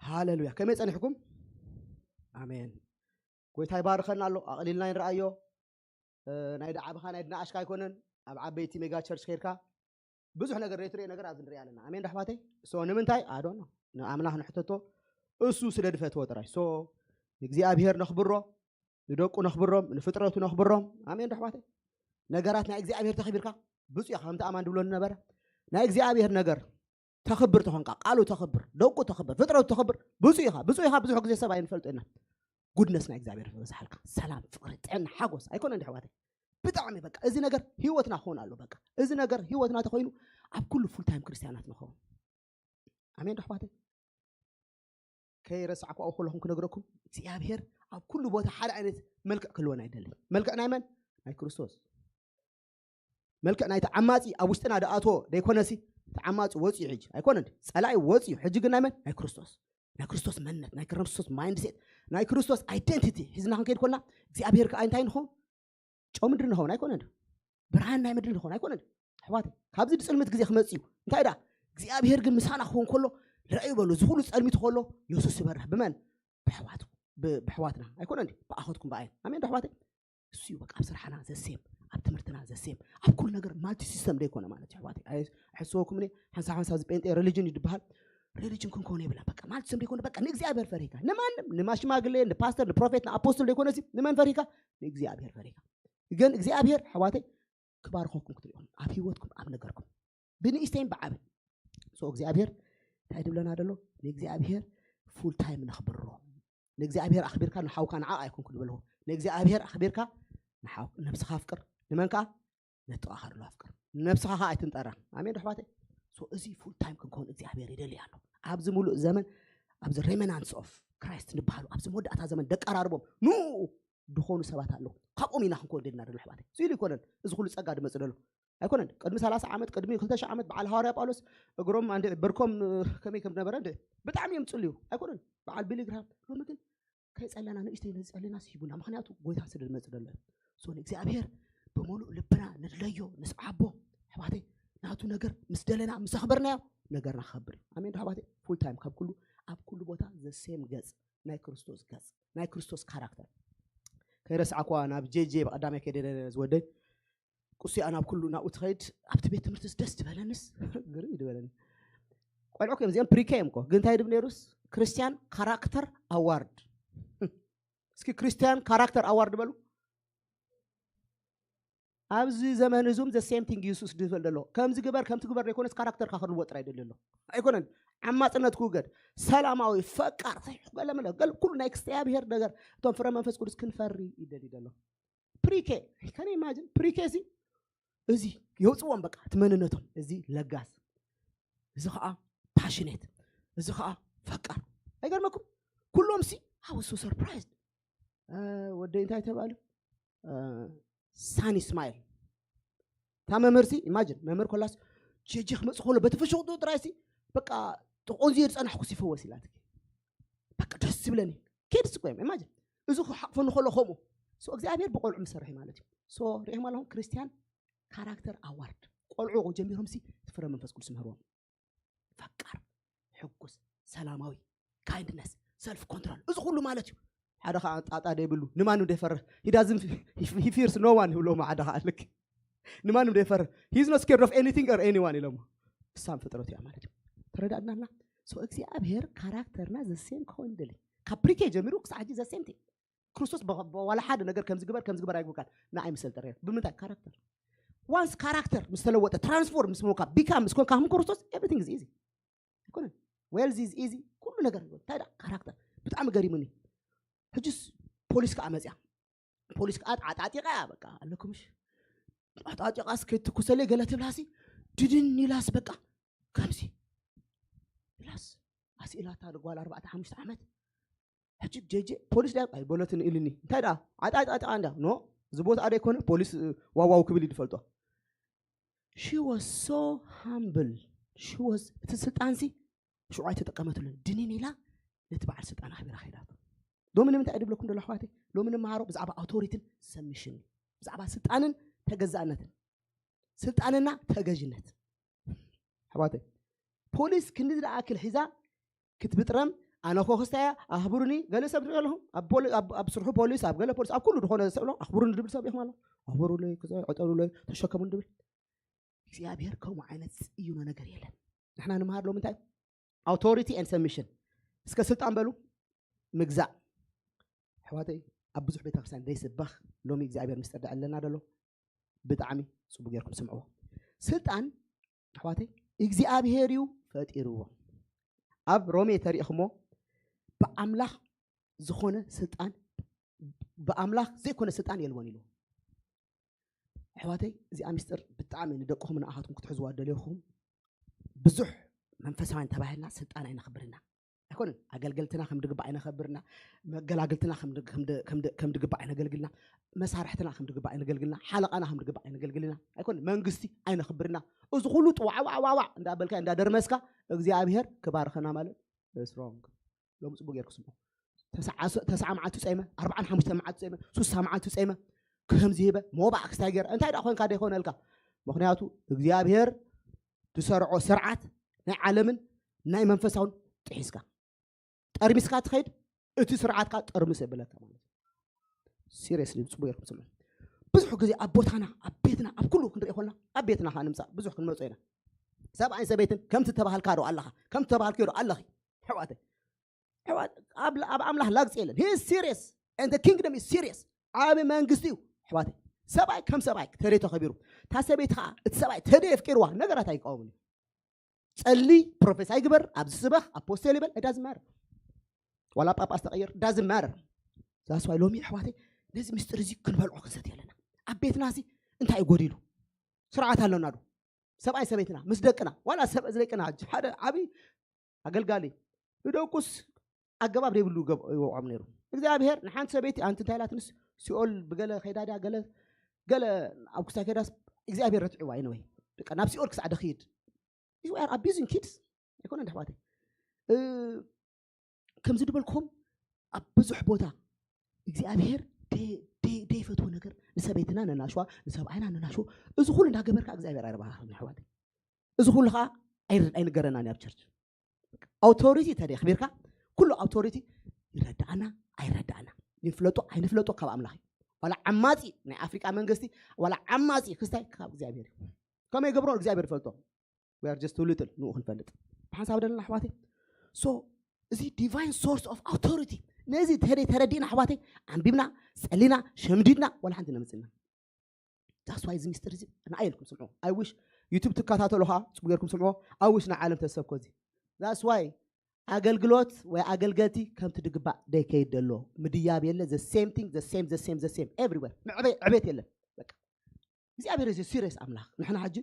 ሃሌሉያ። ከመይ ጸኒሕኩም? ኣሜን። ጎይታ ይባርከና ኣሎ። ኣቕሊልና ይንረኣዮ። እ፣ ናይ ደዓብኻ ናይ ድናኣሽካ ኣይኮነን። ኣብ ዓበይቲ ሜጋ ቸርች ከይድካ ብዙሕ ነገር ዘይትሪኦ ነገር ኣብዚ ንሪኢ ኣለና። ኣሜን ዶ ኣሕዋተይ? ሶ ንምንታይ ኣዶ ነው ንኣምላኽ ንሕተቶ፣ እሱ ስለ ድፈትዎ ጥራይ። ሶ ንእግዚኣብሔር ነኽብሮ፣ ንደቁ ነኽብሮም፣ ንፍጥረቱ ነኽብሮም። ኣሜን ዶ ኣሕዋተይ? ነገራት ናይ እግዚኣብሔር ተኽቢርካ ብፁዕ ኢኻ። ከምቲ ኣማን ድብሎ ነበረ፣ ናይ እግዚኣብሔር ነገር ተኽብር ተኾንካ፣ ቃሉ ተኽብር፣ ደቁ ተኽብር፣ ፍጥረቱ ተኽብር፣ ብፁዕ ኢኻ። ብፁዕ ኢኻ። ብዙሕ ግዜ ሰብ ኣይንፈልጦ ኢና። ጉድነስ ናይ እግዚኣብሔር ዝበዝሓልካ፣ ሰላም፣ ፍቕሪ፣ ጥዕና፣ ሓጎስ ኣይኮነ እንዲ ኣሕዋተይ? ብጣዕሚ በቃ እዚ ነገር ህይወትና ክኸውን ኣሎ። በቃ እዚ ነገር ህይወትና ተኾይኑ ኣብ ኩሉ ፉል ታይም ክርስቲያናት ንኸውን። ኣሜን ዶ ኣሕዋተይ? ከይረሳዕኩ ኣብኡ ከለኹም ክነግረኩም፣ እግዚኣብሔር ኣብ ኩሉ ቦታ ሓደ ዓይነት መልክዕ ክህልወና ኣይደልን። መልክዕ ናይ መን? ናይ ክርስቶስ። መልክዕ ናይቲ ዓማጺ ኣብ ውሽጥና ደኣቶ ደይኮነሲ፣ እቲ ዓማጺ ወፂኡ ሕጂ ኣይኮነን። ጸላኢ ወፂኡ ሕጂ ግን ናይ መን? ናይ ክርስቶስ። ናይ ክርስቶስ መንነት፣ ናይ ክርስቶስ ማይንድሴት፣ ናይ ክርስቶስ ኣይደንቲቲ ሒዝና ክንከይድ ኮልና እግዚኣብሔር ከኣ እንታይ ንኸውን? ጨው ምድሪ ንኸውን ኣይኮነን። ብርሃን ናይ ምድሪ ንኸውን ኣይኮነን። ኣሕዋት፣ ካብዚ ድጽልምት ግዜ ክመጽእ እዩ። እንታይ ደኣ? እግዚኣብሔር ግን ምሳና ክኸውን ከሎ፣ ርኣዩ በሉ፣ እዚ ኩሉ ጸልሚቱ ከሎ የሱስ ይበርህ። ብመን? ብሕዋት ብሕዋትና ኣይኮነ እንዲ ብኣኸትኩም ብኣይ ኣሜን ኣሕዋተይ። እሱ እዩ በቃ ኣብ ስራሕና ዘሴም፣ ኣብ ትምህርትና ዘሴም፣ ኣብ ኩሉ ነገር ማልቲ ሲስተም ደይኮነ ማለት እዩ ኣሕዋተይ። ኣይሕስወኩም እኔ ሓንሳ ሓንሳ ዝጴንጤ ሪሊጅን እዩ ዝበሃል። ሪሊጅን ክንኮነ የብላ በቃ ማልቲ ሲስተም ደይኮነ በቃ ንእግዚኣብሔር ፈሪካ ንማንም ንማሽማግሌ ንፓስተር ንፕሮፌት ንኣፖስትል ደይኮነ ሲ ንመን ፈሪካ? ንእግዚኣብሔር ፈሪካ። ግን እግዚኣብሔር ኣሕዋተይ ክባርኸኩም ክትሪኦም ኣብ ህይወትኩም ኣብ ነገርኩም ብንእሽተይን ብዓብን። ሶ እግዚኣብሔር እንታይ ድብለና ደሎ? ንእግዚኣብሔር ፉል ታይም ነኽብሮ። ንእግዚኣብሔር ኣኽቢርካ ንሓውካ ንዓ ኣይኮንኩ ዝበልዎ። ንእግዚኣብሔር ኣኽቢርካ ንሓው ነብስኻ ኣፍቅር። ንመን ከዓ? ነተዋኸርሉ ኣፍቅር። ነብስኻ ከዓ ኣይትንጠራ። ኣሜን ዶ ኣሕዋተይ? ሶ እዚ ፉል ታይም ክንከውን እግዚኣብሔር ይደሊ ኣሎ። ኣብዚ ሙሉእ ዘመን ኣብዚ ሬመናንስ ኦፍ ክራይስት ንበሃሉ ኣብዚ መወዳእታ ዘመን ደቀራርቦም ንኡ ዝኾኑ ሰባት ኣለዉ። ካብኦም ኢና ክንከውን ደልና ደሎ ኣሕዋተይ። እዚ ኢሉ ይኮነን እዚ ኩሉ ጸጋ ድመጽእ ደሎ ኣይኮነን። ቅድሚ ሰላሳ ዓመት ቅድሚ ክልተ ሽሕ ዓመት በዓል ሃዋርያ ጳውሎስ እግሮም ኣንድ ብርኮም ከመይ ከም ነበረ እንድ ብጣዕሚ እዮም ጽልዩ ኣይኮነን። በዓል ቢሊ ግርሃም ሎሚ ግን ከይጸለና ንእሽተይ ነዚ ጸለና ሲቡና ምክንያቱ ጎይታ ስለ ድመጽእ ደሎ። ሶ ንእግዚኣብሔር ብምሉእ ልብና ንድለዮ ንስዓቦ ኣሕዋተይ ናቱ ነገር ምስ ደለና ምስ ኣኽበርናዮ ነገርና ክኸብር እዩ። ኣሜን ዶ ኣሕዋተይ? ፉል ታይም ካብ ኩሉ ኣብ ኩሉ ቦታ ዘ ሴም ገጽ ናይ ክርስቶስ ገጽ ናይ ክርስቶስ ካራክተር ከይረስዓኳ ናብ ጄጄ ብቐዳማይ ከይደ ዝወደይ ቁስያ ናብ ኩሉ ናብኡ ትኸይድ ኣብቲ ቤት ትምህርትስ ደስ ዝበለንስ ግርም እዩ ዝበለኒ። ቆልዑ ከም እዚኦም ፕሪኬ እዮም እኮ ግን እንታይ ድብ ነይሩስ ክርስቲያን ካራክተር ኣዋርድ እስኪ ክርስቲያን ካራክተር ኣዋርድ በሉ። ኣብዚ ዘመን እዙም ዘ ሴም ቲንግ የሱስ ድፈል ደሎ ከምዚ ግበር ከምቲ ግበር ዘይኮነስ ካራክተርካ ክልወጥ ጥራይ ደሊ ኣሎ ኣይኮነን። ዓማፅነት ክውገድ ሰላማዊ ፈቃር ገለመለ ገል ኩሉ ናይ እግዚኣብሔር ነገር እቶም ፍረ መንፈስ ቅዱስ ክንፈሪ ይደሊ ደሎ። ፕሪኬ ከነ ኢማጅን ፕሪኬ ሲ እዚ የውፅዎም በቃ እቲ መንነቶም እዚ ለጋስ እዚ ከዓ ፓሽኔት እዚ ከዓ ፈቃር ኣይገርመኩም። ኩሎም ሲ ኣወሱ ሰርፕራይዝ ወደይ እንታይ ተባሉ ሳኒ ስማይል እታ መምህር ሲ ኢማጅን መምህር ኮላስ ጀጂ ክመፅእ ከሎ በቲ ፍሽቕጡ ጥራይ ሲ በቃ ጥቆንዚ ዝፀናሕኩ ሲፈወስ ኢላት በቃ ደስ ዝብለኒ ኬድስ እኮ እዮም ኢማጅን እዚ ክሓቕፈኒ ከሎ ከምኡ ሶ እግዚኣብሔር ብቆልዑ ምሰርሒ ማለት እዩ። ሶ ሪኢኹም ኣለኹም ክርስቲያን ካራክተር ኣዋርድ ቆልዑ ጀሚሮም ሲ ፍረ መንፈስ ቅዱስ ምህርዎም ፈቃር ሕጉስ ሰላማዊ ካይንድነስ ሰልፍ ኮንትሮል እዚ ኩሉ ማለት እዩ። ሓደ ከዓ ጣጣ ደይብሉ ንማንም ደይፈርህ ሂዳዝን ሂፊርስ ኖዋን ይብሎሞ ሓደ ከዓ ልክ ንማንም ደይፈርህ he's not scared of anything or anyone ኢሎሞ እሳም ፍጥረቱ እያ ማለት እዩ። ተረዳድናልና ሶ እግዚኣብሔር ካራክተርና ዘሴም ክኸውን ይደሊ ካብ ፕሪኬ ጀሚሩ ክሳዕ ሕጂ ዘሴም ቲ ክርስቶስ ዋላ ሓደ ነገር ከም ዝግበር ከም ዝግበር ኣይግብካን ንዓይ ምሰል ጥረ ብምንታይ ካራክተር ዋንስ ካራክተር ምስ ተለወጠ ትራንስፎርም ምስ ሞካ ቢካም ምስ ኮንካ ከም ክርስቶስ everything is easy ኣይኮነን። Wealth is easy ኩሉ ነገር እንታይ ዳ ካራክተር ብጣዕሚ ገሪሙኒ። ሕጅስ ፖሊስ ከዓ መፅያ ፖሊስ ከዓ ዓጣጢቃ እያ በቃ ኣለኩምሽ ዓጣጢቃስ ከይትኩሰለይ ገለ ትብላሲ ድድን ኢላስ በቃ ከምዚ ኢላስ ኣስኢላታ ንጓል ኣርባዕተ ሓሙሽተ ዓመት ሕጂ ጀጀ ፖሊስ ዳ ኣይበለትን ኢልኒ እንታይ ዳ ዓጣጣጣ እንዳ ኖ እዚ ቦታ ኣደ ይኮነ ፖሊስ ዋዋው ክብል ይድፈልጦ she was so humble she was እቲ ስልጣንሲ ሽዑ ኣይተጠቀመትሉን ድንን ኢላ ነቲ በዓል ስልጣን ኣኽቢራ ከይዳቶ ሎሚ ንምንታይ ድብለኩም ደሎ ኣሕዋተይ ሎሚ ንመሃሮ ብዛዕባ ኣውቶሪትን ሰብሚሽን ብዛዕባ ስልጣንን ተገዛእነትን ስልጣንና ተገዥነት ኣሕዋተይ ፖሊስ ክንዲ ዝኣክል ሒዛ ክትብጥረም ኣነ ኮ ክስታይ እያ ኣኽብሩኒ። ገለ ሰብ ትሪኦ ኣለኹም ኣብ ፖሊ- ኣብ- ኣብ ስርሑ ፖሊስ ኣብ ገለ ፖሊስ ኣብ ኩሉ ዝኾነ ሰብ ኣሎ ኣኽብሩኒ ድብል ሰብ ኢኹም ኣሎ ኣኽብሩለይ ክዛ- ዕጠሉለይ ተሸከሙን ድብል። እግዚኣብሔር ከምኡ ዓይነት ዝጽይኖ ነገር የለን። ንሕና ንምሃር ሎሚ እንታይ ኣውቶሪቲ ኤንድ ሰብሚሽን። እስከ ስልጣን በሉ ምግዛእ። ኣሕዋተይ ኣብ ብዙሕ ቤተክርስትያን ዘይስበኽ ሎሚ እግዚኣብሔር ምስጢር ደዕለና ደሎ። ብጣዕሚ ጽቡቅ ጌርኩም ስምዕዎ። ስልጣን ኣሕዋተይ እግዚኣብሔር እዩ ፈጢርዎ። ኣብ ሮሜ ተሪእኹሞ ብኣምላኽ ዝኾነ ስልጣን ብኣምላኽ ዘይኮነ ስልጣን የልቦን ኢሉ። ኣሕዋተይ እዚኣ ምስጢር ብጣዕሚ ንደቅኹም ንኣኻትኩም ክትሕዝዋ ደልዮኹም። ብዙሕ መንፈሳውያን ተባሂልና ስልጣን ኣይነኽብርና ኣይኮነን። ኣገልገልትና ከም ድግባእ ኣይነኸብርና። መገላግልትና ከም ድ- ከም ድ- ከም ድ- ከም ድግባእ ኣይነገልግልና። መሳርሕትና ከም ድግባእ ኣይነገልግልና። ሓለቓና ከም ድግባእ ኣይነገልግልና ኣይኮነን። መንግስቲ ኣይነኽብርና። እዚ ኩሉ ጥዋዕዋዕዋዕዋዕ እንዳበልካ እንዳደርመስካ እግዚኣብሔር ክባርኸና ማለት ሮንግ። ሎም ጽቡቅ ጌርኩ ስምዑ። ተስዓ መዓልቲ ጸይመ ኣርባዓን ሓሙሽተ መዓልቲ ጸይመ ሱሳ መዓልቲ ጸይመ ከምዚ ሂበ ሞባእ ክስታይ ገይረ እንታይ ደኣ ኮንካ ደይኮነልካ። ምክንያቱ እግዚኣብሔር ዝሰርዖ ስርዓት ናይ ዓለምን ናይ መንፈሳውን ጥሒስካ ጠርሚስካ ትኸይድ። እቲ ስርዓትካ ጠርምስ የብለካ ማለት ሲሪየስሊ ጽቡቅ ጌርኩም ስምዑ። ብዙሕ ግዜ ኣብ ቦታና ኣብ ቤትና ኣብ ኩሉ ክንርኢ ኮና ኣብ ቤትና ከዓ ንምፃእ ብዙሕ ክንመፁ ኢና። ሰብኣይን ሰበይትን ከምቲ ተባሃልካ ዶ ኣለኻ ከምቲ ተባሃልክዮ ዶ ኣለኺ ኣሕዋተይ። ኣሕዋት ኣብ ኣብ ኣምላኽ ላግፂ የለን። He is serious and the kingdom is serious። ዓብ መንግስቲ እዩ ኣሕዋተይ። ሰብኣይ ከም ሰብኣይ ተደይ ተኸቢሩ እታ ሰበይቲ ከዓ እቲ ሰብኣይ ተደይ ኣፍቂርዋ ነገራት ኣይቃወምን እዩ። ጸሊ ፕሮፌሳይ ግበር ኣብዚ ስበኽ ኣፖስቴል ይበል እዳዝማር ዋላ ጳጳስ ተቐየር እዳዝማር ዛስዋይ ሎሚ ኣሕዋተይ ነዚ ምስጢር እዚ ክንበልዖ ክንሰት ኣለና። ኣብ ቤትና እዚ እንታይ እዩ ጎዲሉ? ስርዓት ኣሎና ዶ? ሰብኣይ ሰበይትና ምስ ደቅና ዋላ ሰብ እዚ ደቅና ሕጂ ሓደ ዓብይ ኣገልጋሊ ንደቁስ ኣገባብ ዘይብሉ ገብ- ይወቕዖም ነይሩ። እግዚኣብሔር ንሓንቲ ሰበይቲ ኣንቲ እንታይ ኢላትንስ ሲኦል ብገለ ከይዳ ድያ ገለ ገለ ኣብ ክስታይ ከይዳስ እግዚኣብሔር ረትዕዋ ይንወይ ደቃ ናብ ሲኦል ክሳዕ ደኽይድ you are abusing kids ኣይኮነ ኣሕዋተይ። እ፣ ከምዚ ድበልኩም ኣብ ብዙሕ ቦታ እግዚኣብሔር ደይ- ደይ- ደይፈትዎ ነገር ንሰበይትና ነናሽዋ ንሰብኣይና ነናሽዎ እዚ ኩሉ እንዳገበርካ እግዚኣብሔር ኣይረባሃኽን ኣሕዋተይ። እዚ ኩሉ ከዓ ኣይር- ኣይንገረናን ኣብ ቸርች ኣውቶሪቲ ተደይ ኣኽቢርካ ኩሉ ኣውቶሪቲ ይረዳኣና ኣይረዳኣና ይፍለጦ ኣይንፍለጦ ካብ ኣምላኽ እዩ። ዋላ ዓማፂ ናይ ኣፍሪቃ መንግስቲ ዋላ ዓማፂ ክስታይ ካብ እግዚኣብሔር እዩ። ከመይ ገብሮ እግዚኣብሔር ይፈልጦ። We are just too little ንኡ ክንፈልጥ ብሓንሳብ ደለና ኣሕዋተይ። So እዚ divine source of authority ነዚ ተደ ተረዲእና ኣሕዋተይ ኣንቢብና ጸሊና ሸምዲድና ዋላ ሓንቲ ነምፅና። That's why እዚ ሚስጥር እዚ ንኣየልኩም ስምዑ። I wish YouTube ትከታተሉ ከዓ ፅቡ ጌርኩም ስምዑ። I wish ንዓለም ተሰብኮ እዚ that's why ኣገልግሎት ወይ ኣገልገልቲ ከምቲ ድግባእ ደይከይድ ደሎ ምድያብ የለ the same thing the same the same the same everywhere ምዕበይ ዕቤት የለን። በቃ እግዚኣብሔር እዚ ሲሪየስ ኣምላኽ ንሕና ሕጂ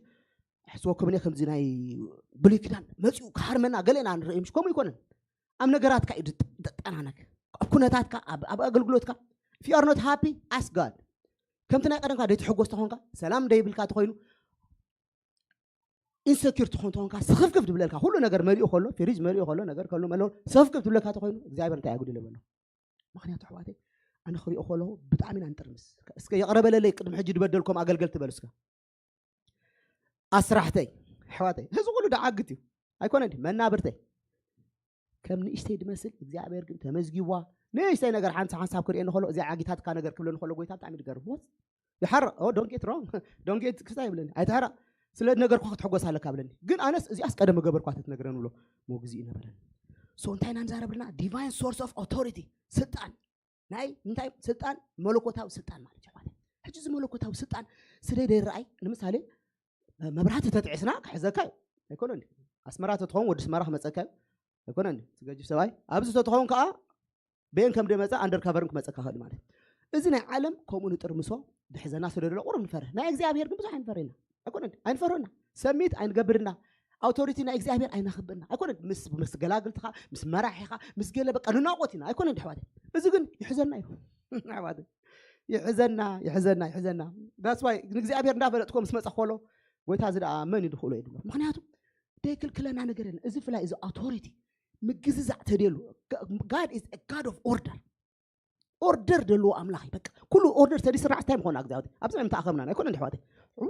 ሕስወኩም እኔ ከምዚ ናይ ብሉይ ኪዳን መፅኡ ክሃርመና ገለና ንርኢ ምሽ ከምኡ ይኮነን። ኣብ ነገራትካ እዩ ዝጠ- ዝጠናነክ ኣብ ኩነታትካ ኣብ ኣብ ኣገልግሎትካ if you are not happy ask God። ከምቲ ናይ ቀደምካ ደይትሕጎስ ተኾንካ ሰላም ደይብልካ ተኾይኑ ኢንሰኪር ትኾን ተኾንካ ስኽፍክፍ ድብለልካ ኩሉ ነገር መሊኡ ከሎ ፍሪጅ መሊኡ ከሎ ነገር ከሎ መሎ ስኽፍክፍ ድብለልካ ተኾይኑ እግዚኣብሔር እንታይ ኣጉድለ በሎ። ምክንያቱ ኣሕዋተይ ኣነ ክሪኦ ከለኹ ብጣዕሚ ኢና ንጥርምስ። እስከ ይቕረ በለለይ ቅድሚ ሕጂ ዝበደልኩም ኣገልገልቲ በሉ እስከ። ኣስራሕተይ ኣሕዋተይ እዚ ኩሉ ደዓግት እዩ ኣይኮነ እንዲ መናብርተይ ከም ንእሽተይ ድመስል እግዚኣብሔር ግን ተመዝጊዋ ንእሽተይ ነገር ሓንሳ ሓንሳብ ክርእየኒ ከሎ እዚ ዓጊታትካ ነገር ክብለኒ ከሎ ጎይታ ብጣዕሚ ድገርም ወት ይሓራ ኦ don't get wrong don't get ክስታ ይብለኒ ኣይትሓራ ስለ ነገርኳ ክትሕጎስ ኣለካ ብለኒ ግን ኣነስ እዚኣስ ቀደም ገበርኳ ተትነግረን ብሎ መግዚ ይነበረን። So እንታይ ኢና ንዛረብልና divine source of authority ስልጣን ናይ እንታይ ስልጣን መለኮታዊ ስልጣን ማለት እዩ ማለት ሕጂ እዚ መለኮታዊ ስልጣን ስለ ደይረኣይ ንምሳሌ መብራህቲ ተጥዒስና ክሕዘካ እዩ ኣይኮነ እንዲ ኣስመራ ተትኸውን ወዲ ስመራ ክመፀካ እዩ ኣይኮነ እንዲ ትገጅፍ ሰብኣይ ኣብዚ ተትኸውን ከዓ በየን ከም ደመፀ ኣንደርካቨርን ክመፀካ ክእል ማለት እዚ ናይ ዓለም ከምኡ ንጥርምሶ ድሕዘና ስለ ደሎ ቁሩብ ንፈርህ ናይ እግዚኣብሔር ግን ብዙሕ ኣይንፈርህና ኣይኮነ እንዲ ኣይንፈርህና ሰሚት ኣይንገብርና ኣውቶሪቲ ናይ እግዚኣብሔር ኣይነኽብርና ኣይኮነ ምስ ምስ ገላግልትኻ ምስ መራሒኻ ምስ ገለ በቃ ንናቆት ኢና ኣይኮነ እንዲ ኣሕዋተይ እዚ ግን ይሕዘና እዩ ኣሕዋተይ ይሕዘና ይሕዘና ይሕዘና that's why ንእግዚኣብሔር እንዳፈለጥኮ ምስ መፀ ከሎ ጎይታ እዚ ደኣ መን እዩ ድኽእሎ እዩ ድብሎ ምክንያቱ ደይክልክለና ነገር የለን እዚ ፍላይ እዚ ኣውቶሪቲ ምግዝዛዕ ተደሉ God is a God of order order ደልዎ ኣምላኽ እዩ በቃ ኩሉ order ተዲስራሕ እንታይ ምኾና እግዚኣብሔር ኣብዚ ምተኣኸብና ኣይኮነ እንዲ ኣሕዋተይ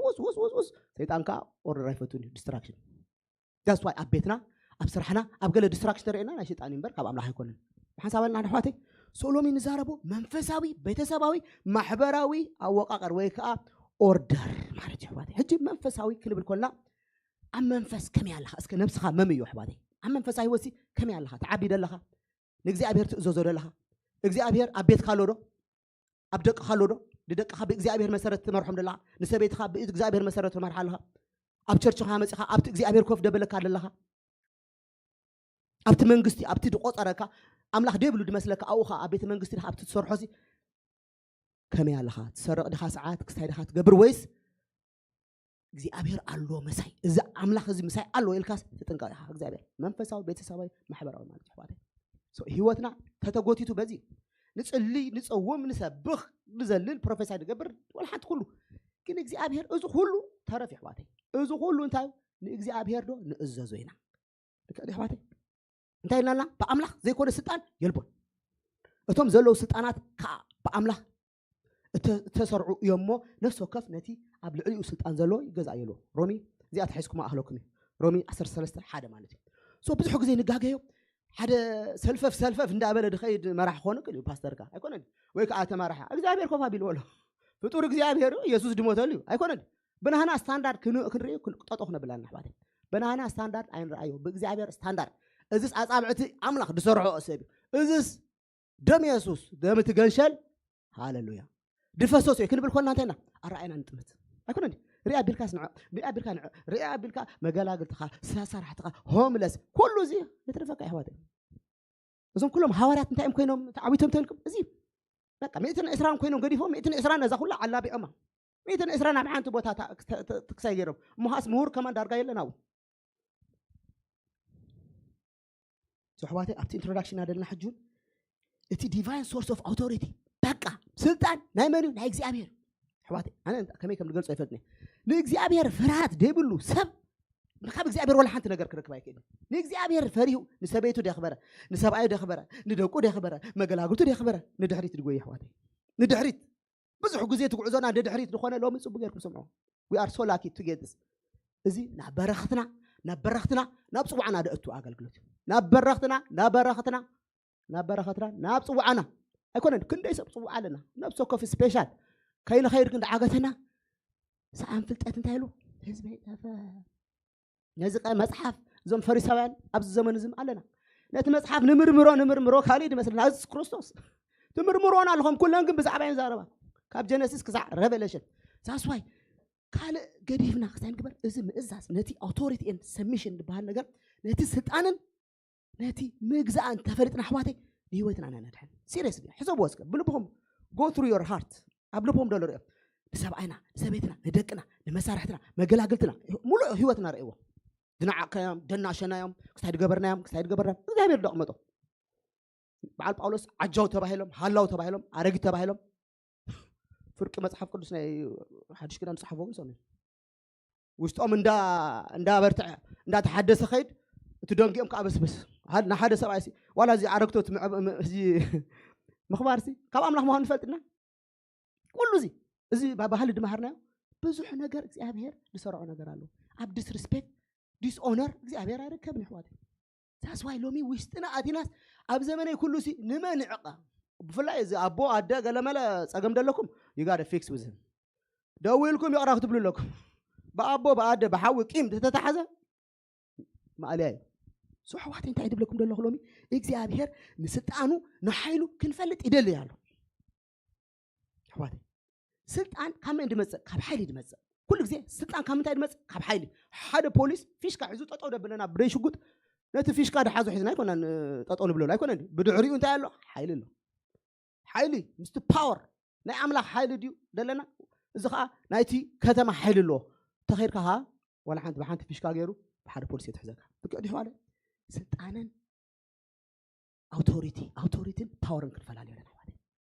ውስ ውስ ውስ ውስ ሰይጣን ከዓ order ኣይፈቱን እዩ distraction that's why ኣብ ቤትና ኣብ ስራሕና ኣብ ገለ ዲስትራክሽን ተርእየና ናይ ሸጣን እምበር ካብ ኣምላኽ ኣይኮነን። ብሓንሳብ ኣልና ኣሕዋተይ፣ so ሎሚ ንዛረቦ መንፈሳዊ፣ ቤተሰባዊ፣ ማሕበራዊ ኣወቃቀር ወይ ከዓ ኦርደር ማለት እዩ ኣሕዋተይ። ሕጂ መንፈሳዊ ክንብል ኮልና ኣብ መንፈስ ከመይ ኣለኻ? እስከ ነብስኻ መም እዩ ኣሕዋተይ። ኣብ መንፈሳዊ ህይወትሲ ከመይ ኣለኻ? ትዓቢ ደለኻ? ንእግዚኣብሔር ትእዘዞ ደለኻ? እግዚኣብሔር ኣብ ቤትካ ኣሎ ዶ? ኣብ ደቅኻ ኣሎ ዶ? ንደቅኻ ብእግዚኣብሔር መሰረት ትመርሖም ደለኻ? ንሰበይትኻ ብእግዚኣብሔር መሰረት ትመርሓ ኣለኻ? ኣብ ቸርችኻ መጺኻ ኣብቲ እግዚኣብሔር ኮፍ ደበለካ ደለኻ? ኣብቲ መንግስቲ ኣብቲ ዝቆጸረካ ኣምላኽ ደብሉ ድመስለካ ኣብኡ ኸዓ ኣብ ቤተ መንግስቲ ዲኻ ኣብቲ ትሰርሖ ሲ ከመይ ኣለኻ? ትሰርቕ ዲኻ ሰዓት ክስታይ ዲኻ ትገብር ወይስ እግዚኣብሔር ኣሎ መሳይ እዚ ኣምላኽ እዚ ምሳይ ኣሎ ኢልካስ ትጥንቀቕ ኢኻ እግዚኣብሔር መንፈሳዊ ቤተሰባዊ ማሕበራዊ ማለት ኣሕዋተይ። So ህይወትና ተተጎቲቱ በዚ ንጽሊ ንጸውም ንሰብኽ ንዘልል ፕሮፌሳይ ንገብር ወላ ሓንቲ ኩሉ ግን እግዚኣብሔር እዚ ኩሉ ተረፍ ኣሕዋተይ። እዚ ኩሉ እንታይ ንእግዚኣብሔር ዶ ንእዘዞ ኢና? ልክዕ ዶ ኣሕዋተይ? እንታይ ኢልና ብኣምላኽ ዘይኮነ ስልጣን የልቦን። እቶም ዘለዉ ስልጣናት ከዓ ብኣምላኽ እተሰርዑ እዮም እሞ ነፍሲ ወከፍ ነቲ ኣብ ልዕሊኡ ስልጣን ዘለዎ ይገዛእ የልዎ። ሮሚ እዚኣ ተሒዝኩም ኣኽለኩም እዩ። ሮሚ ዓሰርተ ሰለስተ ሓደ ማለት እዩ። So ብዙሕ ግዜ ንጋገዮ ሓደ ሰልፈፍ ሰልፈፍ እንዳበለ ድኸይድ መራሕ ክኾን ክእል እዩ። ፓስተርካ ኣይኮነን ወይ ከዓ ተማራሓ እግዚኣብሔር ኮፍ ኣቢልዎ ኣሎ። ፍጡር እግዚኣብሔር እዩ። ኢየሱስ ድሞተሉ እዩ ኣይኮነን። ብናህና ስታንዳርድ ክንርኢ ጠጦ ክነብላና ኣሕዋተይ። ብናህና ስታንዳርድ ኣይንረኣዮ፣ ብእግዚኣብሔር ስታንዳርድ። እዚስ ኣጻብዕቲ ኣምላኽ ዝሰርሖ ሰብ እዩ። እዚስ ደም የሱስ ደም እቲ ገንሸል ሃሌሉያ ድፈሰሶ እዩ ክንብል ኮና እንታይና ኣረኣይና ንጥምት ኣይኮነን። ሪኣ ቢልካ ስንዖ ሪኣ ቢልካ ንዖ ሪኣ ቢልካ መገላግልትኻ ሰራሕትኻ ሆምለስ ኩሉ እዚ የትርፈካ ኣሕዋተይ። እዞም ኩሎም ሃዋርያት እንታይ እዮም ኮይኖም ተዓዊቶም ተልኩም እዚ በቃ ሚእትን ዕስራን ኮይኖም ገዲፎም ሚእትን ዕስራን ነዛ ኩላ ዓላቢኦማ ሚእትን ዕስራን ኣብ ሓንቲ ቦታ ክሳይ ገይሮም እሞ ኸዓስ ምሁር ከማን ዳርጋ የለን ኣብኡ። ኣሕዋተይ ኣብቲ ኢንትሮዳክሽን ኣደልና ሕጂ እውን እቲ ዲቫይን ሶርስ ኦፍ ኣውቶሪቲ በቃ ስልጣን ናይ መን እዩ ናይ እግዚኣብሔር። ኣሕዋተይ ኣነ ከመይ ከም ዝገልጾ ኣይፈልጥን። ንእግዚኣብሔር ፍርሃት ዘይብሉ ሰብ ካብ እግዚኣብሔር ወላ ሓንቲ ነገር ክረክብ ኣይክእልን። ንእግዚኣብሔር ፈሪሁ ንሰበይቱ ደኽበረ ንሰብኣዩ ደኽበረ ንደቁ ደኽበረ መገላግልቱ ደኽበረ ንድሕሪት ድጎይ ኣሕዋተይ ንድሕሪት ብዙሕ ግዜ እቲ ጉዕዞና ንድሕሪት ዝኾነ ሎሚ ጽቡቅ ጌርኩም ስምዑ። We are so lucky to get this። እዚ ናብ በረኽትና ናብ በረኽትና ናብ ጽዋዕና ደእቱ ኣገልግሎት እዩ። ናብ በረኽትና ናብ በረኽትና ናብ በረኸትና ናብ ጽዋዕና ኣይኮነን ክንደይ ሰብ ጽዋዕ ኣለና። ነብሲ ወከፍ ስፔሻል ከይንኸይድ ግን ደዓገተና ሰኣን ፍልጠት እንታይ ኢሉ ህዝበይ ጠፈ ነዚ ቀ መጽሓፍ እዞም ፈሪሳውያን ኣብዚ ዘመን እዚ ኣለና ነቲ መጽሓፍ ንምርምሮ ንምርምሮ ካልእ ድመስልና እዚ ክርስቶስ ትምርምሮን ኣለኹም ኩለን ግን ብዛዕባ እየን ዛረባ ካብ ጀነሲስ ክሳዕ ሬቨሌሽን ሳስዋይ ካልእ ገዲፍና ክሳይ ንግበር እዚ ምእዛዝ ነቲ ኣውቶሪቲ ን ሰሚሽን ዝበሃል ነገር ነቲ ስልጣንን ነቲ ምግዛእን ተፈሊጥና ኣሕዋተይ ንህይወትና ኢና ነድሕን። ሲሪየስሊ ሕሰብዎ እስከ ብልብኹም go through your heart ኣብ ልብኹም ደሎ ሪኦም ንሰብኣይና ንሰበይትና ንደቅና ንመሳርሕትና መገላግልትና ሙሉእ ህይወትና ርእይዎ። ዝነዓቕካዮም ደናሸናዮም ክሳይ ድገበርናዮም ክሳይ ድገበርናዮም እግዚኣብሔር ደቕመጦ በዓል ጳውሎስ ዓጃው ተባሂሎም ሃላው ተባሂሎም ኣረጊት ተባሂሎም ፍርቂ መፅሓፍ ቅዱስ ናይ ሓድሽ ኪዳን ዝፅሓፎ እውን ሰሚዑ ውሽጦም እንዳ እንዳበርትዐ እንዳተሓደሰ ከይድ እቲ ደንጊኦም ከዓ በስብስ ንሓደ ሰብኣይ ዋላ እዚ ኣረግቶት እዚ ምኽባር ሲ ካብ ኣምላኽ ምዃኑ ንፈልጥና ኩሉ እዚ እዚ ባህሊ ድመሃርናዮ ብዙሕ ነገር እግዚኣብሔር ዝሰርዖ ነገር ኣሎ ኣብ ዲስሪስፔክት ዲስኦነር እግዚኣብሔር ኣይርከብን ይሕዋት ሳስዋይ ሎሚ ውሽጥና ኣቲናስ ኣብ ዘመነይ ኩሉ ሲ ንመን ዕቐ ብፍላይ እዚ ኣቦ ኣደ ገለመለ ፀገም ደለኩም you gotta fix with him ደዊልኩም ይቕራ ክትብሉ ኣለኩም ብኣቦ ብኣደ ብሓዊ ቂም ተተታሓዘ ማእልያ እዩ ሶ ኣሕዋተይ እንታይ ድብለኩም ዘለኹ ሎሚ እግዚኣብሔር ንስልጣኑ ንሓይሉ ክንፈልጥ ይደሊ ኣሎ ኣሕዋተይ ስልጣን ካብ መን ድመፅእ ካብ ሓይሊ ድመፅእ ኩሉ ግዜ ስልጣን ካብ ምንታይ ድመፅእ ካብ ሓይሊ ሓደ ፖሊስ ፊሽካ ሒዙ ጠጠው ደብለና ብደይ ሽጉጥ ነቲ ፊሽካ ድሓዞ ሒዝና ኣይኮናን ጠጠው ንብለሉ ኣይኮነን ብድሕሪኡ እንታይ ኣሎ ሓይሊ ኣሎ ሓይሊ ምስቲ ፓወር ናይ ኣምላኽ ሓይሊ ድዩ ደለና እዚ ከዓ ናይቲ ከተማ ሓይሊ ኣለዎ ተኸይድካ ከዓ ዋላ ሓንቲ ብሓንቲ ፊሽካ ገይሩ ብሓደ ፖሊስ የትሕዘካ ልክዕ ድዩ ኣሕዋለ ስልጣንን ኣውቶሪቲ ኣውቶሪትን ፓወርን ክንፈላለዮ ኣለና ኣሕዋተይ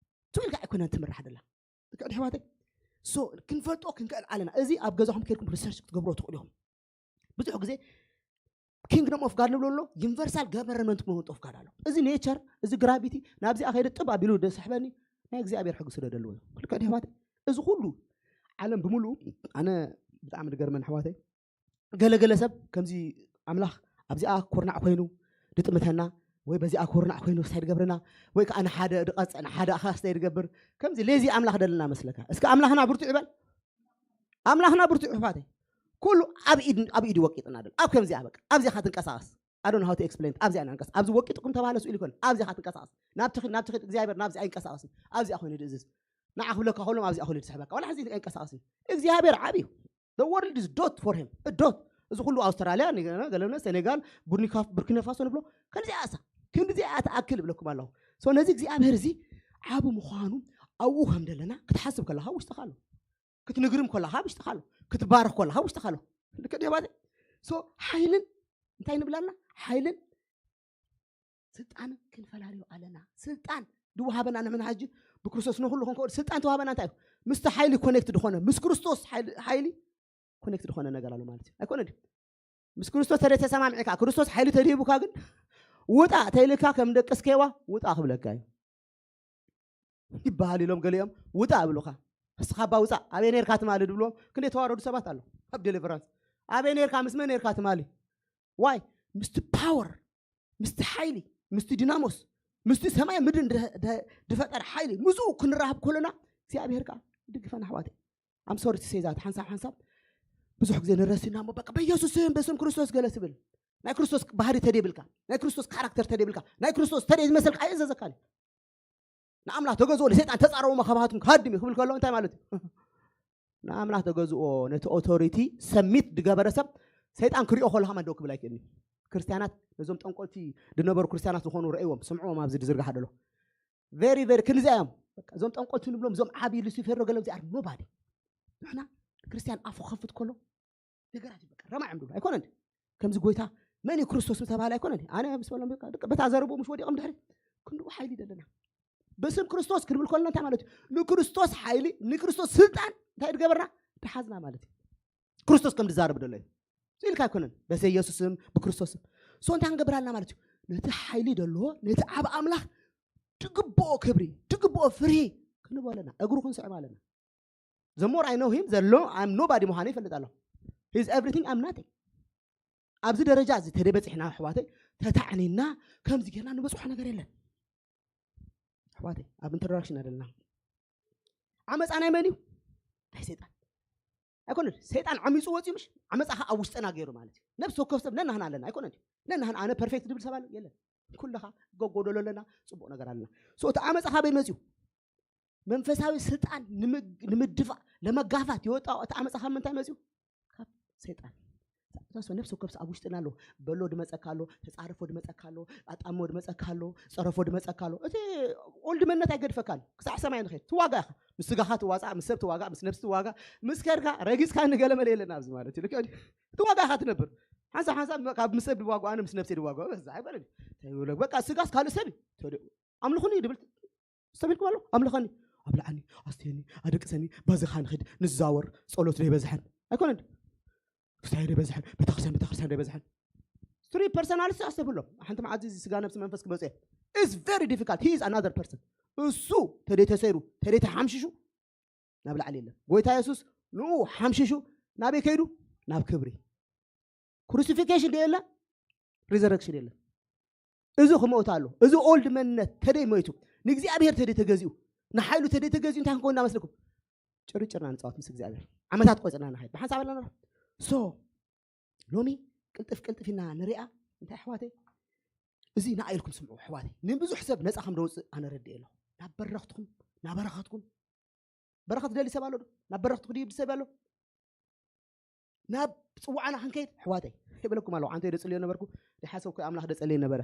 ትውልካ ኣይኮነን ትምራሕ ደላ ልክዕ ድዩ ኣሕዋተይ ሶ ክንፈልጦ ክንክእል ኣለና እዚ ኣብ ገዛኹም ከይድኩም ሪሰርች ክትገብሮ ትኽእሉ ኢኹም ብዙሕ ግዜ ኪንግደም ኦፍ ጋድ ንብሎ ኣሎ ዩኒቨርሳል ገቨርንመንት ሞመንት ኦፍ ጋድ ኣሎ እዚ ኔቸር እዚ ግራቪቲ ናብዚኣ ከይደ ጥብ ኣቢሉ ደስሕበኒ ናይ እግዚኣብሔር ሕጊ ስለ ደለዎ እዩ ክልከ ኣሕዋተይ እዚ ኩሉ ዓለም ብምሉኡ ኣነ ብጣዕሚ ዝገርመን ኣሕዋተይ ገለገለ ሰብ ከምዚ ኣምላኽ ኣብዚኣ ኩርናዕ ኮይኑ ድጥምተና፣ ወይ በዚኣ ኩርናዕ ኮይኑ ስታይ ድገብርና፣ ወይ ከዓ ንሓደ ድቐፅዕ፣ ንሓደ ኣኻ ስታይ ድገብር። ከምዚ ሌዚ ኣምላኽ ደለና መስለካ? እስከ ኣምላኽና ብርቱዕ ይበል። ኣምላኽና ብርቱዕ ይሕፋተይ። ኩሉ ኣብ ኢድ ኣብ ኢድ ወቂጥና ደሎ ኣብ ከምዚኣ በቃ ኣብዚኣ ትንቀሳቐስ። I don't know how to explain። ኣብዚኣ ንንቀስ ኣብዚ ወቂጥኩም ተባህለ ስኢሉ ይኮን ኣብዚኣ ትንቀሳቐስ። ናብቲ ኺድ ናብቲ ኺድ እግዚኣብሔር ናብዚ ኣይንቀሳቐስን። ኣብዚኣ ኮይኑ ድእዝዝ። ንዓ ክብለካ ከሎም ኣብዚኣ ኮይኑ ድስሕበካ ዋላ ሓዚ ኣይንቀሳቐስን። እግዚኣብሔር ዓብዩ። The world is dot for him dot። እዚ ኩሉ ኣውስትራልያ፣ ገለምነ፣ ሴኔጋል፣ ቡርኪናፋሶ ንብሎ ከምዚኣ እሳ፣ ክንዲዚኣ ትኣክል እብለኩም ኣለኹ። So ነዚ እግዚኣብሔር እዚ ዓቢ ምዃኑ ኣብኡ ከም ዘለና ክትሓስብ ከለኻ ውሽጥኻ ኣሎ። ክትንግርም ከለኻ ውሽጥኻ ኣሎ። ክትባርኽ ከለኻ ውሽጥኻ ኣሎ። ልክዕ ድዮ ባዜ? So ሓይልን እንታይ ንብላና? ሓይልን ስልጣንን ክንፈላለዮ ኣለና። ስልጣን ድወሃበና ንሕና ሕጂ ብክርስቶስ ንኹሉ ክንከወል ስልጣን ተዋሃበና። እንታይ እዩ? ምስቲ ሓይሊ ኮኔክት ዝኾነ ምስ ክርስቶስ ሓይሊ ኮኔክት ዝኾነ ነገር ኣሎ ማለት እዩ። ኣይኮነ ድዩ? ምስ ክርስቶስ ተደ ተሰማሚዕካ ክርስቶስ ሓይሊ ተዲህቡካ ግን ውጣ ተይልካ ከም ደቂ ስኬዋ ውጣ ክብለካ እዩ። ይበሃል ኢሎም ገሊኦም ውጣ እብሉኻ። እስኻ ባ ውፃእ ኣበይ ነርካ ትማሊ ድብሎም ክንደይ ተዋረዱ ሰባት ኣሎ ኣብ ዴሊቨራንስ። ኣበይ ነርካ ምስ መን ነርካ ትማሊ? ዋይ ምስቲ ፓወር ምስቲ ሓይሊ ምስቲ ዲናሞስ ምስቲ ሰማይ ምድርን ድፈጠር ሓይሊ ምስኡ ክንራህብ ከለና እግዚኣብሔር ከዓ ድግፈና ኣሕዋተይ። ኣምሶሪ ትሴዛት ሓንሳብ ሓንሳብ ብዙሕ ግዜ ንረሲና እሞ በቃ በኢየሱስ ስም በስም ክርስቶስ ገለ ስብል ናይ ክርስቶስ ባህሪ ተደብልካ ናይ ክርስቶስ ካራክተር ተደብልካ ናይ ክርስቶስ ተደ ዝመሰልካ ኣየዘዘካን እዩ። ንኣምላኽ ተገዝኦ ንሰይጣን ተፃረቡ መኸባትኩም ክሃድም እዩ ክብል ከሎ እንታይ ማለት እዩ? ንኣምላኽ ተገዝኦ ነቲ ኦቶሪቲ ሰሚት ዝገበረ ሰብ ሰይጣን ክሪኦ ከሎ ከማ ደው ክብል ኣይክእልን እዩ። ክርስትያናት ነዞም ጠንቆልቲ ዝነበሩ ክርስትያናት ዝኾኑ ረእይዎም ስምዕዎም ኣብዚ ዝዝርጋሕ ደሎ ቨሪ ቨሪ ክንዚኣ እዮም። እዞም ጠንቆልቲ ንብሎም እዞም ዓብዪ ሉሲፌር ገሎም ዚኣር ኖባዲ ንሕና ክርስትያን ኣፉ ክኸፍት ከሎ ነገራት እዩ በቃ ረማዕ እዮም ድብሉ ኣይኮነን። ከምዚ ጎይታ መን እዩ ክርስቶስ ዝተባህለ ኣይኮነን። ኣነ ምስ በሎም በቃ ደቂ በታ ዘረብኡ ምሽ ወዲቖም ድሕሪ ክንድኡ ሓይሊ ደለና በስም ክርስቶስ ክንብል ከለና እንታይ ማለት እዩ? ንክርስቶስ ሓይሊ ንክርስቶስ ስልጣን እንታይ ድገበርና ድሓዝና ማለት እዩ። ክርስቶስ ከም ድዛረብ ደሎ እዩ ኢልካ ኣይኮነን። በዘ ኢየሱስም ብክርስቶስም ሶ እንታይ ክንገብር ኣለና ማለት እዩ? ነቲ ሓይሊ ደለዎ ነቲ ዓብ ኣምላኽ ድግብኦ ክብሪ ድግብኦ ፍርሂ ክንቦ ኣለና እግሩ ክንስዕብ ኣለና። The more I know him the low I'm nobody ምዃነ ይፈልጥ ኣሎ። He's everything I'm nothing። ኣብዚ ደረጃ እዚ ተደበፂሕና ኣሕዋተይ ተታዕኒና ከምዚ ጌርና ንበፅሖ ነገር የለን። ኣሕዋተይ ኣብ ኢንትሮዳክሽን ኣለና። ዓመፃ ናይ መን እዩ? ናይ ሰይጣን ኣይኮነን። ሰይጣን ዓሚፁ ወፂኡ ምሽ ዓመፃ ከዓ ኣብ ውሽጥና ገይሩ ማለት እዩ። ነብሲ ወከፍ ሰብ ነናህና ኣለና ኣይኮነን። ነናህና ኣነ ፐርፌክት ድብል ሰብ ኣሎ የለን። ኩልኻ ጎጎደሎ ኣለና። ፅቡቅ ነገር ኣለና። So እቲ ዓመፃ ካበይ መፅዩ? መንፈሳዊ ስልጣን ንምድፋእ ለመጋፋት የወጣ እቲ ዓመፃ ካብ ምንታይ መፅዩ? ካብ ሰይጣን። ነፍሲ ወከፍ ኣብ ውሽጥና ኣለዎ። በሎ ድመፀካ ኣሎ፣ ተፃርፎ ድመፀካ ኣሎ፣ ኣጣሞ ድመፀካ ኣሎ፣ ፀረፎ ድመፀካ ኣሎ። እቲ ኦልድ መነት ኣይገድፈካን። ክሳዕ ሰማይ ንኸድ ትዋጋ ኢኻ። ምስ ስጋኻ ትዋፃእ፣ ምስ ሰብ ትዋጋ፣ ምስ ነብሲ ትዋጋ፣ ምስ ከድካ ረጊፅካ ንገለመለ የለን ኣብዚ ማለት እዩ። ልክዕ ድዩ? ትዋጋ ኢኻ ትነብር። ሓንሳብ ሓንሳብ ካብ ምስ ሰብ ድዋጋ ኣነ ምስ ነብሲ ድዋጋ በዛ ኣይበለን። እንታይ ይብሎ በቃ ስጋስ ካልእ ሰብ እዩ። ኣምልኹኒ ድብል ሰሚልኩም ኣሎ ኣምልኸኒ ኣብልዓኒ ኣስተየኒ ኣደቅሰኒ ባዝኻ ንኽድ ንዛወር ጸሎት ዘይበዝሐን ኣይኮነን ክሳይ ዘይበዝሐን ቤተክርስትያን ቤተክርስትያን ዘይበዝሐን ስሪ ፐርሰናልስ ኣስተብሎም ሓንቲ መዓዚ እዚ ስጋ ነብሲ መንፈስ ክመጽእ is very difficult he is another person እሱ ተደይ ተሰይሩ ተደይ ተሓምሽሹ ናብ ላዕሊ የለን ጎይታ የሱስ ንኡ ሓምሽሹ ናበይ ከይዱ ናብ ክብሪ ክሩሲፊኬሽን ዶ የለ ሪዘረክሽን የለን እዚ ክመውት ኣሎ እዚ ኦልድ መንነት ተደይ ሞይቱ ንእግዚኣብሔር ተደይ ተገዚኡ ንሓይሉ ተደይ ተገዚኡ እንታይ ክንከውን እንዳመስልኩም ጭርጭርና ንፃወት ምስ እግዚኣብሔር ዓመታት ቆፅርና ንሓይል ብሓንሳብ ኣለና ሶ ሎሚ ቅልጥፍ ቅልጥፍ ኢና ንሪኣ እንታይ ኣሕዋተይ እዚ ንዓ ኢልኩም ስምዑ ኣሕዋተይ ንብዙሕ ሰብ ነፃ ከም ደውፅእ ኣነ ረድእ ኣለኹ ናብ በረኽትኩም ናበረኸትኩም በረኸት ደሊ ሰብ ኣሎ ናብ በረኽቲ ክድይብ ሰብ ኣሎ ናብ ፅዋዕና ክንከይድ ኣሕዋተይ ይብለኩም ኣለኹ ዓንተ ደፅልዮ ነበርኩ ደሓሰብኩ ኣምላኽ ደፀልየ ነበረ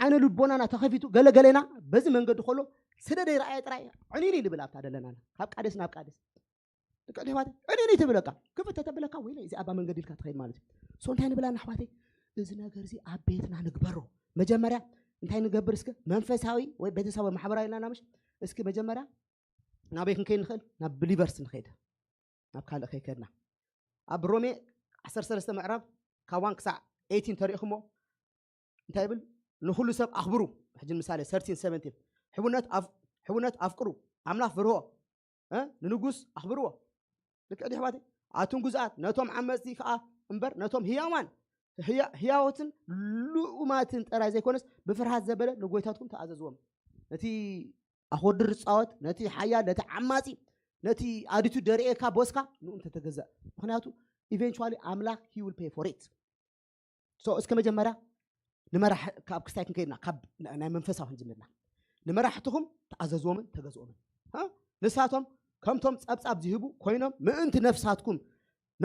ዓይነ ልቦናና ተኸፊቱ ገለገሌና በዚ መንገዲ ከሎ ስደደይ ረኣየ ጥራይ ዕኒኒ ልብል ኣብታ ደለና ካብ ቃደስ ናብ ቃደስ ደቂ ኣሕዋተይ ዕኒኒ ትብለካ ክፍት ተተብለካ ወይ እዚ ኣባ መንገዲ ኢልካ ትኸይድ ማለት እዩ ሶ እንታይ ንብላ ኣሕዋተይ እዚ ነገር እዚ ኣብ ቤትና ንግበሮ መጀመርያ እንታይ ንገብር እስከ መንፈሳዊ ወይ ቤተሰባዊ ማሕበራዊ ኢልና ናምሽ እስኪ መጀመርያ ናበይ ክንከይድ ንኽእል ናብ ብሊቨርስ ንኸይድ ናብ ካልእ ከይከድና ኣብ ሮሜ ዓሰርተ ሰለስተ ምዕራብ ካብ ዋን ክሳዕ ኤይቲን ተሪእኹሞ እንታይ ይብል ንኹሉ ሰብ ኣኽብሩ ሕጂ ምሳሌ ሰርቲን ሰቨንቲን ሕቡነት ኣፍቅሩ ኣምላኽ ፍርሆ ንንጉስ ኣኽብርዎ ልክዕ ዲሕባቲ ኣቱም ግዙኣት ነቶም ዓመፅቲ ከዓ እምበር ነቶም ህያዋን ህያ- ህያዎትን ልኡማትን ጥራይ ዘይኮነስ ብፍርሃት ዘበለ ንጎይታትኩም ተኣዘዝዎም። ነቲ ኣኾድር ዝጻወት፣ ነቲ ሓያል፣ ነቲ ዓማጺ፣ ነቲ ኣዲቱ ደርእየካ ቦስካ ንኡ እንተተገዛእ። ምክንያቱ ኢቨንቹዋሊ ኣምላኽ he will pay for it። So እስከ መጀመርያ ንመራሕ ካብ ክስታይ ክንከይድና ካብ ናይ መንፈሳዊ ክንጅምርና ንመራሕትኹም ተኣዘዝዎምን ተገዝኦምን። ንሳቶም ከምቶም ጸብጻብ ዝህቡ ኮይኖም ምእንቲ ነፍሳትኩም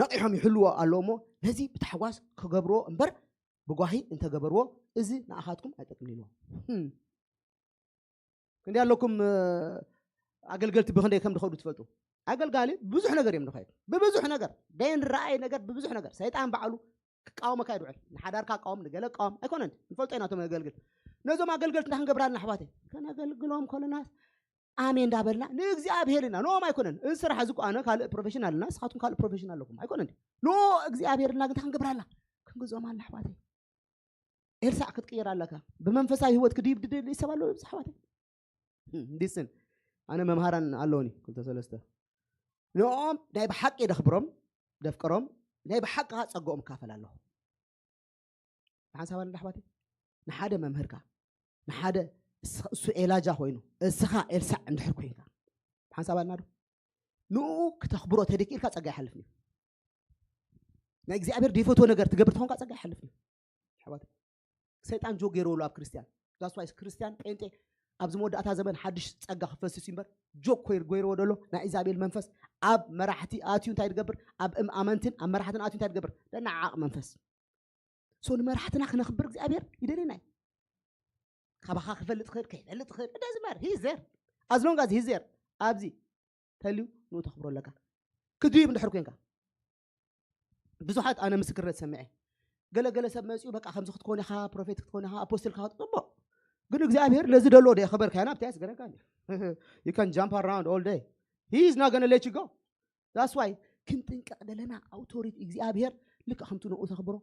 ነቒሖም ይሕልዎ ኣለዎ እሞ ነዚ ብታሕጓስ ክገብርዎ እምበር ብጓሂ እንተገበርዎ እዚ ንኣኻትኩም ኣይጠቅምን ኢልዎ። ክንደይ ኣለኩም ኣገልገልቲ ብክንደይ ከም ዝኸዱ ትፈልጡ? ኣገልጋሊ ብዙሕ ነገር እዮም ዝኸዱ፣ ብብዙሕ ነገር ደይን ረኣይ ነገር ብብዙሕ ነገር ሰይጣን ባዕሉ ክቃወመካ ይድውዕል። ንሓዳርካ ቃወም፣ ንገለ ቃወም ኣይኮነን። ንፈልጦ ኢና እቶም ኣገልግል ነዞም ኣገልገልቲ እንታይ ክንገብር ኣለና ኣሕዋተይ? ከነገልግሎም ከለና ኣሜን እንዳበልና ንእግዚኣብሔር ኢና፣ ንኦም ኣይኮነን። እዚ ስራሕ እዚ እኮ ኣነ ካልእ ፕሮፌሽን ኣለና፣ ንስኻትኩም ካልእ ፕሮፌሽን ኣለኩም ኣይኮነን። ን እግዚኣብሔር እና እንታይ ክንገብር ኣለና? ክንግዝኦም ኣለና ኣሕዋተይ። ኤልሳዕ ክትቅየር ኣለካ። ብመንፈሳዊ ህይወት ክድይብ ድደሊ ሰብ ኣሎ ኣብዚ ኣሕዋተይ? ሊስን ኣነ መምሃራን ኣለውኒ ክልተ ሰለስተ ንኦም ናይ ብሓቂ ደኽብሮም ደፍቅሮም ናይ ብሓቂ ጸገኦም እካፈል ኣለኹ። ብሓንሳብ ኣለ ኣሕዋተይ ንሓደ መምህርካ ንሓደ እሱ ኤላጃ ኮይኑ እስኻ ኤልሳዕ እንድሕር ኮይንካ ብሓንሳብ ኣለና ዶ ንኡ ክተኽብሮ ተደኪልካ ጸጋ ይሓልፍ እዩ። ናይ እግዚኣብሔር ዘይፈትዎ ነገር ትገብር ተኾንካ ጸጋ ይሓልፍ እዩ። ኣሕዋት ሰይጣን ጆክ ገይርዎ ኣሎ ኣብ ክርስቲያን that's why ክርስቲያን ጴንጤ ኣብዚ መወዳእታ ዘመን ሓድሽ ጸጋ ክፈስስ እዩ እምበር ጆክ ኮይር ጎይርዎ ደሎ ናይ ኢዛቤል መንፈስ ኣብ መራሕቲ ኣትዩ እንታይ ትገብር ኣብ እም ኣመንትን ኣብ መራሕትን ኣትዩ እንታይ ትገብር ደናዓቕ መንፈስ so ንመራሕትና ክነኽብር እግዚኣብሔር ይደልየና እዩ። ካባኻ ክፈልጥ ክእል ከይፈልጥ ክእል እዳ ዝማር ሂዘር ኣዝሎንጋ ሂዘር ኣብዚ ተልዩ ንኡ ተኽብሮ ኣለካ። ክድዩብ እንድሕር ኮንካ ብዙሓት ኣነ ምስክርነት ሰሚዐ ገለ ገለ ሰብ መፅኡ በቃ ከምዚ ክትኮን ኢኻ ፕሮፌት ክትኮን ኢኻ ኣፖስትል ካ ፅቡቅ ግን እግዚኣብሔር ለዚ ደሎ ደ የኸበርካዮ ናብቲ ያስገረካ you can jump around all day he is not gonna let you go that's why ክንጥንቀቕ ደለና ኣውቶሪቲ እግዚኣብሔር ልክዕ ከምቲ ንኡ ተኽብሮ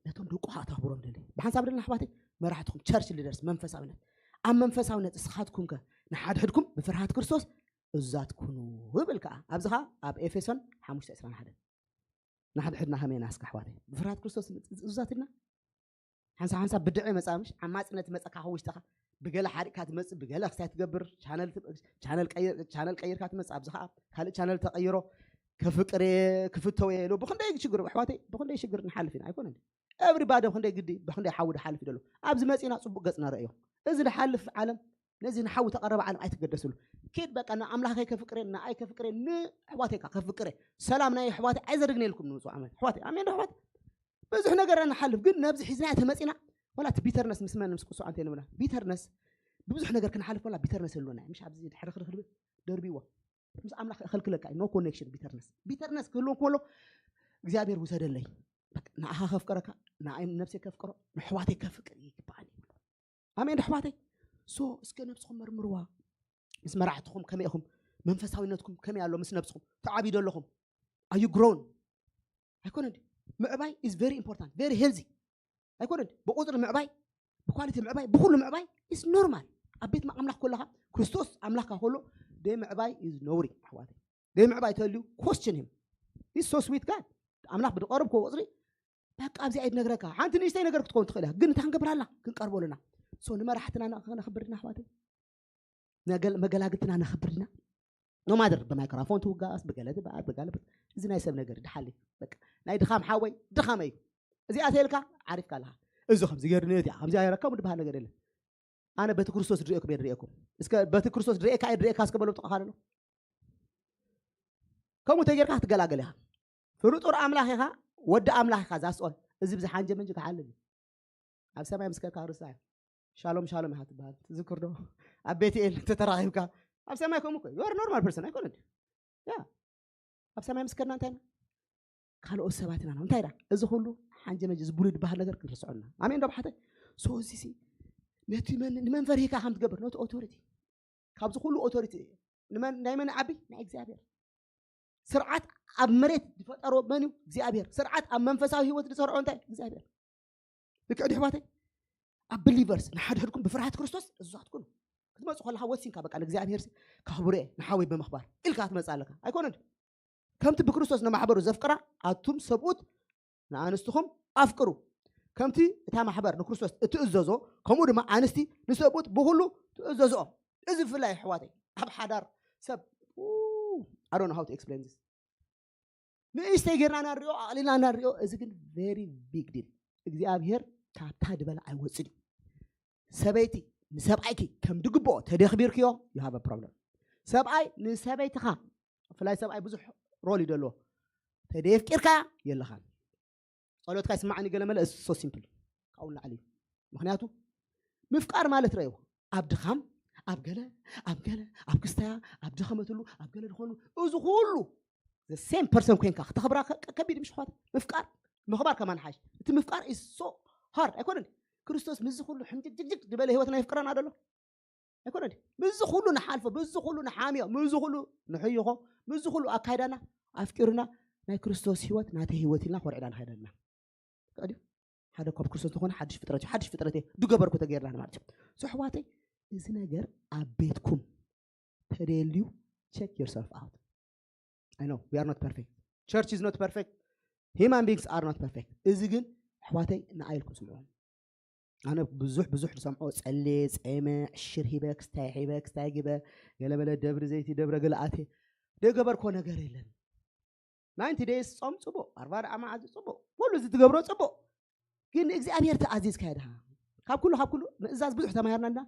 ነቶም ደቁ ከዓ ተኽብሮም ደለ ብሓንሳብ ደለና ኣሕዋተይ መራሕትኹም ቸርች ሊደርስ መንፈሳዊነት ኣብ መንፈሳዊነት እስኻትኩም ከ ንሓድሕድኩም ብፍርሃት ክርስቶስ እዛት ኩኑ ይብል ከዓ ኣብዚ ከዓ ኣብ ኤፌሶን ሓሙሽተ ዕስራን ሓደን ንሓድሕድና ከመይ ኢና እስከ ኣሕዋተይ ብፍርሃት ክርስቶስ እዛት ኢልና ሓንሳብ ሓንሳብ ብድዐ መፃ ምሽ ዓማፅነት መፀካ ከውሽጥኻ ብገለ ሓሪቕካ ትመፅእ ብገለ ክስታይ ትገብር ቻነል ቀይርካ ትመፅእ ኣብዚ ከዓ ካልእ ቻነል ተቐይሮ ከፍቅር ክፍተው ኢሉ ብክንደይ ሽግር ኣሕዋተይ ብክንደይ ሽግር ንሓልፍ ኢና ኣይኮነን everybody ብክንደይ ግዲ ብክንደይ ሓዊ ድሓልፍ ደሎ ኣብዚ መፂና ፅቡቅ ገፅ ነረእዮ እዚ ድሓልፍ ዓለም ነዚ ንሓዊ ተቐረበ ዓለም ኣይትገደስሉ ኪድ በቃ ንኣምላኸይ ከፍቅሬ ንኣይ ከፍቅሬ ንኣሕዋተይ ከፍቅሬ ሰላም ናይ ኣሕዋተይ ኣይዘደግነልኩም ንምፅኡ ዓመት ኣሕዋተይ ኣሜን ኣሕዋት ብዙሕ ነገር ንሓልፍ ግን ነብዚ ሒዝና ተመፂና ወላ እቲ ቢተርነስ ምስ መን ምስ ቅሱዕ ኣንተ ንብላ ቢተርነስ ብብዙሕ ነገር ክንሓልፍ ወላ ቢተርነስ ህልወና ምሽ ኣብዚ ድሕርኽርኽ ድብል ደርቢዎ ምስ ኣምላኽ ከልክለካ no connection ቢተርነስ ቢተርነስ ክህልወኩም ከሎ እግዚኣብሔር ውሰደለይ ንኣኻ ከፍቅረካ ንኣይ ነብሰይ ከፍቅሮ ንሕዋተይ ከፍቅር ይግባኣኒ ኣሜን ኣሕዋተይ so እስከ ነብስኹም መርምርዋ ምስ መራሕትኹም ከመይ ኢኹም መንፈሳዊነትኩም ከመይ ኣሎ ምስ ነብስኹም ተዓቢዶ ኣለኹም ኣዩ ግሮን ኣይኮነ ምዕባይ is very important very healthy ኣይኮነ ብቁፅሪ ምዕባይ ብኳሊቲ ምዕባይ ብኩሉ ምዕባይ is normal ኣብ ቤት ኣምላኽ ከለኻ ክርስቶስ ኣምላኽካ ከሎ ደይ ምዕባይ is ነውሪ ኣሕዋተይ ደይ ምዕባይ ተልዩ question him is so sweet God ኣምላኽ ብትቐርብ ከ ቁፅሪ በቃ ኣብዚ ኣይት ነግረካ ሓንቲ ንእሽተይ ነገር ክትከውን ትኽእል እያ ግን እንታይ ክንገብር ኣላ ክንቀርቦ ኣለና so ንመራሕትና ከነኽብር ድና ኣሕዋተይ መገላግትና ነኽብር ድና no matter ብማይክሮፎን ትውጋስ ብገለ ትበኣል ብጋለ እዚ ናይ ሰብ ነገር ድሓል እዩ በቃ ናይ ድኻም ሓወይ ድኻመ እዩ እዚኣ ተልካ ዓሪፍካ ኣለኻ እዚ ከምዚ ገይርኒ እዚኣ ከምዚ ኣይረከቡ ድበሃል ነገር የለን ኣነ በቲ ክርስቶስ ድርእየኩም እየ ድርእየኩም እስከ በቲ ክርስቶስ ድርእየካ እየ ድርእየካ እስከ በሎ ጥቕኻ ኣሎ ከምኡ ተጌርካ ክትገላገል ኢኻ ፍሩጡር ኣምላኽ ኢኻ ወዲ ኣምላኽ ኢኻ ዛስኦል እዚ ብዝሓንጀ ምንጂ ክሓልል እዩ ኣብ ሰማይ ምስ ከድካ ክርስታ እዩ ሻሎም ሻሎም ኢኻ ትበሃል ትዝክር ዶ ኣብ ቤት ኤል ተተራኺብካ ኣብ ሰማይ ከምኡ ኮ ዩር ኖርማል ፐርሰን ኣይኮነ ያ ኣብ ሰማይ ምስ ከድና እንታይ ካልኦት ሰባት ኢና እንታይ ዳ እዚ ኩሉ ሓንጀ መጅ ዝብሉ ድበሃል ነገር ክንርስዖ ኣለና ኣሜን ዶ ብሓተይ ሶ እዚ ሲ ነቲ መን ንመን ፈሪህካ ከም ትገብር ነቲ ኦቶሪቲ ካብዚ ኩሉ ኦቶሪቲ ናይ መን ዓቢ ናይ እግዚኣብሔር ስርዓት ኣብ መሬት ዝፈጠሮ መን እዩ እግዚኣብሔር ስርዓት ኣብ መንፈሳዊ ህይወት ዝሰርዖ እንታይ እግዚኣብሔር ልክዕ ዲሕዋተይ ኣብ ብሊቨርስ ንሓድሕድኩም ብፍርሃት ክርስቶስ እዛትኩኑ ክትመፁ ከለካ ወሲንካ በቃ ንእግዚኣብሔር ካኽብሮ እየ ንሓወይ ብምኽባር ኢልካ ክትመፅእ ኣለካ ኣይኮነን ከምቲ ብክርስቶስ ንማሕበሩ ዘፍቅራ ኣቱም ሰብኡት ንኣንስትኹም ኣፍቅሩ ከምቲ እታ ማሕበር ንክርስቶስ እትእዘዞ፣ ከምኡ ድማ ኣንስቲ ንሰብኡት ብኹሉ ትእዘዝኦም። እዚ ብፍላይ ኣሕዋተይ ኣብ ሓዳር ሰብ I don't know how to explain this። ንእሽተይ ጌርና ናንሪኦ፣ ኣቕሊልና ናንሪኦ። እዚ ግን very big deal። እግዚኣብሔር ካብታ ድበላ ኣይወፅን እዩ። ሰበይቲ ንሰብኣይኪ ከም ድግብኦ ተደኽቢርክዮ፣ you have a problem። ሰብኣይ ንሰበይትኻ፣ ብፍላይ ሰብኣይ ብዙሕ ሮል እዩ ዘለዎ። ተደፍቂርካ የለኻን። ጸሎትካ ይስማዓኒ ገለ መለ so simple ካብኡ ንላዕሊ እዩ። ምክንያቱ ምፍቃር ማለት ረእዩ ኣብ ድኻም ኣብ ገለ ኣብ ገለ ኣብ ክስታያ ኣብ ደኸመትሉ ኣብ ገለ ዝኾኑ እዚ ኩሉ the same person ኮይንካ ክተኽብራ ከ- ከቢድ ምሽ ኳት ምፍቃር ምኽባር ከማን ሓሽ እቲ ምፍቃር is so hard ኣይኮነን። ክርስቶስ ምስዚ ኩሉ ሕንጅግጅግጅግ ዝበለ ህይወትና ይፍቅረና ደሎ ኣይኮነን። ምስዚ ኩሉ ንሓልፎ ምስዚ ኩሉ ንሓምዮ ምስዚ ኩሉ ንሕይኾ ምስዚ ኩሉ ኣካይዳና ኣፍቂሩና ናይ ክርስቶስ ህይወት ናተይ ህይወት ኢልና ኮርዕዳ ንኸይደልና ቀዲም ሓደ ኮብ ክርስቶስ ዝኾነ ሓድሽ ፍጥረት እዩ። ሓድሽ ፍጥረት እየ ድገበርኩ ተገይርና ማለት እዩ። So ኣሕዋተይ እዚ ነገር ኣብ ቤትኩም ተደልዩ check yourself out። I know we are not perfect. Church is not perfect. Human beings are not perfect. እዚ ግን ኣሕዋተይ ንኣይ ኢልኩም ስምዑ። ኣነ ብዙሕ ብዙሕ ዝሰምዖ ጸልየ ጸመ ዕሽር ሂበ ክስታይ ሒበ ክስታይ ግበ ገለበለ ደብሪ ዘይቲ ደብረ ግልኣቴ ደገበርኮ ነገር የለን። ናይንቲ days ጾም ጽቡቕ፣ ኣርባዓ መዓልቲ ጽቡቕ፣ ኩሉ እዚ ትገብሮ ጽቡቕ። ግን ንእግዚኣብሔር ተኣዚዝካ ድኻ? ካብ ኩሉ ካብ ኩሉ ምእዛዝ ብዙሕ ተማሂርና እና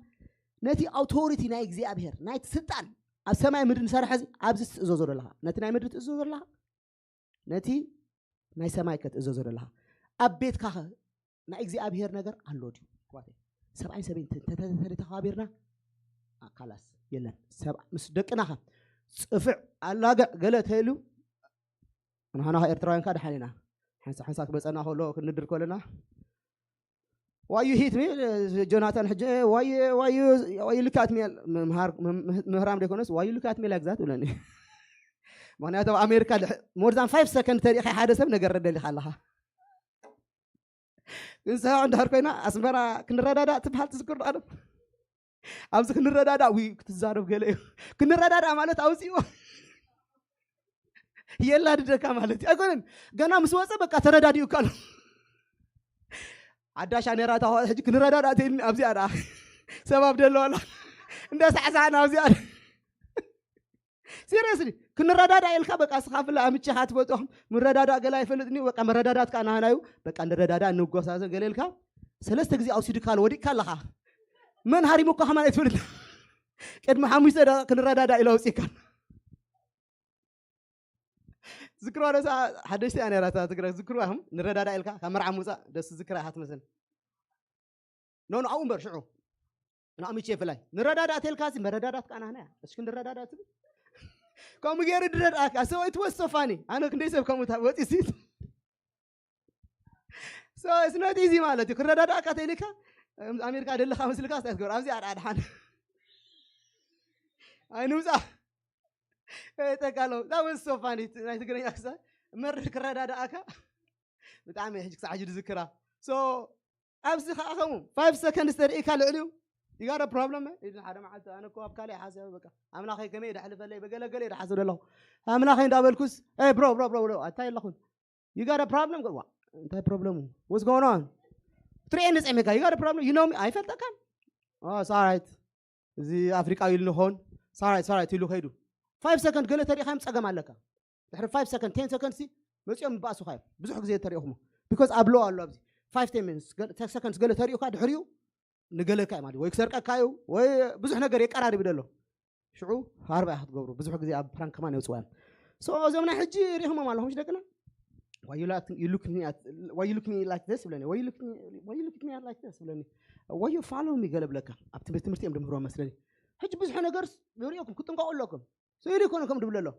ነቲ ኣውቶሪቲ ናይ እግዚኣብሔር ናይቲ ስልጣን ኣብ ሰማይ ምድሪ ንሰርሐ እዚ ኣብዚ ትእዘዞ ዘለኻ ነቲ ናይ ምድሪ ትእዘዞ ዘለኻ ነቲ ናይ ሰማይ ከ ትእዘዞ ዘለኻ ኣብ ቤትካ ኸ ናይ እግዚኣብሔር ነገር ኣሎ ድዩ? ኣሕዋተይ፣ ሰብኣይን ሰበይትን ተተተተተኻቢርና ካላስ የለን። ሰብ ምስ ደቅና ኸ ጽፍዕ ኣላግዕ ገለ ተይሉ ንሕና ኤርትራውያን ካ ደሓን ኢና። ሓንሳ ሓንሳ ክመፀና ከሎ ክንድር ከለና ዋዩ ሂት ሚ ጆናታን ሕጂ ዋዩ ዋዩ ዋዩ ልካት ሚ ምህራም ደይኮነስ ዋዩ ልካት ሚ ላግዛት ብለኒ። ምክንያቱ ኣብ ኣሜሪካ more than five ሰከንድ ተሪእካ ሓደ ሰብ ነገር ረደሊካ ኣለካ። ግን ሰ እንድሕር ኮይና ኣስመራ ክንረዳዳእ ትበሃል ትዝክር ዶ? ኣብዚ ክንረዳዳእ ዊ ክትዛረብ ገለ እዩ። ክንረዳዳእ ማለት ኣውፅእዎ የላድደካ ማለት እዩ ኣይኮነን። ገና ምስ ወፀ በቃ ተረዳዲኡ እካ ኣሎ። ዓዳሻ ነራ እታ ሕጂ ክንረዳዳእ ተይልኒ ኣብዚኣ ደኣ ሰባብ ደለዋላ እንዳ ሳዕሳዕና ኣብዚኣ ሲሪየስሊ ክንረዳዳ ኢልካ በቃ ስኻ ፍላ ኣምቼኻ ትፈጥኹም ምረዳዳ ገላ ይፈልጥኒ በቃ መረዳዳት ከዓ ናህናዩ በቃ ንረዳዳ እንጎሳዘን ገለ ኢልካ ሰለስተ ግዜ ኣውሲድካ ኣሎ ወዲቅካ ኣለኻ። መን ሃሪሙካ ከማን ኣይትፈልጥ። ቅድሚ ሓሙሽተ ደቂቕ ክንረዳዳ ኢሉ ኣውፅእካ። ዝክርዋ ደሳ ሓደሽቲ እያ ነራ እታ ትግራይ ዝክርዋ ኹም ንረዳዳ ኢልካ ካብ መርዓ ምውፃእ ደስ ዝክራ ኢኻ ትመስል። ኖ ኖ ኣብኡ እምበር ሽዑ ንኣምቼ ፍላይ ንረዳዳ ተልካ ሲ መረዳዳት ቃና ህና እስኪ ንረዳዳ ትብል። ከምኡ ገይሩ ድረዳእካ ሰው ትወስቶ ፋኒ ኣነ ክንደይ ሰብ ከምኡ ወፂ ሲ so it's not easy ማለት እዩ ክረዳዳእካ ተልካ ኣሜሪካ ደለካ መስልካ ስታይ ትገብር ኣብዚ ኣድሓን ኣይንውፃ ጠቃሎ that was so funny ናይ ትግርኛ ክሳ መርር ክረዳዳእካ ብጣዕሚ ሕጂ ክሳዕ ሕጂ ዝዝክራ so ኣብዚ ከዓ ከምኡ five seconds ተሪእካ ልዕሊኡ you got a problem ኢሉ ሓደ መዓልቲ ኣነ እኮ ኣብ ካልእ ሓሰብ በቃ ኣምላኸይ ከመይ ደሕልፈለይ በገለገለ ደሓስብ ኣለኹ ኣምላኸይ እንዳበልኩስ እ ብሮ ብሮ ብሮ ብሮ ኣታይ ኣለኹን you got a problem ዋ እንታይ problem what's going on ትሪኤ ንፀሚካ you got a problem you know me ኣይፈልጠካን ሳራይት እዚ ኣፍሪቃዊ ኢሉ ንኸውን ሳራይት ሳራይት ኢሉ ከይዱ five second ገለ ተሪእካ ዮም ፀገም ኣለካ ድሕሪ five second ten second ሲ መፂኦም ይበኣሱካ እዮም ብዙሕ ግዜ ተሪእኹሞ because ኣብ ሎ ኣሎ ኣብዚ five ten minutes seconds ገለ ተሪእካ ድሕሪኡ ንገለካ እዩ ማለት ወይ ክሰርቀካ እዩ ወይ ብዙሕ ነገር የቀራርብ ደሎ ሽዑ ሃርባ ክትገብሩ ብዙሕ ግዜ ኣብ ፕራንክ ከማን የውፅዋ እዮም so እዞም ናይ ሕጂ ሪእኹሞም ኣለኹም ደቅና why you look me at why you look me like this ብለኒ why you look me at like this ብለኒ why you follow me ገለ ብለካ ኣብ ትምህርቲ ትምህርቲ እዮም ድምህሮ መስለኒ ሕጂ ብዙሕ ነገር ሪእኩም ክጥንቀቁ ኣለኩም ስእሊ ይኮነ ከም ድብለ ኣሎ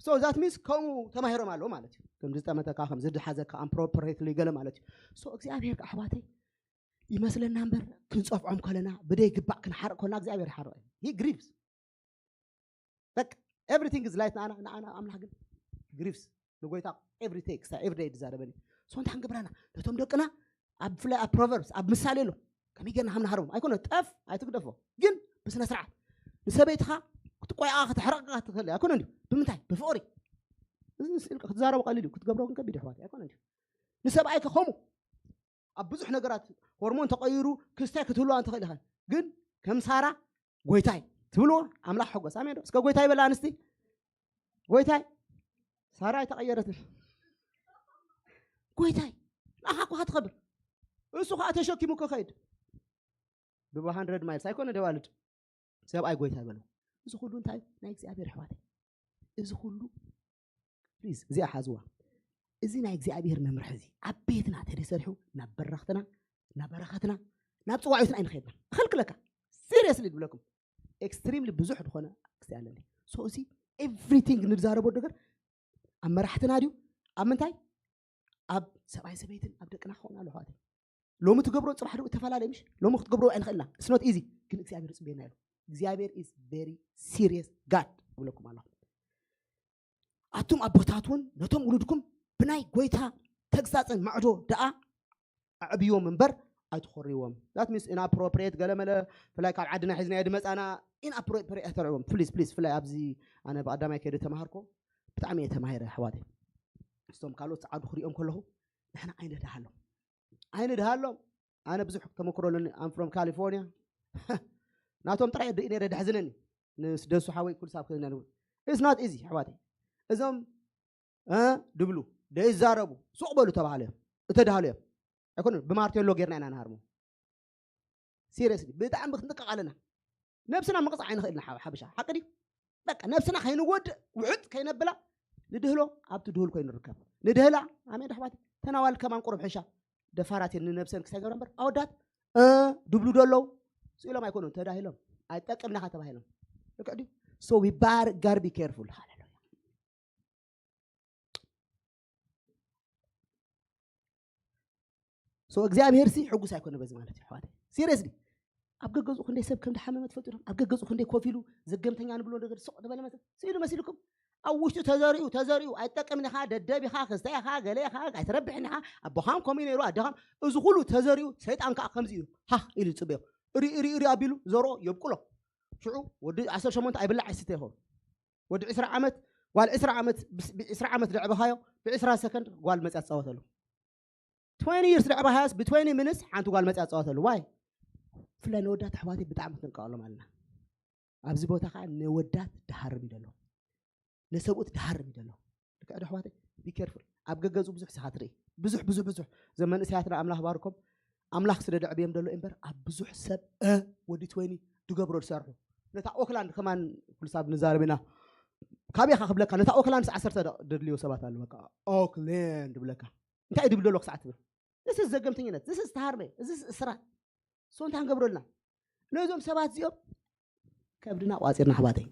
so that means ከምኡ ተማሂሮም ኣለዉ ማለት እዩ ከም ዝጠመተካ ከም ዝድሓዘካ ኣምፕሮፕሬትሊ ገለ ማለት እዩ so እግዚኣብሔር ኣሕዋተይ ይመስለና እምበር ክንፀፍዖም ከለና ብደይ ግባእ ክንሓርቅ ከለና እግዚኣብሔር ይሓርቅ እዩ he grieves በቃ everything is light ንኣና ንኣና ኣምላኽ ግን grieves ንጎይታ every day ክሳብ every day ዝዛረበኒ so እንታይ ክንገብረና ነቶም ደቅና ኣብ ብፍላይ ኣብ ፕሮቨርብስ ኣብ ምሳሌ ኣሎ ከመይ ጌርና ከም ንሃርቦም ኣይኮነ ጠፍ ኣይትግደፎ ግን ብስነ ስርዓት ንሰበይትኻ ክትቆያኣ ከተሕረቕካ ትኽእል ኣይኮነ እንዲ ብምንታይ ብፍቕሪ እዚ ስእልካ ክትዛረቡ ቀሊል እዩ ክትገብሮ ግን ከቢድ ኣሕዋት ኣይኮነ እንዲ ንሰብኣይካ ከምኡ ኣብ ብዙሕ ነገራት ሆርሞን ተቐይሩ ክስታይ ክትህልዋ እንትኽእል ኢኻ። ግን ከም ሳራ ጎይታይ ትብልዎ ኣምላኽ ሕጎስ። ኣሜን ዶ? እስከ ጎይታይ በላ ኣንስቲ። ጎይታይ፣ ሳራ ኣይተቐየረትን። ጎይታይ፣ ንኣኻ እኮ ትኸብር። እሱ ኸዓ ተሸኪሙ ክኸይድ። ብ hundred miles ኣይኮነ ደዋልድ። ሰብኣይ ጎይታይ በሉ። እዚ ኩሉ እንታይ? ናይ እግዚኣብሔር ኣሕዋተይ። እዚ ኩሉ ፕሊዝ እዚኣ ሓዝዋ። እዚ ናይ እግዚኣብሔር መምርሒ እዚ ኣብ ቤትና ተደሰሪሑ ናብ በረኽትና፣ ናብ በረኸትና፣ ናብ ጽዋዒትና ኣይንኸድና። እኸልክለካ። ሲሪየስሊ ዝብለኩም። ኤክስትሪምሊ ብዙሕ ዝኾነ ክስታይ ኣለኒ። ሶ እዚ ኤቭሪቲንግ ንዛረቦ ነገር ኣብ መራሕትና ድዩ? ኣብ ምንታይ? ኣብ ሰብኣይ ሰበይትን ኣብ ደቅና ክኸውን ኣሎ ኣሕዋተይ። ሎሚ ትገብሮ ጽባሕ ዶ እተፈላለየ ምሽ? ሎሚ ክትገብሮ ኣይንኽእልና። It's not easy። ግን እግዚኣብሔር ይጽበየና እዩ። እግዚኣብሔር is very serious God እብለኩም ኣለኹ። ኣቱም ኣቦታት እውን ነቶም ውሉድኩም ብናይ ጎይታ ተግሳጽን ማዕዶ ደኣ ኣዕብዮም እምበር ኣይትኾርይዎም። That means inappropriate ገለመለ ፍላይ ካብ ዓድና ሒዝናዮ ድመጻና inappropriate ኣይተርዕዎም። ፕሊዝ ፕሊዝ ፍላይ ኣብዚ ኣነ ብቐዳማይ ከይደ ተማሃርኮ ብጣዕሚ እየ ተማሂረ ኣሕዋተይ። እስቶም ካልኦት ጸዓዱ ክሪኦም ከለኹ ንሕና ኣይንድሃሎም ኣይንድሃሎም። ኣነ ብዙሕ ተመክሮ ኣለኒ። I'm from California። ናቶም ጥራይ ርኢ ነረ ደሕዝነኒ። ንስደሱ ሓወይ ኩሉ ሳብ ክልና ንብል። It's not easy ኣሕዋተይ። እዞም እ ድብሉ ደይዛረቡ ሱቕ በሉ ተባሃለ እዮም። እተዳህሉ እዮም። ኣይኮነ ብማርቴሎ ጌርና ኢና ንሃርሞ። ሲሪየስሊ ብጣዕሚ ክንጥንቀቕ ኣለና። ነብስና ምቕጻዕ ኣይንኽእልና ሓ- ሓበሻ ሓቂ ድዩ? በቃ ነብስና ከይንጎድእ ውሕጥ ከይነብላ ንድህሎ ኣብቲ ድሁል ኮይኑ ንርከብ። ንድህላ ኣሜን ኣሕዋት ተናዋል ከማን ቁሩብ ሕሻ ደፋራት እየን ንነብሰን ክሳይ ገብረ እምበር ኣወዳት እ ድብሉ ዶ ኣለዉ ስኢሎም ኣይኮኑን ተዳሂሎም ኣይጠቅምናኻ ተባሂሎም ልክዕ ድዩ? So we bar gotta be careful ሃሌሉያ። So እግዚኣብሔር ሲ ሕጉስ ኣይኮነ በዚ ማለት እዩ ኣሕዋተይ። ሲሪየስሊ ኣብ ገገዝኡ ክንደይ ሰብ ከም ድሓመመ ትፈልጡ ዶ? ኣብ ገገዝኡ ክንደይ ኮፍ ኢሉ ዘገምተኛ ንብሎ ነገር ስቕ ዝበለ መሰል ስኢሉ መሲልኩም ኣብ ውሽጡ ተዘሪኡ ተዘሪኡ ኣይትጠቅምን ኢኻ፣ ደደብ ኢኻ፣ ክስታይ ኢኻ፣ ገለ ኢኻ፣ ኣይትረብሕን ኢኻ፣ ኣቦኻም ከምኡ ነይሩ ኣደኻም እዚ ኩሉ ተዘሪኡ ሰይጣን ከዓ ከምዚ እዩ ሃህ ኢሉ ይፅበዮ። ርኢ ርኢ ርኢ ኣቢሉ ዘርኦ የብቁሎ። ሽዑ ወዲ ዓሰርተ ሸሞንተ ኣይብላዕ ኣይስተ ይኸውን። ወዲ ዕስራ ዓመት ጓል ዕስራ ዓመት ብስ- ብ ዕስራ ዓመት ዘዕበኻዮ ብ ዕስራ ሰከንድ ጓል መፅያ ትፃወተሉ። Twenty years ዘዕበኻዮስ ብ twenty minutes ሓንቲ ጓል መፅያ ትፃወተሉ። ዋይ ብፍላይ ነወዳት ኣሕዋተይ ብጣዕሚ ክንጥቀቐሎም ኣለና። ኣብዚ ቦታ ከዓ ነወዳት ድሃርም ይደሎ ነሰብኡት ድሃርም ይደሎ። ልክዕ ዶ ኣሕዋተይ? Be careful። ኣብ ገገዝኡ ብዙሕ ስኻ ትርኢ ብዙሕ ብዙሕ ብዙሕ እዞም መንእሰያትና ኣምላኽ ባርኮም ኣምላኽ ስለ ደዕብዮም ደሎ እምበር ኣብ ብዙሕ ሰብ እ ወዲ ትወይኒ ድገብሮ ዝሰርሑ ነታ ኦክላንድ ከማን ኩሉ ሳብ ንዛረብ ኢና። ካበይ ኢኻ ክብለካ ነታ ኦክላንድ ዓሰርተ ደድልዮ ሰባት ኣሉ በቃ ኦክላንድ ብለካ እንታይ ድብል ደሎ ክሳዕ ትብል this is ዘገምተኝነት this is ተሃርመ እዚ እስራት so እንታይ ክንገብረልና ነዞም ሰባት እዚኦም ከብድና ቋፂርና ኣሕዋተይ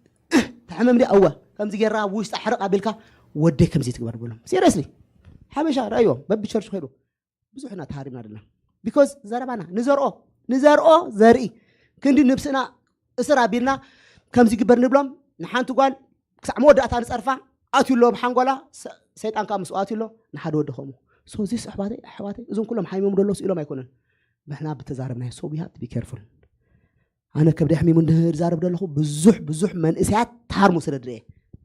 ተሕመም ዲ ኣወ ከምዚ ጌርና ውሽጢ ኣሕርቕ ኣቢልካ ወደይ ከምዚ ትግበር ብሎም ሲሪየስሊ ሓበሻ ረእዮም በብቸርች ከይዱ ብዙሕና ተሃሪምና ደና because ዘረባና ንዘርኦ ንዘርኦ ዘርኢ ክንዲ ንብስና እስር ኣቢልና ከምዚ ግበር ንብሎም ንሓንቲ ጓል ክሳዕ መወዳእታ ንፀርፋ ኣትዩ ኣሎ ብሓንጎላ ሰይጣን ከዓ ምስኡ ኣትዩ ኣሎ ንሓደ ወዲ ከምኡ so this ኣሕዋተይ ኣሕዋተይ እዞም ኩሎም ሓይሞም ደሎ ስኢሎም ኣይኮነን ንሕና ብተዛረብናዮ so we have to be careful ኣነ ከብዲ ኣሕሚሙ እንድዛረብ ደለኹ ብዙሕ ብዙሕ መንእሰያት ተሃርሙ ስለ ድርየ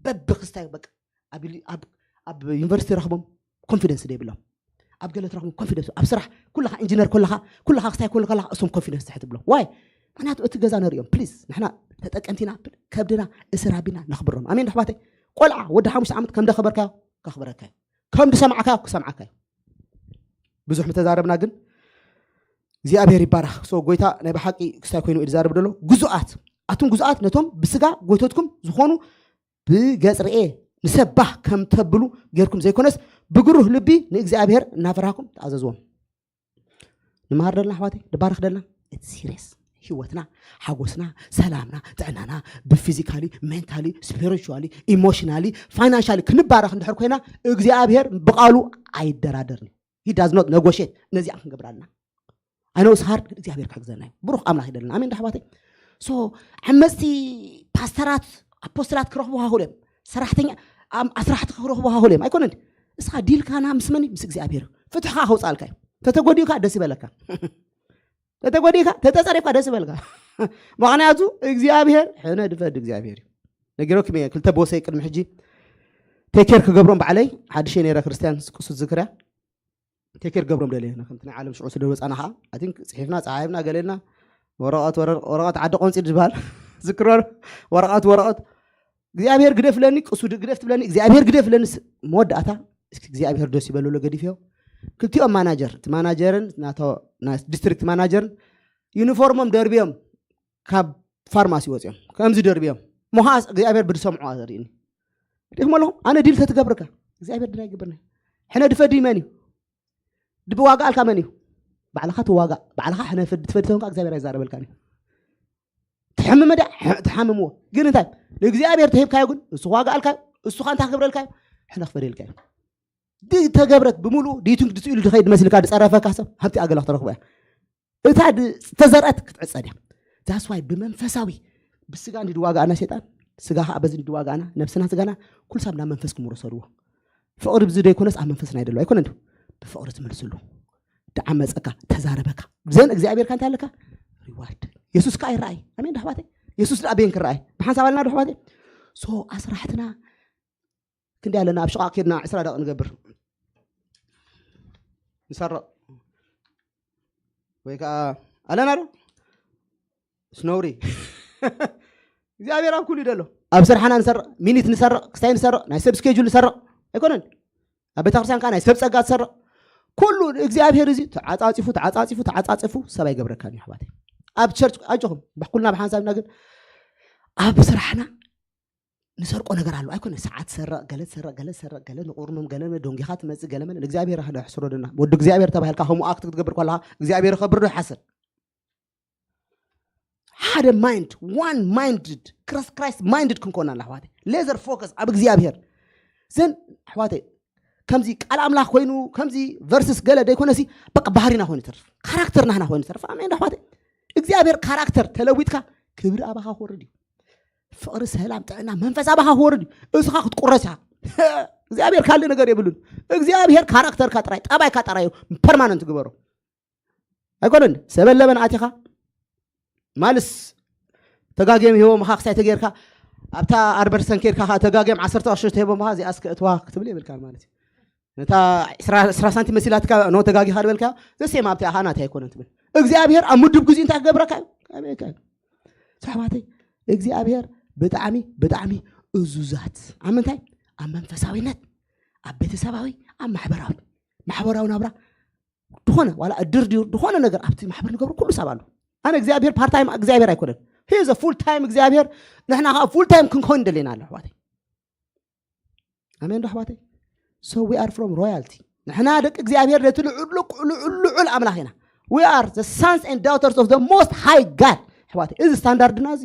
በብክስታይ በቃ ኣብ ዩኒቨርሲቲ ረኽቦም ኮንፊደንስ ዘይብሎም ኣብ ገለ ትረኽቦም ኮንፊደንስ ኣብ ስራሕ ኩልኻ ኢንጂነር ኮለኻ ኩልኻ ክስታይ ኮለ ከለኻ እሶም ኮንፊደንስ ትሕት ብሎም ዋይ ምክንያቱ እቲ ገዛ ነሪኦም ፕሊዝ ንሕና ተጠቀምቲና ከብድና እስር ኣቢና ነኽብሮም ኣሜን ኣሕዋተይ ቆልዓ ወዲ ሓሙሽተ ዓመት ከም ደኸበርካዮ ከኽብረካዮ ከም ዝሰማዕካዮ ክሰምዓካዮ ብዙሕ ምተዛረብና ግን እግዚኣብሔር ይባረኽ so ጎይታ ናይ ብሓቂ ክስታይ ኮይኑ እዩ ዝዛረብ ደሎ ግዙኣት ኣቱም ግዙኣት ነቶም ብስጋ ጎይቶትኩም ዝኾኑ ብገጽ ርኤ ንሰባህ ከም ተብሉ ጌርኩም ዘይኮነስ ብግሩህ ልቢ ንእግዚኣብሔር እናፈራህኩም ተኣዘዝዎም ንምሃር ደልና ኣሕዋተይ ንባረኽ ደልና እቲ ሲሪየስ ህይወትና ሓጎስና ሰላምና ጥዕናና ብፊዚካሊ ሜንታሊ ስፒሪቹዋሊ ኢሞሽናሊ ፋይናንሻሊ ክንባረኽ እንድሕር ኮይና እግዚኣብሔር ብቃሉ ኣይደራደርን he does not negotiate ነዚኣ ክንገብራ ኣለና I know it's hard ግን እግዚኣብሔር ክሕግዘና እዩ ብሩኽ ኣምላኽ ይደልና ኣሜን ዳሕባተይ so ዓመፅቲ ፓስተራት ኣፖስትላት ክረኽቡ ሃሁል እዮም ሰራሕተኛ ኣስራሕቲ ክረኽቡ ሃሁል እዮም ኣይኮነን እስኻ ዲልካና ምስ መን ምስ እግዚኣብሔር ፍትሕኻ ከውፃልካ እዩ ተተጎዲእካ ደስ ይበለካ ተተጎዲእካ ተተፀሪፍካ ደስ ይበልካ ምክንያቱ እግዚኣብሔር ሕነ ድፈድ እግዚኣብሔር እዩ ነጊረኩም እየ ክልተ ቦሰይ ቅድሚ ሕጂ ቴኬር ክገብሮም ባዕለይ ሓድሸ ነረ ክርስትያን ቅሱት ዝክርያ ቴኬር ገብሮም ደለየና ከምቲ ናይ ዓለም ሽዑ ስለ ወፃና ከዓ ኣይ ቲንክ ፅሒፍና ፀሓይብና ገለና ወረቐት ወረ- ወረቐት ዓዲ ቆንፂ ዝበሃል ዝክሮ ወረቐት ወረቐት እግዚኣብሔር ግደፍለኒ ቅሱ ግደፍ ትብለኒ እግዚኣብሔር ግደፍለኒ ስ- መወዳእታ እስኪ እግዚኣብሔር ደስ ይበሉ ሎ ገዲፍዮ ክልቲኦም ማናጀር እቲ ማናጀርን ናቶ ዲስትሪክት ማናጀርን ዩኒፎርሞም ደርብዮም ካብ ፋርማሲ ወፅዮም ከምዚ ደርብዮም ምዃስ እግዚኣብሔር ብድሰምዑ ዘርእኒ ሪእኹም ኣለኹም ኣነ ዲል ተትገብርካ እግዚኣብሔር ድና ይግብርና ሕነ ድፈዲ መን እዩ ድብዋጋኣልካ መን እዩ ባዕልኻ ትዋጋእ ባዕልኻ ሕነ ፍድ ትፈዲ ተንካ እግዚኣብሔር ኣይዛረበልካን እዩ ትሕምም ዳ ትሓምምዎ ግን እንታይ ንእግዚኣብሔር ተሂብካዮ ግን እሱ ክዋጋኣልካዮ እሱ ኻንታ ክገብረልካዮ ሕነ ክፈደልካዮ ተገብረት ብምሉእ ዲቱን ክድስኡ ኢሉ ድኸይድ መሲልካ ድፀረፈካ ሰብ ሃብቲ ኣገላ ክትረኽቦ እያ እታ ዝተዘርአት ክትዕፀድ እያ ዛስዋይ ብመንፈሳዊ ብስጋ እንዲ ድዋጋኣና ሴጣን ስጋ ከዓ በዚ እንዲ ድዋጋኣና ነብስና ስጋና ኩሉ ሳብ ናብ መንፈስኩም ውረሰድዎ ፍቕሪ ብዚ ዘይኮነስ ኣብ መንፈስና ይደሎ ኣይኮነ እንዲ ብፍቕሪ ትመልስሉ ደዓመፀካ ተዛረበካ ዘን እግዚኣብሔርካ እንታይ ኣለካ ሪዋርድ የሱስ ከዓ ይረኣይ ኣሜን ዳሕባተይ የሱስ ደኣ ቤን ክረኣይ ብሓንሳብ ኣለና ዳሕባተይ ሶ ኣስራሕትና ክንዲ ኣለና ኣብ ሽቓቕ ኬድና ዕስራ ደቂ ንገብር ንሰርቕ ወይ ከዓ ኣለና ዶ ስነውሪ እግዚኣብሔር ኣብ ኩሉ ይደሎ ኣብ ስርሓና ንሰርቕ ሚኒት ንሰርቕ ክስታይ ንሰርቕ ናይ ሰብ ስኬጁል ንሰርቕ ኣይኮነን ኣብ ቤተክርስትያን ከዓ ናይ ሰብ ፀጋ ትሰርቕ ኩሉ እግዚኣብሔር እዚ ተዓፃፂፉ ተዓፃፂፉ ተዓፃፂፉ ሰብ ኣይገብረካን እዩ ኣሕዋተይ ኣብ ቸርች ኣጆኹም ኩልና ብሓንሳብ ኢና ግን ኣብ ስራሕና ንሰርቆ ነገር ኣሎ ኣይኮነ ሰዓት ትሰርቕ ገለ ትሰርቕ ገለ ትሰርቕ ገለ ንቑርምም ገለ ዶንጊኻ ትመፅእ ገለ መለ እግዚኣብሔር ሓደ ሕስሮ ድና ወዲ እግዚኣብሔር ተባሂልካ ከምኡ ኣክት ክትገብር ከለካ እግዚኣብሔር ከብር ዶ ይሓስር ሓደ ማይንድ ዋን ማይንድድ ክራይስት ማይንድድ ክንኮና ኣላ ኣሕዋተይ ሌዘር ፎከስ ኣብ እግዚኣብሔር ዘን ኣሕዋተይ ከምዚ ቃል ኣምላኽ ኮይኑ ከምዚ ቨርስስ ገለ ደይኮነሲ በቃ ባህሪና ኮይኑ ተርፍ ካራክተር ናህና ኮይኑ ተርፍ ኣሜን ኣሕዋተይ እግዚኣብሔር ካራክተር ተለዊጥካ ክብሪ ኣባኻ ክወርድ እዩ ፍቕሪ ሰላም ጥዕና መንፈስ ኣባኻ ክወርድ እዩ እስኻ ክትቁረስ ኢኻ እግዚኣብሔር ካልእ ነገር የብሉን እግዚኣብሔር ካራክተርካ ጥራይ ጠባይካ ጥራይ እዩ ፐርማነንት ግበሮ ኣይኮነን ሰበን ለበን ኣቲኻ ማልስ ተጋግዮም ሂቦምኻ ክሳይ ተጌርካ ኣብታ ኣርበርሰን ኬድካ ከዓ ተጋግዮም ዓሰርተ ቅርሺ ተሂቦምኻ እዚኣስ ከእትዋ ክትብል የብልካ ማለት እዩ ነታ ዕስራ ሳንቲም መሲላትካ ኖ ተጋጊኻ ዝበልካ ዘሴም ኣብቲ ኣኻ ናት ኣይኮነን ትብል እግዚኣብሔር ኣብ ምዱብ ግዜ እንታይ ክገብረካ እዩ ኣበካ እዩ ሰሕባተይ እግዚኣብሔር ብጣዕሚ ብጣዕሚ እዙዛት ኣብ ምንታይ ኣብ መንፈሳዊነት ኣብ ቤተሰባዊ ኣብ ማሕበራዊ ማሕበራዊ ናብራ ዝኾነ ዋላ እድር ድዩ ዝኾነ ነገር ኣብቲ ማሕበር ንገብሩ ኩሉ ሰብ ኣሎ ኣነ እግዚኣብሔር ፓርታይም እግዚኣብሔር ኣይኮነን ሂዘ ፉል ታይም እግዚኣብሔር ንሕና ከዓ ፉል ታይም ክንኮን ደሌና ኣሎ ኣሕዋተይ ኣሜን ዶ ኣሕዋተይ so we are from royalty ንሕና ደቂ እግዚኣብሔር ነቲ ልዑል ኣምላኽ ኢና we are the sons and daughters of the most high God ኣሕዋተይ እዚ ስታንዳርድና እዚ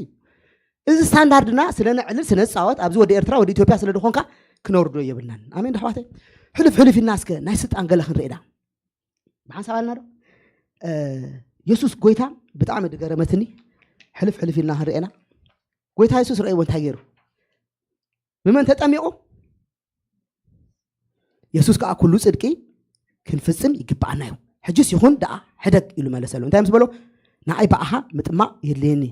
እዚ ስታንዳርድና ስለ ነዕልል ስለ ንፃወት ኣብዚ ወዲ ኤርትራ ወዲ ኢትዮጵያ ስለ ዝኾንካ ክነውርዶ የብልናን ኣሜን ዶ ኣሕዋተይ ሕልፍ ሕልፍ ኢልና እስከ ናይ ስልጣን ገለ ክንርኢ ኢና ብሓንሳብ ኣለና ዶ የሱስ ጎይታ ብጣዕሚ ድገረመትኒ ሕልፍ ሕልፍ ኢልና ክንርኤና ጎይታ የሱስ ረእይዎ እንታይ ገይሩ ብመን ተጠሚቑ የሱስ ከዓ ኩሉ ፅድቂ ክንፍፅም ይግብኣና እዩ ሕጅስ ይኹን ደኣ ሕደግ ኢሉ መለሰሉ እንታይ ምስ በሎ ንኣይ ብኣኻ ምጥማቕ የድልየኒ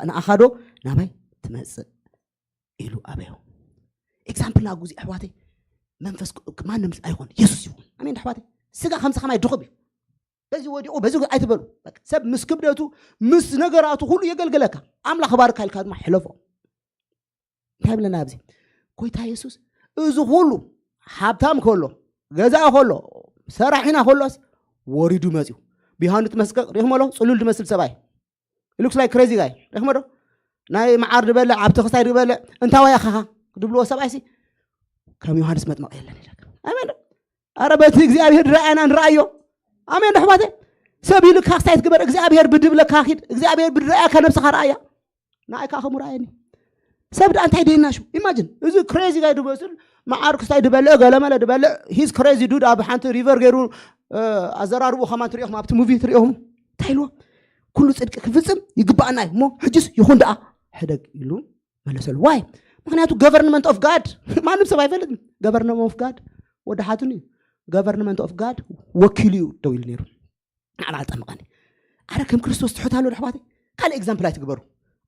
ንኣኻ ዶ ናባይ ትመፅእ ኢሉ ኣበዮ ኤግዛምፕል ኣብ ግዜ ኣሕዋተይ መንፈስ ማንም ኣይኾን የሱስ ይኹን ኣሜን ኣሕዋተይ ስጋ ከምዚ ከማይ ድኹም እዩ በዚ ወዲቑ በዚ ኣይትበሉ ሰብ ምስ ክብደቱ ምስ ነገራቱ ኩሉ የገልግለካ ኣምላኽ ባርካ ኢልካ ድማ ሕለፎ እንታይ ብለና ኣብዚ ጎይታ የሱስ እዚ ኩሉ ሃብታም ከሎ ገዛ ከሎ ሰራሒና ከሎስ ወሪዱ መፅዩ ብዮሃንስ መስቀቅ ሪኹም ኣሎ ፅሉል ድመስል ሰብኣይ looks like crazy guy ሪኹም ዶ ናይ መዓር ዝበልዕ ኣብቲ ክሳይ ዝበልዕ እንታዋይ ኣኻኻ ድብልዎ ሰብኣይሲ ከም ዮሃንስ መጥመቕ የለን ይለካ ኣሜን ኣረ በቲ እግዚኣብሔር ድረኣየና ንረኣዮ ኣሜን ኣሕዋተ ሰብ ኢልካ ክሳይ ትግበር እግዚኣብሔር ብድብለካ ኪድ እግዚኣብሔር ብድረኣያካ ነብስኻ ረኣያ ንኣይ ከዓ ከምኡ ረኣየኒ ሰብ ደኣ እንታይ ደይናሹ ኢማጅን እዚ ክሬዚ ጋይ ድመስል መዓር ክስታይ ድበልዕ ገለመለ ድበልዕ ሂዝ ክሬዚ ዱድ ኣብ ሓንቲ ሪቨር ገይሩ ኣዘራርቡ ከማን ትሪኦኹም ኣብቲ ሙቪ ትሪኦኹም እንታይ ኢልዎ ኩሉ ፅድቂ ክፍፅም ይግባኣና እዩ እሞ ሕጅስ ይኹን ደኣ ሕደግ ኢሉ መለሰሉ ዋይ ምክንያቱ government of God ማንም ሰብ ኣይፈልጥን government of God ወዲ ሓቱን እዩ government of God ወኪሉ እዩ ደው ኢሉ ነይሩ ንዓና ኣጠምቐኒ ኣረ ከም ክርስቶስ ትሑት ኣሎ ኣሕዋተይ ካልእ ኤግዛምፕል ኣይትግበሩ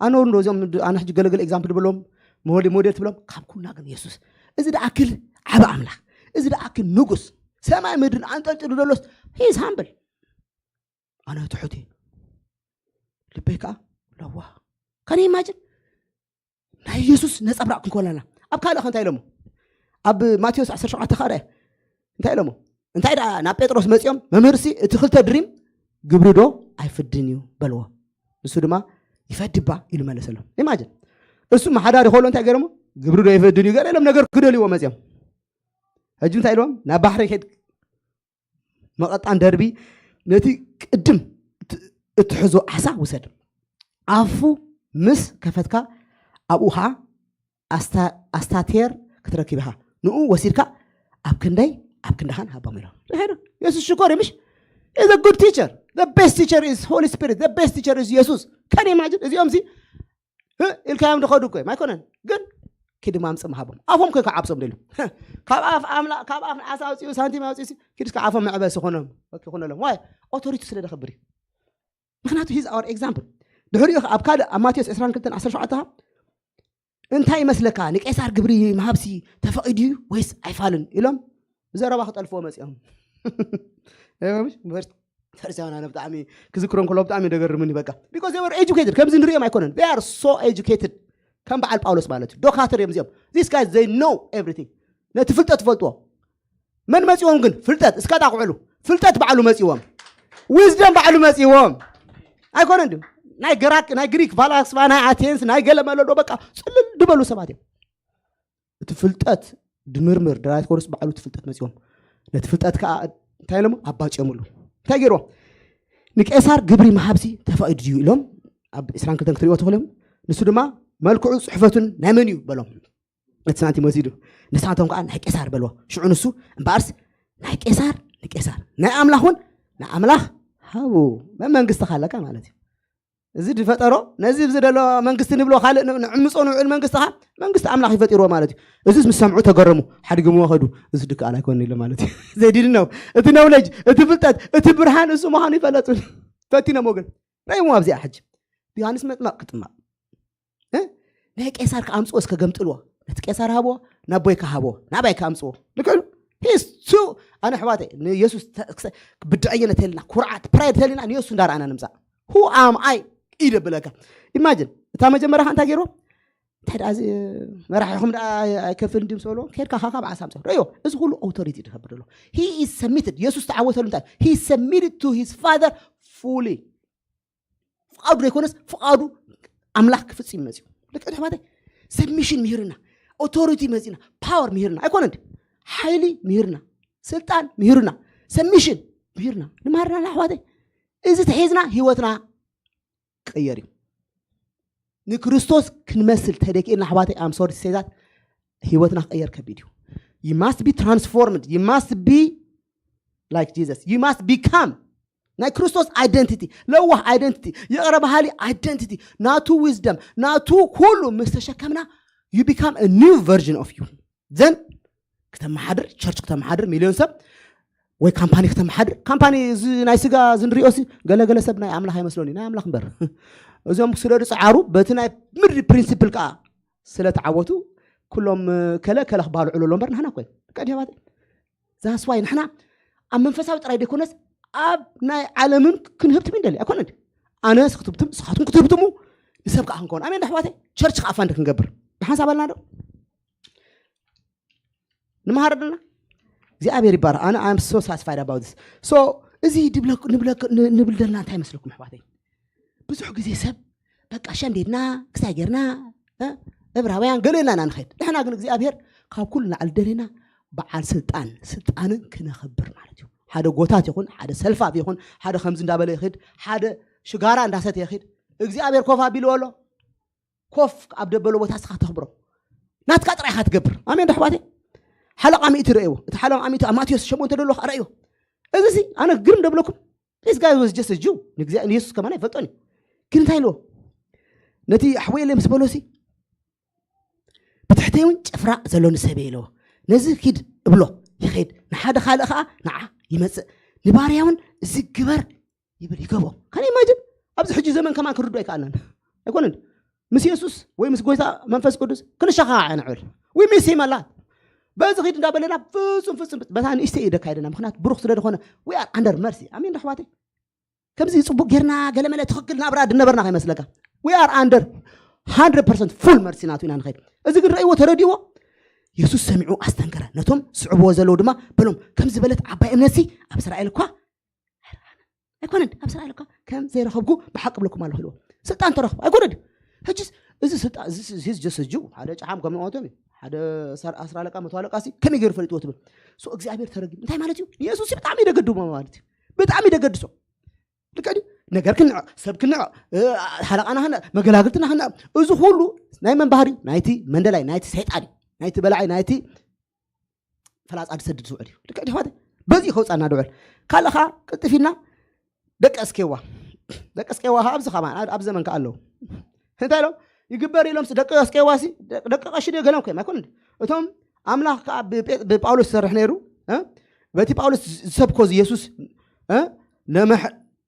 ኣነ እንዶ እዚኦም ኣነ ሕጂ ገለገለ ኤግዛምፕል ድበሎም ሞዴል ሞዴል ትብሎም ካብ ኩልና ግን የሱስ እዚ ደኣክል ዓብ ኣምላኽ እዚ ደኣክል ንጉስ ሰማይ ምድርን ኣንጠልጥሉ ዘሎስ he is humble። ኣነ ትሑት እየ፣ ልበይ ከዓ ለዋህ። ከነ ኢማጅን ናይ ኢየሱስ ነጸብራቕ ክንኮን ኣለና። ኣብ ካልእ ከ እንታይ ኢሎሞ? ኣብ ማቴዎስ ዓሰርተ ሸውዓተ ከዓ እንታይ ኢሎሞ? እንታይ ደኣ ናብ ጴጥሮስ መጺኦም፣ መምህርሲ እቲ ክልተ ድሪም ግብሪ ዶ ኣይፍድን እዩ በልዎ። ንሱ ድማ ይፈድባ ኢሉ መለሰሎም። ኢማጅን እሱ መሓዳሪ ከሎ እንታይ ገይሮሞ? ግብሪ ዶ ይፈድን እዩ ገለ ኢሎም ነገር ክደልዎ መጺኦም። ሕጂ እንታይ ኢሎም? ናብ ባሕሪ ከይድ መቐጣን ደርቢ ነቲ ቅድም እት- እትሕዞ ዓሳ ውሰድ። ኣፉ ምስ ከፈትካ ኣብኡ ኸዓ ኣስታ- ኣስታቴር ክትረክብ ኢኻ። ንኡ ወሲድካ ኣብ ክንደይ ኣብ ክንዳኻን ሃቦም ኢሎም። ድሕሪ የሱስ ሽኮር ምሽ is a good teacher. The best teacher is Holy Spirit. The best teacher is የሱስ። Can you imagine? እዚኦም ሲ እ ኢልካዮም ዝኸዱ እኮ እዮም። ኣይኮነን ግን ኪድ ማምፅ ምሃቦም ኣፎም ከ ከዓብሶም ደልዩ ካብ ኣፍ ኣምላ ካብ ኣፍ ንዓሳ ኣውፅኡ ሳንቲም ኣውፅኡ ሲ ኪድ እስከ ዓፎም መዕበሲ ኮኖም ኮኖሎም ዋይ ኦቶሪቲ ስለ ደኸብር እዩ። ምክንያቱ he's our example። ድሕሪኡ ከ ኣብ ካልእ ኣብ ማቴዎስ ዕስራን ክልተን ዓሰርተ ሸውዓተ እንታይ ይመስለካ ንቄሳር ግብሪ ምሃብሲ ተፈቒዱ እዩ ወይስ ኣይፋልን ኢሎም ብዘረባ ክጠልፍዎ መፂኦም። ፈሪሳውያን ኣነ ብጣዕሚ ክዝክሮም ከሎ ብጣዕሚ ደገርምኒ በቃ because they were educated ከምዚ ንሪኦም ኣይኮነን they are so educated ከም በዓል ጳውሎስ ማለት እዩ ዶካተር እዮም እዚኦም these guys they know everything ነቲ ፍልጠት ትፈልጥዎ መን መፂዎም ግን ፍልጠት እስከ ጣቕዕሉ ፍልጠት ባዕሉ መፂዎም wisdom ባዕሉ መፂዎም ኣይኮነን ድዩ ናይ ገራክ ናይ ግሪክ ፋላስፋ ናይ ኣቴንስ ናይ ገለ መለዶ በቃ ፅልል ድበሉ ሰባት እዮም እቲ ፍልጠት ድምርምር ዳያስቆሮስ ባዕሉ እቲ ፍልጠት መፂዎም ነቲ ፍልጠት ከዓ እንታይ ኢሎሞ ኣባጭዮምሉ እንታይ ገይርዎም ንቄሳር ግብሪ ምሃብሲ ተፈቒዱ ድዩ ኢሎም ኣብ ዕስራን ክልተን ክትሪእዎ ትኽእሉ እዮም ንሱ ድማ መልክዑ ፅሕፈቱን ናይ መን እዩ በሎም እቲ ሳንቲም ወሲዱ ንሳቶም ከዓ ናይ ቄሳር በልዎ ሽዑ ንሱ እምበኣርስ ናይ ቄሳር ንቄሳር ናይ ኣምላኽ እውን ንኣምላኽ ሃቡ መመንግስቲ ካለካ ማለት እዩ እዚ ዝፈጠሮ ነዚ ብዚ ደሎ መንግስቲ ንብሎ ካልእ ንዕምፆ ንውዕል መንግስቲ ኻ መንግስቲ ኣምላኽ ይፈጢርዎ ማለት እዩ። እዚ ምስ ሰምዑ ተገረሙ፣ ሓዲጎምዎ ኸዱ። እዚ ድከኣል ኣይኮን ኢለ ማለት እዩ። ዘይዲድ ነው እቲ ነውለጅ እቲ ፍልጠት እቲ ብርሃን እሱ ምዃኑ ይፈለጡ። ፈቲኖም ወገን ረይሞ ኣብዚኣ ሕጂ ዮሃንስ መጥመቕ ክጥመቕ ናይ ቄሳር ከኣምፅዎ እስከ ገምጥልዎ ነቲ ቄሳር ሃብዎ ናብ ቦይ ከሃብዎ ናባይ ከኣምፅዎ ልክዕሉ ሂስቱ ኣነ ኣሕዋተይ ንየሱስ ብድዐየነ ተልና ኩርዓት ፕራይድ ተልና ንየሱስ እንዳረኣና ንምፃእ ሁ ኣም ኣይ ኢደ ብለካ ኢማጅን እታ መጀመርያ እንታይ ገይርዎ እንታይ ደኣ እዚ መራሒኹም ደኣ ኣይከፍል እንዲም ሰብሎ ከድካ ካካ ብዓሳ ምፅእ ርእዮ እዚ ኩሉ ኦቶሪቲ ዝከብር ዘሎ he is submitted የሱስ ተዓወተሉ እንታይ he submitted to his father fully ፍቓዱ ዘይኮነስ ፍቓዱ ኣምላኽ ክፍፅም መፅኡ ልክዕ ኣሕዋተይ ሰብሚሽን ምሂርና ኦቶሪቲ መፂና ፓወር ምሂርና ኣይኮነ ሓይሊ ምሂርና ስልጣን ምሂርና ሰብሚሽን ምሂርና ንማርና ኣሕዋተይ እዚ ተሒዝና ህይወትና ቀየር እዩ ንክርስቶስ ክንመስል ተደኪእልና ኣሕዋተይ ኣምሶሪ ሴዛት ህይወትና ክቀየር ከቢድ እዩ you must be transformed you must be like Jesus you must become ናይ ክርስቶስ identity ለዋህ identity ይቕረ ባህሊ identity ናቱ wisdom ናቱ ኩሉ ምስ ተሸከምና you become a new version of you then ክተመሓድር ቸርች ክተመሓድር ሚልዮን ሰብ ወይ ካምፓኒ ክተመሓድር ካምፓኒ እዚ ናይ ስጋ ዝንሪኦ ሲ ገለገለ ሰብ ናይ ኣምላኽ ኣይመስሎን እዩ ናይ ኣምላኽ እምበር እዞም ስለ ዝፀዓሩ በቲ ናይ ምድሪ ፕሪንሲፕል ከዓ ስለ ተዓወቱ ኩሎም ከለ ከለ ክባልዑ ለሎ እምበር ንሕና ኮይ ቀዲባት ዛስዋይ ንሕና ኣብ መንፈሳዊ ጥራይ ዘይኮነስ ኣብ ናይ ዓለምን ክንህብትም እንደሊ ኣይኮነ ኣነስ ክትብትም ስኻትኩም ክትህብትሙ ንሰብ ከዓ ክንከውን ኣሜን ኣሕዋተይ ቸርች ከዓ ፋንድ ክንገብር ንሓንሳብ ኣለና ዶ ንምሃር ኣለና እግዚኣብሔር ይባረክ ኣነ I'm so satisfied about this so እዚ ንብል ዘለና እንታይ መስለኩም ኣሕዋተይ ብዙሕ ግዜ ሰብ በቃ ሸንዴድና ክሳይ ጌርና እብራውያን ገለና ኢና ንኸድ ንሕና ግን እግዚኣብሔር ካብ ኩሉ ንዓል ደለና በዓል ስልጣን ስልጣንን ክነኸብር ማለት እዩ ሓደ ጎታት ይኹን ሓደ ሰልፋፍ ይኹን ሓደ ከምዚ እንዳበለ ይኽድ ሓደ ሽጋራ እንዳሰተ ይኽድ እግዚኣብሔር ኮፍ ኣቢልዎ ኣሎ ኮፍ ኣብ ደበሎ ቦታ ስኻ ተኽብሮ ናትካ ጥራይ ኢኻ ትገብር ኣሜን ዶ ኣሕዋተይ ሓለቓ ሚእቲ ረእይዎ እቲ ሓለቓ ሚእቲ ኣብ ማቴዎስ ሸሞንተ ደሎ ረእይዎ እዚ ሲ ኣነ ግርም ደብለኩም this guy was just a Jew ንግዜ ንየሱስ ከማን ኣይፈልጦን እዩ ግን እንታይ ኢልዎ ነቲ ኣሕወየለ ምስ በሎሲ ብትሕተይ እውን ጭፍራ ዘሎኒ ሰብ ኢለዎ ነዚ ኪድ እብሎ ይኸይድ ንሓደ ካልእ ከዓ ንዓ ይመፅእ ንባርያ እውን እዚ ግበር ይብል ይገቦ ከነ ኢማጅን ኣብዚ ሕጂ ዘመን ከማን ክርዶ ኣይከኣልናን ኣይኮነን ምስ የሱስ ወይ ምስ ጎይታ መንፈስ ቅዱስ ክንሸኻዓ ንዕብል we miss him a lot በዚ ኺድ እንዳበለና ፍጹም ፍጹም በታ ንእሽተይ እዩ ደካይደና። ምኽንያቱ ብሩኽ ስለ ዝኾነ we are under mercy። ኣሜን ዶ ኣሕዋተይ? ከምዚ ጽቡቅ ጌርና ገለመለ ትኽክል ናብራ ድነበርና ከይመስለካ። We are under hundred percent full mercy ናቱ ኢና ንኸይድ። እዚ ግን ረእይዎ ተረዲዎ። የሱስ ሰሚዑ ኣስተንከረ። ነቶም ዝስዕብዎ ዘለዉ ድማ በሎም፣ ከም ዝበለት ዓባይ እምነትሲ ኣብ እስራኤል እኳ ኣይኮነን፣ ኣብ እስራኤል እኳ ከም ዘይረኸብኩ ብሓቂ ብለኩም ኣለኹ ኢልዎ። ስልጣን ተረኽቡ ኣይኮነን። ሕጅስ እዚ ስልጣን እዚ ስ- ሂዝ ጀስ ጅው ሓደ ጨሓም ከም ንኦቶም እዩ። ሓደ ኣስራ ኣለቃ መቶ ኣለቃ ሲ ከመይ ገይሩ ፈሊጥዎ ትብል። ሶ እግዚኣብሔር ተረጊም እንታይ ማለት እዩ? ንየሱስ ብጣዕሚ ይደገድሞ ማለት እዩ። ብጣዕሚ ይደገድሶ። ልክዕ ድዩ? ነገር ክንዕ ሰብ ክንዕ ሓለቃና ክንዕ መገላግልትና ክንዕ እዚ ሁሉ ናይ መን ባህሪ? ናይቲ መንደላይ ናይቲ ሰይጣን እዩ። ናይቲ በላዓይ ናይቲ ፈላፃ ዝሰድድ ዝውዕል እዩ። ልክዕ ድዩ ኣሕዋተይ? በዚ ከውፃና ድውዕል ካልእ ከዓ ቅልጥፊና ደቂ ኣስኬዋ ደቂ ኣስኬዋ ከዓ ኣብዚ ከማን ኣብ ዘመን ከዓ ኣለዉ። እንታይ ኢሎም ይግበር ኢሎም ደቂ ኣስኬዋ ሲ ደቂ ቀሺ ደ ገለም ኮይም ኣይኮን። እቶም ኣምላኽ ከዓ ብጳውሎስ ዝሰርሕ ነይሩ። በቲ ጳውሎስ ዝሰብኮ ኢየሱስ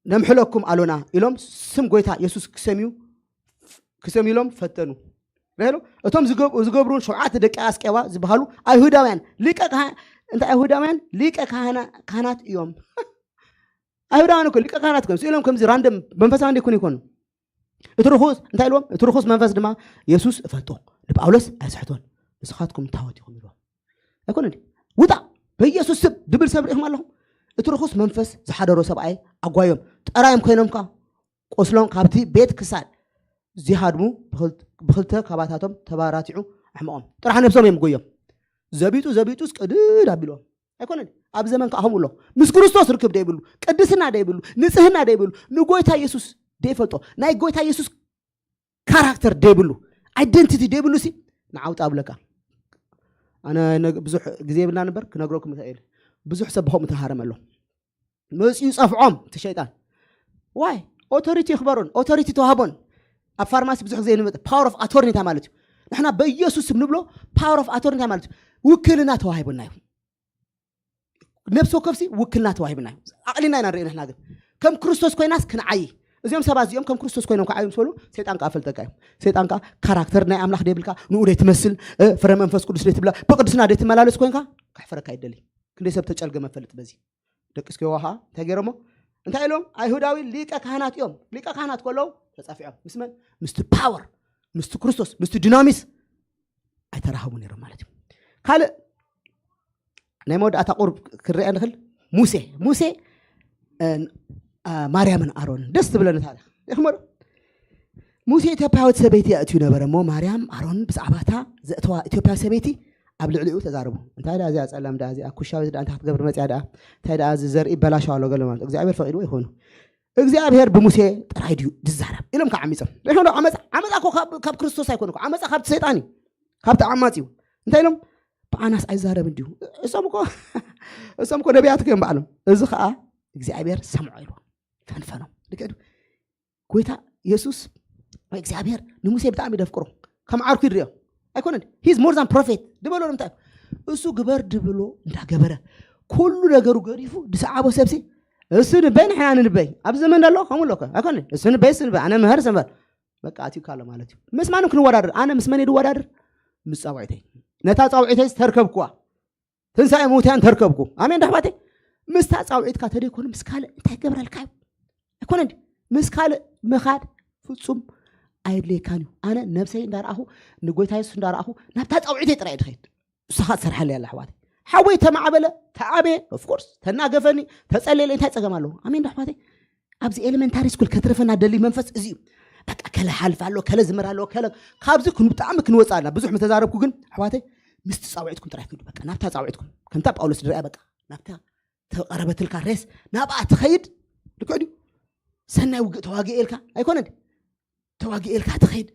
ነምሕለኩም ኣሎና ኢሎም ስም ጎይታ ኢየሱስ ክሰምዩ ክሰምዩ ኢሎም ፈተኑ። እቶም ዝገብሩን ሸውዓተ ደቂ ኣስቄዋ ዝበሃሉ ኣይሁዳውያን ሊቀ እንታይ ኣይሁዳውያን ሊቀ ካህናት እዮም። ኣይሁዳውያን እኮ ሊቀ ካህናት እዮም። ስኢሎም ከምዚ ራንደም መንፈሳዊ እንደ ይኮኑ ይኮኑ። እቲ ርኹስ እንታይ ኢልዎም? እቲ ርኹስ መንፈስ ድማ የሱስ እፈልጦ ንጳውሎስ ኣይስሕቶን። ንስኻትኩም ታወት ኢኹም ኢልዎም። ኣይኮነ ውጣ በኢየሱስ ስም ድብል ሰብ ርኢኹም ኣለኹም። እቲ ርኹስ መንፈስ ዝሓደሮ ሰብኣይ ኣጓዮም ጠራዮም ኮይኖም ካ ቆስሎም ካብቲ ቤት ክሳድ ዚሃድሙ ብኽልተ ካባታቶም ተባራቲዑ ኣሕመቖም። ጥራሕ ነብሶም እዮም ጎዮም። ዘቢጡ ዘቢጡስ ቅድድ ኣቢሎም ኣይኮነን። ኣብ ዘመን ከዓ ከምኡ ኣሎ። ምስ ክርስቶስ ርክብ ደይብሉ፣ ቅድስና ደይብሉ፣ ንጽህና ደይብሉ፣ ንጎይታ ኢየሱስ ደይፈልጦ፣ ናይ ጎይታ ኢየሱስ ካራክተር ደይብሉ፣ ኣይደንቲቲ ደይብሉ ሲ ንዓውጣ ኣብለካ። ኣነ ብዙሕ ግዜ የብልና ነበር ክነግረኩም ይኽእል። ብዙሕ ሰብ ብኸምኡ ተሃረመ ኣሎ። መፅኡ ፀፍዖም እቲ ሸይጣን ዋይ ኦቶሪቲ ይኽበሮን ኦቶሪቲ ተዋህቦን። ኣብ ፋርማሲ ብዙሕ ግዜ ንመጥ ፓወር ኦፍ ኣቶርኒ እንታይ ማለት እዩ? ንሕና በኢየሱስ ስም ንብሎ ፓወር ኦፍ ኣቶርኒ እንታይ ማለት እዩ? ውክልና ተዋሂቦና እዩ። ነብሲ ወከፍሲ ውክልና ተዋሂብና እዩ። ኣቕሊና ኢና ንርኢ ንሕና ግን ከም ክርስቶስ ኮይናስ ክንዓይ እዚኦም ሰባት እዚኦም ከም ክርስቶስ ኮይኖም ክዓዩ ምስ በሉ ሰይጣን ከዓ ፈልጠካ እዩ። ሰይጣን ከዓ ካራክተር ናይ ኣምላኽ ደይብልካ ንኡ ደይትመስል ፍረ መንፈስ ቅዱስ ደይትብላ ብቅድስና ደይትመላለስ ኮይንካ ከሕፍረካ ይደሊ። ክንደይ ሰብ ተጨልገመ ፈልጥ በዚ ደቂ እስኪዋ ከዓ እንታይ ገይሮሞ እንታይ ኢሎም ኣይሁዳዊ ሊቀ ካህናት እዮም። ሊቀ ካህናት ከለዉ ተፃፊዖም ምስ መን? ምስቲ ፓወር ምስቲ ክርስቶስ ምስቲ ዲናሚስ ኣይተራኸቡ ነይሮም ማለት እዩ። ካልእ ናይ መወዳእታ ቁርብ ክረአ ንኽእል ሙሴ ሙሴ ማርያምን ኣሮንን ደስ ትብለኒ ታሪክ ይኽመዶ። ሙሴ ኢትዮጵያዊት ሰበይቲ የእትዩ ነበረ እሞ ማርያም ኣሮን ብዛዕባታ ዘእተዋ ኢትዮጵያዊ ሰበይቲ ኣብ ልዕሊኡ ተዛረቡ። እንታይ ዳ እዚኣ ፀላም ዳ እዚኣ ኩሻዊት ዳ እንታይ ክትገብር መፅያ ዳ እንታይ ዳ እዚ ዘርኢ በላሸው ኣሎ ገለ ማለት እግዚኣብሔር ፈቂድዎ ይኾኑ። እግዚኣብሔር ብሙሴ ጥራይ ድዩ ዝዛረብ ኢሎም ከዓ ዓሚፆም። ዶ ዓመፃ ዓመፃ እኮ ካብ ክርስቶስ ኣይኮነ ዓመፃ ካብቲ ሰይጣን እዩ። ካብቲ ዓማፅ እዩ። እንታይ ኢሎም ብኣናስ ኣይዛረብ እንዲሁ እሶም እኮ እሶም እኮ ነቢያት እዮም በዓሎም። እዚ ከዓ እግዚኣብሔር ሰምዖ ኢልዎ ፈንፈኖም። ልክዕ ጎይታ የሱስ ወይ እግዚኣብሔር ንሙሴ ብጣዕሚ ደፍቅሮ ከም ዓርኩ ይድሪኦ ኣይኮነን። ሂዝ ሞር ዛን ፕሮፌት ድበሎ ንምታይ እሱ ግበር ድብሎ እንዳገበረ ኩሉ ነገሩ ገዲፉ ዝሰዓቦ ሰብሲ እሱ ንበይ ንሕና ንንበይ ኣብዚ ዘመን ኣሎ ከምኡ ኣሎ ኣይኮነ እሱ ንበይ እሱ ንበይ ኣነ ምህር ሰንበር በቃ ኣትዩካ ኣሎ ማለት እዩ። ምስ ማንም ክንወዳደር ኣነ ምስ መን ድወዳደር ምስ ፃውዒተይ ነታ ፃውዒተይ ዝተርከብኩዋ ትንሳኤ ምውትያን ተርከብኩ ኣሜን ዳሕባተይ ምስታ ፃውዒትካ ተደይኮኑ ምስ ካልእ እንታይ ገብረልካ እዩ ኣይኮነ ምስ ካልእ ምኻድ ፍፁም ኣየድልየካን እዩ። ኣነ ነብሰይ እንዳረኣኹ ንጎይታ የሱስ እንዳረኣኹ ናብታ ፃውዒተይ ጥራይ ድኸይድ ንስኻ ትሰርሓለይ ኣላ ኣሕዋተይ ሓወይ ተማዕበለ ተዓበየ ኦፍኮርስ ተናገፈኒ ተፀለየለ እንታይ ፀገም ኣለዎ ኣሜን ዶ ኣሕዋተይ ኣብዚ ኤሌመንታሪ ስኩል ከትረፈና ደሊ መንፈስ እዚ እዩ በቃ ከለ ሓልፍ ኣሎ ከለ ዝምር ኣሎ ከለ ካብዚ ብጣዕሚ ክንወፅእ ኣለና ብዙሕ ምተዛረብኩ ግን ኣሕዋተይ ምስቲ ፃውዒትኩም ጥራይ ክዱ በቃ ናብታ ፃውዒትኩም ከምታ ጳውሎስ ድሪያ በቃ ናብታ ተቐረበትልካ ሬስ ናብኣ ትኸይድ ልክዕ ድዩ ሰናይ ውግእ ተዋግኤ ኢልካ ኣይኮነ ተዋግኤ ኢልካ ትኸይድ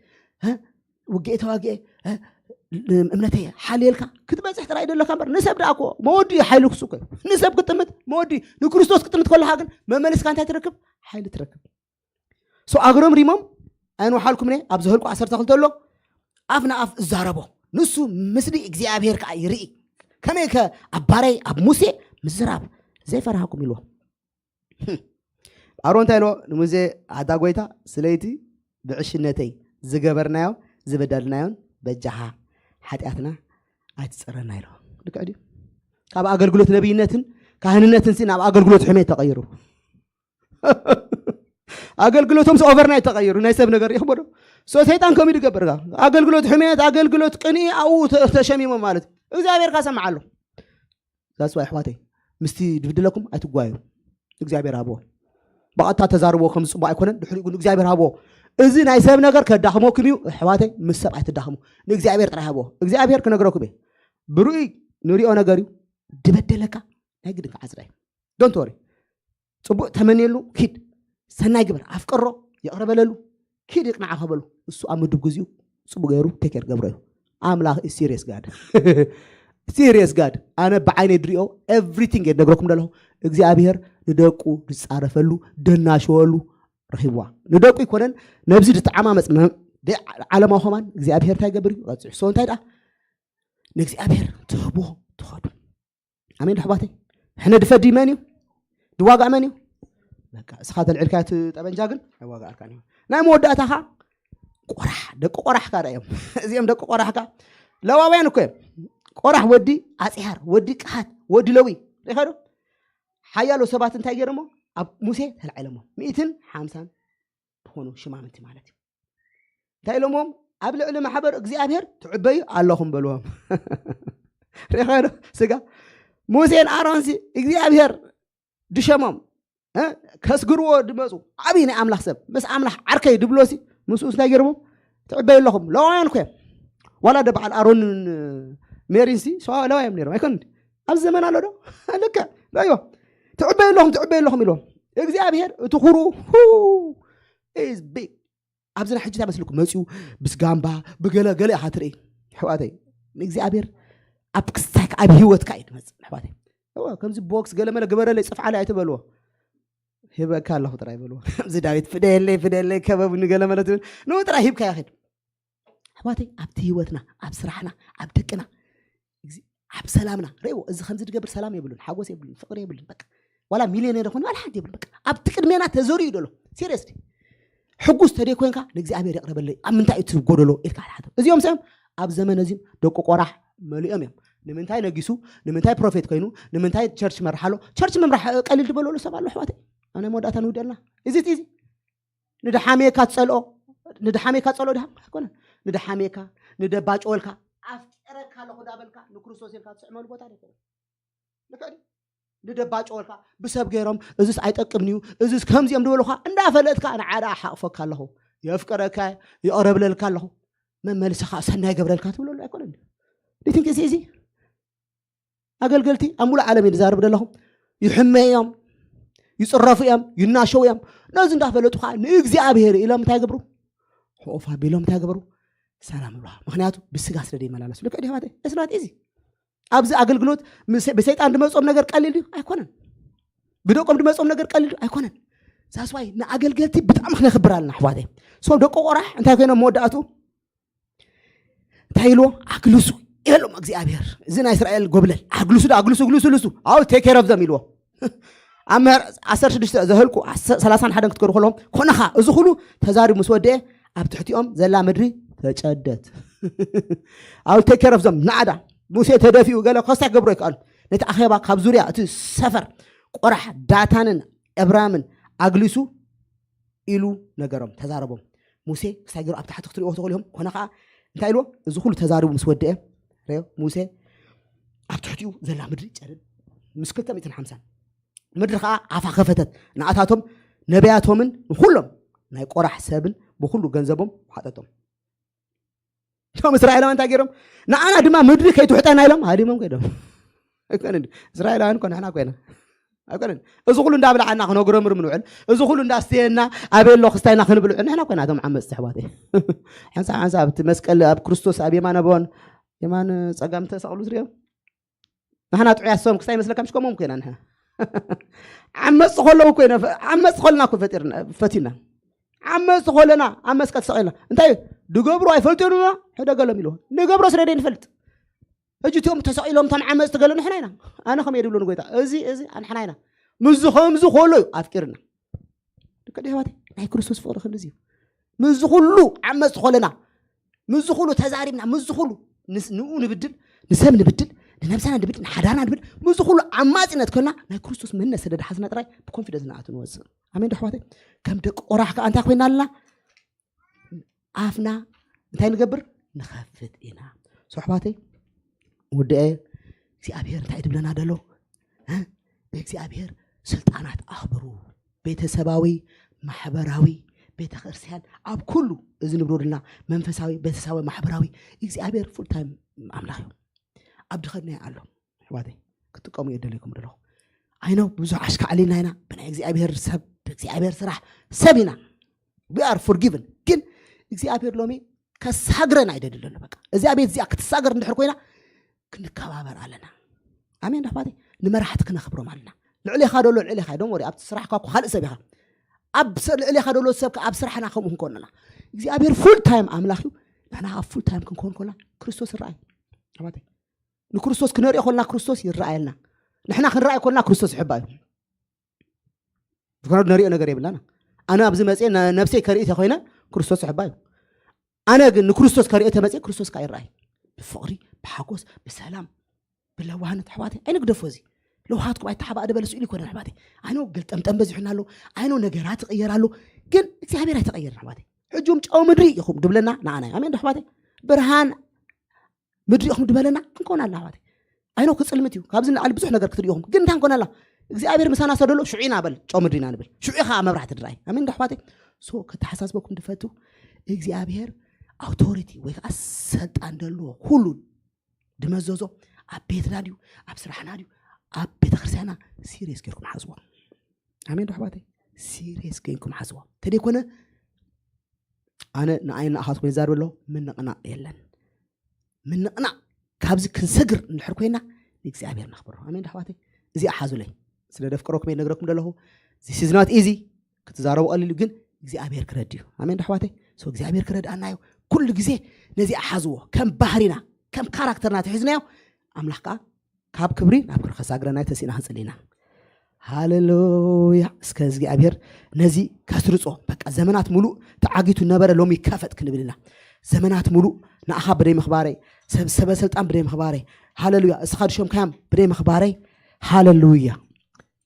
ውግኤ ተዋግኤ እምነተይ ሓልየልካ ክትበፅሕ ጥራይ ደለካ እምበር ንሰብ ደኣ እኮ መወዲ ሓይሊ ክሱ እኮ ንሰብ ክጥምት መወዲ ንክርስቶስ ክጥምት ከለካ ግን መመልስካ እንታይ ትረክብ ሓይሊ ትረክብ ሶ ኣግሮም ሪሞም ኣይንውሓልኩም ነ ኣብ ዘህልቁ ዓሰርተ ክልተ ኣሎ ኣፍ ንኣፍ እዛረቦ ንሱ ምስሊ እግዚኣብሔር ከዓ ይርኢ ከመይ ከ ኣብ ባረይ ኣብ ሙሴ ምዝራብ ዘይፈርሃኩም ኢልዎ ኣሮን እንታይ ኢልዎ ንሙሴ ኣታ ጎይታ ስለይቲ ብዕሽነተይ ዝገበርናዮ ዝበደልናዮን በጃኻ ሓጢኣትና ኣይትፀረና ኢልዎ ልክዕ ድዩ? ካብ ኣገልግሎት ነብይነትን ካህንነትን ሲ ናብ ኣገልግሎት ሕሜት ተቐይሩ። ኣገልግሎቶም ሲ ኦቨርናይት ተቐይሩ። ናይ ሰብ ነገር ይኽበዶ። ሶ ሰይጣን ከምኡ ድገብር። ኣገልግሎት ሕሜት፣ ኣገልግሎት ቅንኢ ኣብኡ ተ- ተሸሚሞም ማለት እዩ። እግዚኣብሔር ካሰምዓሉ። ዛስዋ ኣሕዋተይ፣ ምስቲ ድብድለኩም ኣይትጓዩ። እግዚኣብሔር ሃብዎ። ብቐጥታ ተዛርብዎ ከም ዝፅቡቅ ኣይኮነን። ድሕሪኡ ግን እግዚኣብሔር ሃብዎ። እዚ ናይ ሰብ ነገር ከዳኽመኩም እዩ። ኣሕዋተይ፣ ምስ ሰብ ኣይትዳኽሙ። ንእግዚኣብሔር ጥራይ ሃብዎ። እግዚኣብሔር ክነግረኩም እየ። ብርኡይ ንሪኦ ነገር እዩ። ድበደለካ ናይ ግድን ክዓዝራ እዩ። ዶንት ወሪ። ፅቡቅ ተመንየሉ፣ ኪድ። ሰናይ ግበር፣ ኣፍቀሮ፣ ይቕረ በለሉ። ኪድ ይቕናዓ ከበሉ። እሱ ኣብ ምድብ ግዚኡ ፅቡቅ ገይሩ ቴኬር ገብሮ እዩ። ኣምላኽ ሲሪየስ ጋድ። ሲሪየስ ጋድ። ኣነ ብዓይነ ድሪኦ ኤቭሪቲንግ እየ ነግረኩም ዘለኹ። እግዚኣብሔር ንደቁ ዝፃረፈሉ፣ ደናሸወሉ ረኺብዋ። ንደቁ ይኮነን፣ ነብዚ ድተዓማመፅ መ- ደ- ዓለማዊ ከማን እግዚኣብሔር እንታይ ይገብር እዩ? ቀፅዑ። ሶ እንታይ ደኣ ንእግዚኣብሔር ትህብዎ ትኸዱ። ኣሜን ኣሕዋተይ። ሕነ ድፈዲ መን እዩ? ድዋጋእ መን እዩ? በቃ እስኻ ተልዕልካ እቲ ጠበንጃ ግን ኣይዋጋእካን እዩ። ናይ መወዳእታኻ ቆራሕ፣ ደቂ ቆራሕ ካዳ እዮም። እዚኦም ደቂ ቆራሕ ካ ለዋውያን እኮ እዮም። ቆራሕ ወዲ ኣጽሃር፣ ወዲ ቀሃት፣ ወዲ ለዊ። ሪኸዶ ሓያሎ ሰባት እንታይ ገይሮሞ? ኣብ ሙሴ ተላዒሎሞ። ሚእትን ሓምሳን ዝኾኑ ሽማምንቲ ማለት እዩ። እንታይ ኢሎሞም? ኣብ ልዕሊ ማሕበር እግዚኣብሔር ትዕበዩ ኣለኹም በልዎም። ሪኸዶ ስጋ ሙሴን ኣሮንሲ እግዚኣብሔር ድሸሞም እ? ከስግርዎ ድመፁ ዓብዪ ናይ ኣምላኽ ሰብ ምስ ኣምላኽ ዓርከይ ድብሎሲ ምስኡስ እንታይ ገይሮሞም? ትዕበዩ ኣለኹም ለዋውያን እኮ እዮም። ዋላ ደ በዓል ኣሮንን ሜሪንሲ ለዋውያን ነይሮም ኣይኮን? ኣብዚ ዘመን ኣሎ ዶ? ልክዕ ረዮ ትዕበዩ ኣለኹም ትዕበዩ ኣለኹም ኢልዎም። እግዚኣብሔር እቲ ኩሩ is big። ኣብዚ ናይ ሕጂ እንታይ መስልኩም መፅኡ ብስጋምባ ብገለ ገለ ኢኻ ትርኢ። ኣሕዋተይ ንእግዚኣብሔር ኣብ ክስታይካ ኣብ ህይወትካ እዩ ድመፅእ ኣሕዋተይ። እወ ከምዚ ቦክስ ገለ መለ ግበረለይ ፅፍዓለይ ኣይትበልዎ። ሂበካ ኣለኹ ጥራይ በልዎ። ከምዚ ዳዊት ፍደየለይ ፍደየለይ ከበቡኒ ገለ መለ ትብል ንኡ ጥራይ ሂብካ ይኸድ። ኣሕዋተይ ኣብቲ ህይወትና ኣብ ስራሕና ኣብ ደቅና ኣብ ሰላምና ርእዎ። እዚ ከምዚ ድገብር ሰላም የብሉን፣ ሓጎስ የብሉን፣ ፍቅሪ የብሉን። በቃ ዋላ ሚሊዮነር ይኹን ዋላ ሓንቲ የብሉን። በቃ ኣብቲ ቅድሜና ተዘሪኡ ደሎ ሲሪየስሊ ሕጉስ ተደይ ኮንካ ንእግዚኣብሔር የቕረበለይ ኣብ ምንታይ እዩ ትጎደሎ ኢልካ ሓተው። እዚኦም ሰብ ኣብ ዘመን እዚም ደቂ ቆራሕ መሊኦም እዮም። ንምንታይ ነጊሱ? ንምንታይ ፕሮፌት ኮይኑ? ንምንታይ ቸርች መርሓሎ? ቸርች ምምራሕ ቀሊል ዝበለሉ ሰብ ኣሎ ኣሕዋተይ። ኣብ ናይ መወዳእታ ንውደልና እዚ እቲ እዚ ንድሓሜካ ትጸልኦ ንድሓሜካ ትጸልኦ ድሃም ኣይኮነን። ንድሓሜካ ንደባጨወልካ ኣፍቀረካ ኣለኹ ዳበልካ ንክርስቶስ ኢልካ ትስዕመሉ ቦታ ኣይኮነን። ልክዕ ድዩ? ንደባጨወልካ ብሰብ ገይሮም እዚስ ኣይጠቅምን እዩ እዚስ ከምዚኦም ዝበሉኻ እንዳፈለጥካ ንዓዳ ሓቕፈካ ኣለኹ የፍቀረካ ይቕረብለልካ ኣለኹ መመልስኻ ሰናይ ገብረልካ ትብለሉ ኣይኮነን። ዲቲንክ እዚ እዚ ኣገልገልቲ ኣብ ሙሉእ ዓለም እዩ ዝዛረብ ዘለኹም። ይሕመ እዮም፣ ይፅረፉ እዮም፣ ይናሸው እዮም። ነዚ እንዳፈለጡ ከዓ ንእግዚኣብሔር ኢሎም እንታይ ይገብሩ? ሕቑፍ ኣቢሎም እንታይ ይገብሩ? ሰላም ይብልዋ። ምክንያቱ ብስጋ ስለ ዘይመላለሱ። ልክዕ ዲኹም ኣሕዋተይ? እስናት እዚ ኣብዚ ኣገልግሎት ምስ- ብሰይጣን ድመፆም ነገር ቀሊል ድዩ? ኣይኮነን። ብደቆም ድመፆም ነገር ቀሊል ድዩ? ኣይኮነን። ዛስዋይ ንኣገልገልቲ ብጣዕሚ ክነክብር ኣለና ኣሕዋተይ። ሶ ደቂ ቆራሕ እንታይ ኮይኖም መወዳእቱ እንታይ ኢልዎ? ኣግልሱ ኢሎም እግዚኣብሔር። እዚ ናይ እስራኤል ጎብለል ኣግልሱ ዶ ኣግልሱ ግልሱ ልሱ ኣው ቴክ ኬር ኦፍ ዘም ኢልዎ። ኣብ ምሕር ዓሰርተ ሽዱሽተ ዘህልቁ ዓሰርተ- ሰላሳን ሓደን ክትከዱ ከለዎም ኮነኻ እዚ ኩሉ ተዛሪቡ ምስ ወደአ ኣብ ትሕቲኦም ዘላ ምድሪ ተጨደት። ኣው ቴክ ኬር ኦፍ ዘም ንዓዳ ሙሴ ተደፊኡ ገለ ኮስታ ክገብሮ ይከኣሉ። ነቲ ኣኼባ ካብ ዙርያ እቲ ሰፈር ቆራሕ ዳታንን እብራምን ኣግሊሱ ኢሉ ነገሮም ተዛረቦም። ሙሴ ክሳይ ገይሩ ኣብ ታሕቲ ክትሪእዎ ትኽእሉ ኢኹም። ኮነ ከዓ እንታይ ኢልዎ? እዚ ኩሉ ተዛሪቡ ምስ ወደአ ሪኦ ሙሴ ኣብ ትሕቲኡ ዘላ ምድሪ ጨድድ ምስ ክልተ ሚእትን ሓምሳን ምድሪ ከዓ ኣፋ ከፈተት ንኣታቶም ነቢያቶምን ንኩሎም ናይ ቆራሕ ሰብን ብኩሉ ገንዘቦም ሓጠጦም። እቶም እስራኤላውያን እንታይ ገይሮም? ንዓና ድማ ምድሪ ከይትውሕጠና ኢሎም ሃዲሞም ከይዶም። ኣይኮነን እስራኤላውያን እኮ ንሕና ኮይና ኣይኮነን። እዚ ኩሉ እንዳብላዓና ክነጉረምርም ንውዕል፣ እዚ ኩሉ እንዳስተየና ኣበይ ኣሎ ክስታይና ክንብል ንውዕል ንሕና ኮይና እቶም ዓመፅቲ ኣሕዋተይ። ሓንሳብ ሓንሳብ ኣብቲ መስቀል ኣብ ክርስቶስ ኣብ የማነ ቦን የማን ፀጋም ተሰቕሉ ትሪኦም ንሕና ጥዑያት ሰም ክስታይ መስለካ ምሽ ከምኦም ኮይና ንሕና ዓመፅቲ ከለዉ ኮይና ዓመፅቲ ከለና እኮ ፈጢርና ፈቲና ዓመፅቲ ከለና ኣብ መስቀል ተሰቒልና እንታይ ድገብሩ ኣይፈልጡ ዮምና ሕደገሎም ኢልዎ ንገብሮ ስለ ደይ ንፈልጥ ሕጂ እቲኦም ተሰቒሎም እቶም ዓመፅቲ ገለ ንሕና ኢና ኣነ ከመይ ድብሎ ንጎይታ እዚ እዚ ኣንሕና ኢና ምዚ ከምዚ ከሎ እዩ ኣፍቂርና ደቂ ኣሕዋተይ ናይ ክርስቶስ ፍቕሪ ክንድዚ እዩ ምዚ ኩሉ ዓመፅቲ ከለና ምዚ ኩሉ ተዛሪብና ምዚ ኩሉ ንኡ ንብድል ንሰብ ንብድል ንነብሳና ድብል ንሓዳና ድብል ምስዚ ኩሉ ዓማፂነት ኮና ናይ ክርስቶስ መንነት ስለ ድሓዝና ጥራይ ብኮንፊደንስ ንኣቱ ንወፅእ። ኣሜን ዶ ኣሕዋተይ? ከም ደቂ ቆራሕ ከዓ እንታይ ኮይና ኣለና? ኣፍና እንታይ ንገብር? ንኸፍት ኢና። ሶሕባተይ ውድኤ እግዚኣብሔር እንታይ ድብለና ደሎ? እግዚኣብሔር ስልጣናት ኣኽብሩ። ቤተሰባዊ፣ ማሕበራዊ፣ ቤተክርስትያን ኣብ ኩሉ እዚ ንብሎ ድልና መንፈሳዊ፣ ቤተሰባዊ፣ ማሕበራዊ እግዚኣብሔር ፉል ታይም ኣምላኽ እዩ። ኣብ ድኸድናዮ ኣሎ ኣሕዋተይ፣ ክትጥቀሙ እየ ደለይኩም ደለኹ። ኣይነው ብዙሕ ኣሽካዕሊና ኢና ብናይ እግዚኣብሔር ሰብ ብእግዚኣብሔር ስራሕ ሰብ ኢና። We are forgiven። ግን እግዚኣብሔር ሎሚ ከሳግረን ኣይደድለሉ። በቃ እዚኣ ቤት እዚኣ ክትሳገር እንድሕር ኮይና ክንከባበር ኣለና። ኣሜን ኣሕዋተይ። ንመራሕቲ ክነኽብሮም ኣለና። ልዕሌኻ ደሎ ልዕሌኻ ዶም ወሪ ኣብቲ ስራሕካ እኮ ካልእ ሰብ ኢኻ። ኣብ ልዕሌኻ ደሎ ሰብ ኣብ ስራሕና ከምኡ ክንኮንና እግዚኣብሔር ፉል ታይም ኣምላኽ እዩ። ንሕና ኣብ ፉል ታይም ክንኮን ኮና ክርስቶስ ይረኣይ ኣሕዋተይ። ንክርስቶስ ክነሪኦ ኮልና ክርስቶስ ይረኣየልና። ንሕና ክንረኣይ ኮልና ክርስቶስ ይሕባ እዩ። ዝኾነ ነሪኦ ነገር የብላና። ኣነ ኣብዚ መፅየ ነብሰይ ከርኢ ተኮይነ ክርስቶስ ይሕባ እዩ። ኣነ ግን ንክርስቶስ ከሪኦ ተመፅየ ክርስቶስ ከዓ ይረኣይ። ብፍቕሪ፣ ብሓጎስ፣ ብሰላም፣ ብለዋህነት ኣሕዋተይ ኣይንግደፎ። እዚ ለውሃትኩም ኣይተሓባእ ደበለ ስእሉ ይኮነን ኣሕዋተይ። ኣነ ገልጠምጠም በዚሑና ኣሎ። ኣይኖ ነገራት ይቕየር ኣሎ። ግን እግዚኣብሔር ኣይተቐየርን ኣሕዋተይ። ሕጂ እውን ጨው ምድሪ ኢኹም ድብለና ንኣና እዩ። ኣሜን ዶ ኣሕዋተይ? ብርሃን ምድሪ ኢኹም ድበለና ክንከውን ኣለና ኣሕዋተይ። ኣይኖ ክፅልምት እዩ። ካብዚ ንላዕሊ ብዙሕ ነገር ክትርኢ ኢኹም። ግን እንታይ ንኮን ኣላ እግዚኣብሔር ምሳና ሰደሎ ሽዑ ኢና በል ጨው ምድሪና ንብል። ሽዑ ኢኻ መብራህቲ ድራይ። ኣሜን ዶ ኣሕዋተይ? ሶ ከተሓሳስበኩም ድፈቱ እግዚኣብሔር ኣውቶሪቲ ወይ ከዓ ሰልጣን ደሎ ኩሉ ድመዘዞ ኣብ ቤትና ድዩ ኣብ ስራሕና ድዩ ኣብ ቤተክርስትያንና ሲሪየስ ገይርኩም ሓዝዎ። ኣሜን ዶ ኣሕዋተይ? ሲሪየስ ገይርኩም ሓዝዎ። ተደይኮነ ኣነ ንኣይ ንኣኻትኩም ይዛርብ ኣሎ ምንቕናቕ የለን። ምንቕናቕ ካብዚ ክንሰግር እንድሕር ኮይና ንእግዚኣብሔር ነኽብሮ። ኣሜን ዶ ኣሕዋተይ? እዚኣ ሓዙለይ። ስለ ደፍቅረኩም እየ ነግረኩም ዘለኹ። This is not easy። ክትዛረቡ ቀሊል እዩ፣ ግን እግዚኣብሔር ክረድ እዩ። ኣሜን ዶ ኣሕዋተይ? So እግዚኣብሔር ክረድኣና እዩ። ኩሉ ግዜ ነዚኣ ሓዝዎ። ከም ባህሪና ከም ካራክተርና ተሒዝናዮ ኣምላኽ ከዓ ካብ ክብሪ ናብ ክብሪ ከሳግረና እዩ። ተሲእና ክንጽሊ ኢና። ሃሌሉያ። እስከ እግዚኣብሔር ነዚ ከስርጾ በቃ ዘመናት ሙሉእ ተዓጊቱ ነበረ ሎሚ ይካፈት ክንብል ኢና። ዘመናት ሙሉእ ንኣኻ ብደይ ምኽባረይ ሰብ ሰበ ስልጣን ብደይ ምኽባረይ። ሃሌሉያ። እስኻ ድሾምካዮም ብደይ ምኽባረይ። ሃሌሉያ።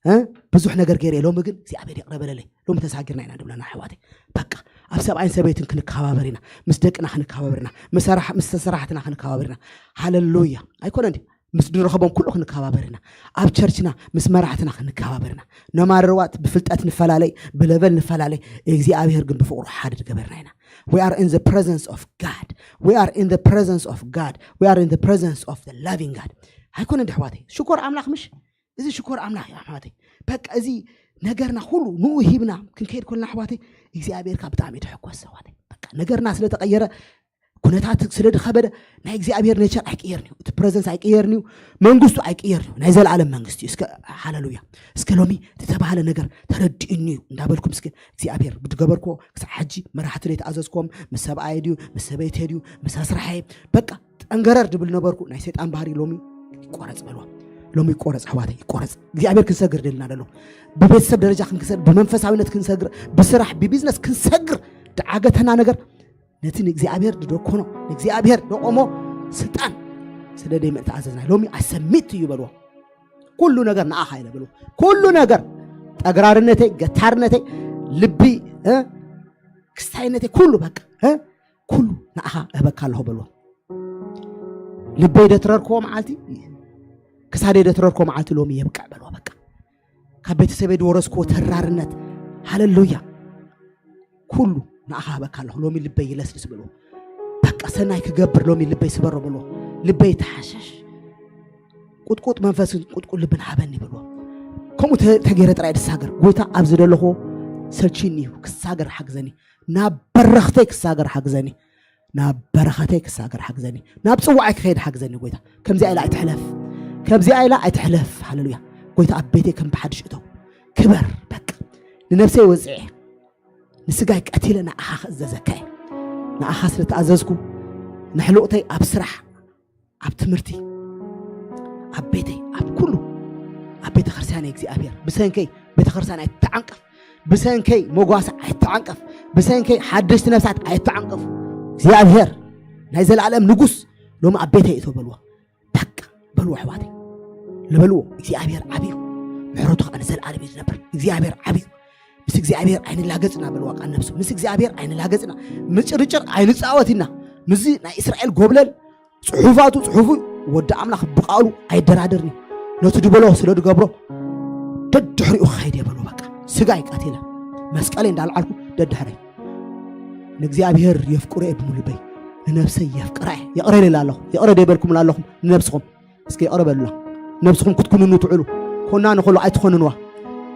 እ? ብዙሕ ነገር ገይረ ሎሚ ግን እግዚኣብሔር ይቕረ በለለይ። ሎሚ ተሳጊርና ኢና ንብለና ኣሕዋተይ። በቃ ኣብ ሰብኣይን ሰበይትን ክንከባበር ኢና። ምስ ደቅና ክንከባበር ኢና። ምስ ሰራሕ- ምስ ሰራሕትና ክንከባበር ኢና። ሃሌሉያ። ኣይኮነን ድዩ? ምስ ንረኸቦም ኩሉ ክንከባበር ኢና። ኣብ ቸርችና ምስ መራሕትና ክንከባበር ኢና። ነማርዋት ብፍልጠት ንፈላለይ ብለቨል ንፈላለይ እግዚኣብሔር ግን ብፍቕሩ ሓደ ዝገበርና ኢና። We are in the presence of God. We are in the presence of God. We are in the presence of the loving God. ኣይኮነን ድሕዋተይ ሽኮር ኣምላኽ ምሽ እዚ ሽኮር ኣምላኽ እዩ ኣሕዋተይ። በቃ እዚ ነገርና ኩሉ ንኡ ሂብና ክንከይድ ኮልና ኣሕዋተይ እግዚኣብሔር ካብ ብጣዕሚ ተሐኮስ ኣሕዋተይ። በቃ ነገርና ስለተቐየረ ኩነታት ስለ ድኸበደ ናይ እግዚኣብሔር ኔቸር ኣይቅየርን እዩ። እቲ ፕረዘንስ ኣይቅየርን እዩ። መንግስቱ ኣይቅየርን እዩ። ናይ ዘለኣለም መንግስቲ እዩ። እስከ ሃሌሉያ። እስከ ሎሚ ዝተባህለ ነገር ተረድእኒ እዩ እንዳበልኩም እስከ እግዚኣብሔር ብድገበርኮ ክሳዕ ሕጂ መራሕቲ ዘይተኣዘዝኮም ምስ ሰብኣየ ድዩ ምስ ሰበይተ ድዩ ምስ ኣስራሐየ በቃ ጠንገረር ድብል ነበርኩ። ናይ ሰይጣን ባህሪ ሎሚ ይቆረፅ በልዋ። ሎሚ ይቆረፅ ኣሕዋተይ ይቆረፅ። እግዚኣብሔር ክንሰግር ደልና ደሎ ብቤተሰብ ደረጃ ክንሰግር ብመንፈሳዊነት ክንሰግር ብስራሕ ብቢዝነስ ክንሰግር ድዓገተና ነገር ነቲ ንእግዚኣብሔር ድደኮኖ ንእግዚኣብሔር ደቆሞ ስልጣን ስለ ደይምእተኣዘዝና ሎሚ ኣሰሚት እዩ በልዎ። ኩሉ ነገር ንኣኻ ኢለ በልዎ። ኩሉ ነገር ጠግራርነተይ ገታርነተይ ልቢ እ ክስታይነተይ ኩሉ በቃ እ ኩሉ ንኣኻ እህበካ ኣለኹ በልዎ። ልበይ ደትረርክዎ መዓልቲ ክሳደይ ደትረርክዎ መዓልቲ ሎሚ የብቅዕ በልዎ። በቃ ካብ ቤተሰበይ ዝወረስክዎ ተራርነት ሃለሉያ ኩሉ ንኣኻ ሃበካ ኣለኹ። ሎሚ ልበይ ይለስልስ በልዎ። በቃ ሰናይ ክገብር ሎሚ ልበይ ስበሮ በልዎ። ልበይ ተሓሸሽ ቁጥቁጥ መንፈስን ቁጥቁጥ ልብን ሃበኒ በልዎ። ከምኡ ተ- ተገይረ ጥራይ ድሳገር ጎይታ ኣብ ዝደለኹዎ ሰልችኒ እዩ ክሳገር ሓግዘኒ ናብ በረኽተይ ክሳገር ሓግዘኒ ናብ በረኸተይ ክሳገር ሓግዘኒ ናብ ፅዋዓይ ክኸይድ ሓግዘኒ ጎይታ። ከምዚኣ ኢላ ኣይትሕለፍ ከምዚኣ ኢላ ኣይትሕለፍ። ሃለሉያ ጎይታ ኣብ ቤተይ ከም ብሓድሽ እተው ክበር በቃ ንነብሰይ ወፅዐ ንስጋይ ቀቲለ ንኣኻ ክእዘዘካ እየ። ንኣኻ ስለ ተኣዘዝኩ ንሕሉቕተይ ኣብ ስራሕ ኣብ ትምህርቲ ኣብ ቤተይ ኣብ ኩሉ ኣብ ቤተ ክርስቲያን እግዚኣብሔር ብሰንከይ ቤተ ክርስቲያን ኣይተዓንቀፍ ብሰንከይ መጓሳ ኣይተዓንቀፍ ብሰንከይ ሓደሽቲ ነፍሳት ኣይተዓንቀፉ እግዚኣብሔር ናይ ዘለኣለም ንጉስ ሎሚ ኣብ ቤተይ እቶ በልዎ በቃ በልዎ ኣሕዋተይ፣ ልበልዎ። እግዚኣብሔር ዓብዩ፣ ምሕረቱ ከዓ ንዘለኣለም እዩ ዝነብር። እግዚኣብሔር ዓብዩ። ምስ እግዚኣብሔር ኣይንላገጽና በልዋ ቃል ነብሱ። ምስ እግዚኣብሔር ኣይንላገጽና፣ ምጭርጭር ኣይንጻወት ኢና። ምስዚ ናይ እስራኤል ጎብለል ጽሑፋቱ ጽሑፉ፣ ወዲ ኣምላኽ ብቃሉ ኣይደራደርን እዩ። ነቲ ድበሎ ስለ ድገብሮ ደድሕሪኡ ክኸይድ እየ በልዎ። በቃ ስጋይ ቀቲለ መስቀለይ እንዳልዓልኩ ደድሕረይ። ንእግዚኣብሔር የፍቅሮ እየ ብምሉበይ፣ ንነብሰይ የፍቅራ እየ። ይቕረ ኢለ ኣለኹ። ይቕረ ዶ ይበልኩምላ ኣለኹም ንነብስኹም? እስኪ ይቕረ በሉላ። ነብስኹም ክትኩንኑ ትዕሉ። ኮና ንኸሉ ኣይትኾንንዋ።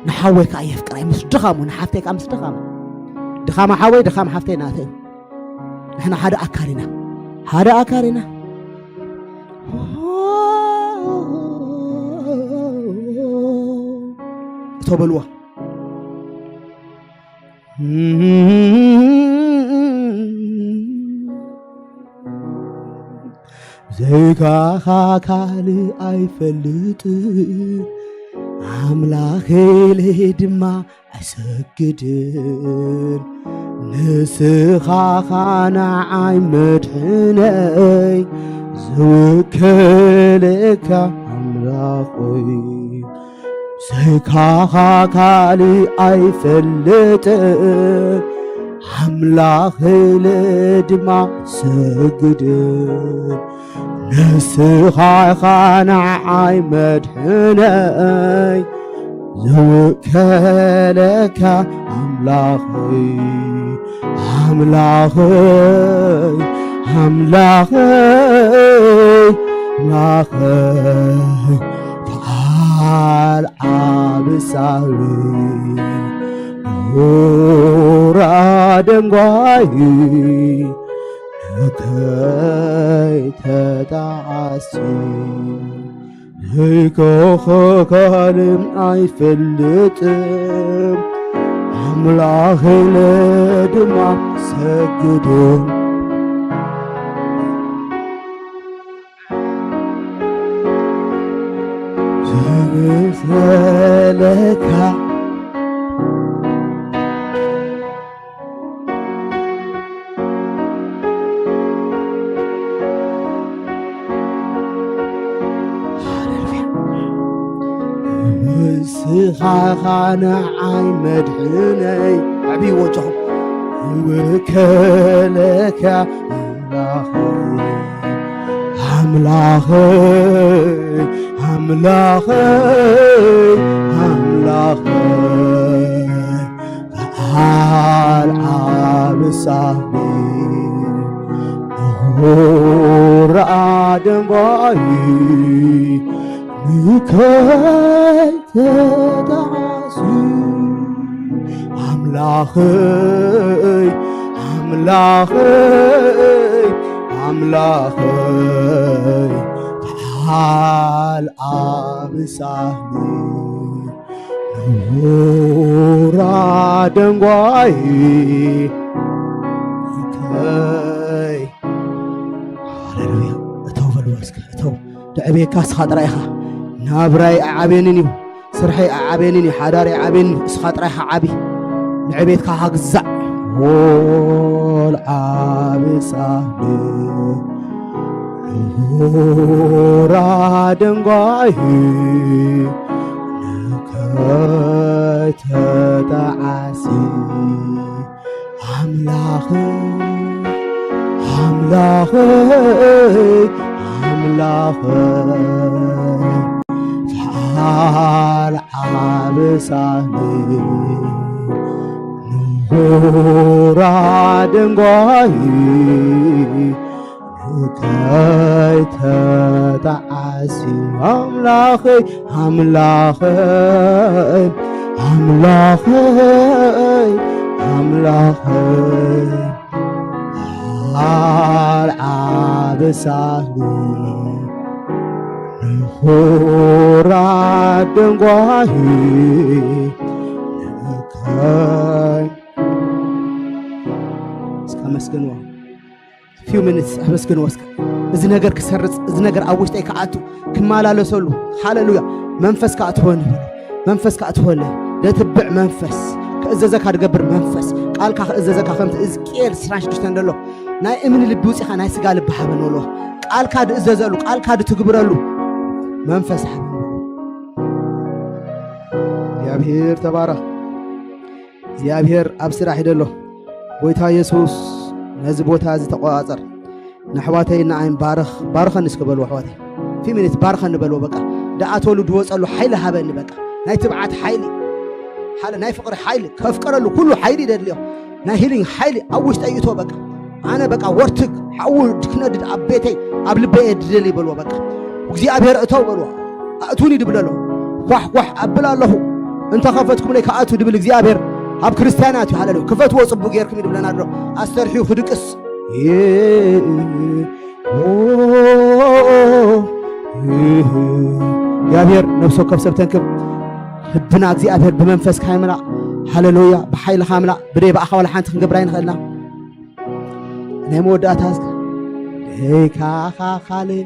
ንሓወይ ከዓ የፍቅራ እየ ምስ ድኻሙ፣ ንሓፍተይ ከዓ ምስ ድኻማ። ድኻማ ሓወይ፣ ድኻማ ሓፍተይ ናተይ እዩ። ንሕና ሓደ ኣካል ኢና። ሓደ ኣካል ኢና። እቶ በልዋ። ዘይካኻ ካልእ ኣይፈልጥን፣ ኣምላኸይ ኢለ ድማ ኣይሰግድን። ንስኻ ኻ ንዓይ መድሕነይ፣ ዝውክለካ ኣምላኸይ። ዘይካኻ ካልእ ኣይፈልጥን፣ ኣምላኸይ ኢለ ድማ ሰግድን። ንስኻ ኢኻ ንዓይ መድሕነይ፣ ዝውከለካ ኣምላኸይ፣ ኣምላኸይ፣ ኣምላኸይ፣ ኣምላኸይ፣ ኣምላኸይ፣ በዓል ዓቢ ሳህሪ፣ ንቡር ኣደንጓዪ፣ ንከይተጣዓሲ። ዘይኮኸካልን ኣይፈልጥን፣ ኣምላኽ ኢለ ድማ ሰግድን። ዝብሰለካ ሃሌሉያ። ንስኻ ኢኻ ንዓይ መድሕነይ። ኣዕብይዎ እጃኹም። ዝውከለካ ኣምላኸይ፣ ኣምላኸይ፣ ኣምላኸይ፣ ኣምላኸይ፣ በዓል ዓቢ ሳህሪ፣ ንኹራ ደንጓዪ፣ ንከይተጣዓሲ። ኣምላኸይ፣ ኣምላኸይ፣ ኣምላኸይ፣ በዓል ዓቢ ሳህሪ፣ ንኹራ ደንጓዪ፣ ንከይ-፣ ሃሌሉያ። እተው በልዎ እስከ፣ እተው። ደዕቤካ እስኻ ጥራይ ኢኻ። ናብራይ ኣይዓብየንን እዩ፣ ስርሐይ ኣይዓብየንን እዩ፣ ሓዳር ኣይዓብየንን እዩ። እስኻ ጥራይ ኢኻ ዓቢ። ንዕቤትካ ሃግዛዕ። ወል ዓቢ ሳህሪ፣ ንኹራ ደንጓዪ፣ ንከይተጣዓሲ። ኣምላኸይ፣ ኣምላኸይ፣ ኣምላኸይ፣ በዓል ዓቢ ሳህሪ፣ ንኹራ ደንጓዪ፣ ንከይተጣዓሲ። ኣምላኸይ፣ ኣምላኸይ፣ ኣምላኸይ፣ ኣምላኸይ፣ በዓል ዓቢ ሳህሪ፣ ንኹራ ደንጓዪ፣ ንከይ-፣ እስከ ኣመስግንዎ። Few minutes ኣመስግንዎ እስከ። እዚ ነገር ክሰርጽ፣ እዚ ነገር ኣብ ውሽጠይ ክኣቱ፣ ክመላለሰሉ። ሃሌሉያ። መንፈስ ከኣ ትሆን ይበሉ። መንፈስ ከኣ ትሆን። ደትብዕ መንፈስ፣ ክእዘዘካ ድገብር መንፈስ፣ ቃልካ ክእዘዘካ ከምቲ ሕዝቅኤል ዕስራን ሽዱሽተን ደሎ፣ ናይ እምኒ ልቢ ውጺኻ ናይ ስጋ ልቢ ሃበን በልዎ። ቃልካ ድእዘዘሉ፣ ቃልካ ድትግብረሉ። መንፈስ ሓበ። እግዚኣብሔር ተባረኽ። እግዚኣብሔር ኣብ ስራሕ ይደሎ። ጎይታ የሱስ ነዚ ቦታ እዚ ተቆጻጸር። ንኣሕዋተይ ንዓይን ባርኽ፣ ባርኸኒ እስከ በልዎ ኣሕዋተይ። ፊ ሚኒት ባርኸኒ በልዎ በቃ። ደኣተሉ ድወጸሉ ሓይሊ ሃበኒ በቃ። ናይ ትብዓት ሓይሊ፣ ሓለ ናይ ፍቕሪ ሓይሊ፣ ከፍቀረሉ ኩሉ ሓይሊ ደድልዮ። ናይ ሂሊንግ ሓይሊ ኣብ ውሽጠይ እቶ በቃ። ኣነ በቃ ወርትግ ሓዊ ድክነድድ ኣብ ቤተይ ኣብ ልበይ እየ ድደሊ በልዎ በቃ። እግዚኣብሔር እተው በልዎ። ኣእቱኒ ድብል ኣሎ። ኳሕ ኳሕ ኣብል ኣለኹ። እንተ ኸፈትኩምለይ ከኣቱ ድብል እግዚኣብሔር ኣብ ክርስትያናት እዩ። ሃለሉ ክፈትዎ ጽቡቅ ጌርኩም እዩ ድብለና ኣሎ። ኣስተርሕዩ ክድቅስ እግዚኣብሔር ነፍሲ ወከፍ ሰብ ተንክብ። ልብና እግዚኣብሔር ብመንፈስካ ይምላእ። ሃሌሉያ። ብሓይልኻ ምላእ። ብደይ ብኣኻ ዋላ ሓንቲ ክንገብራ ኣይንኽእልና። ናይ መወዳእታ እስከ ደይካኻ ካልእ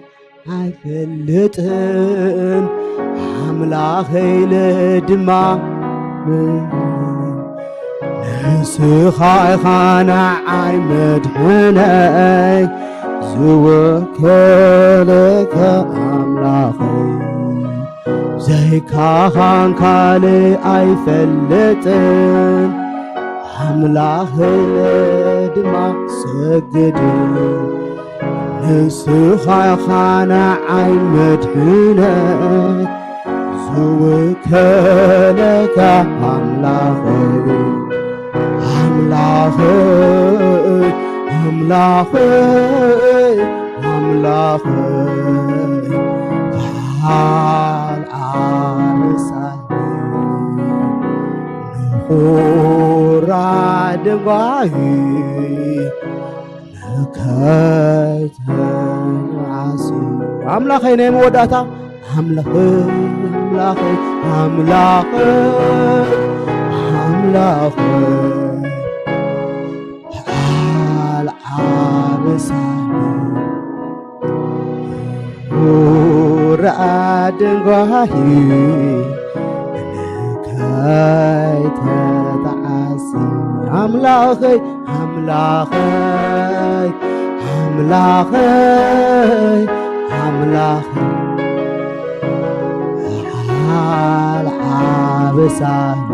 ኣይፈልጥን ኣምላኸይ ኢለ ድማ ንስኻ ኢኻ ንዓይ መድሕነይ ዝወከለካ ኣምላኸይ። ዘይካኻን ካልእ ኣይፈልጥን ኣምላኸይ ድማ ሰግድ። ንስኻ ኢኻ ንዓይ መድሕነይ ዝውከለካ ኣምላኸይ። ኣምላኸይ፣ ኣምላኸይ፣ ኣምላኸይ፣ በዓል ዓርሳይ ንኹራ ደንጓሂ ንከይተዓሲ ኣምላኸይ ናይ መወዳእታ ኣምላኸይ ኣምላኸይ ኣምላኸይ ኣምላኸይ በዓል ዓበሳኒ ውራድ እንጓሂ ንከይተጣዓሲ ኣምላኸይ ኣምላኸይ ኣምላኸይ ኣምላኸይ በዓል ዓበሳኒ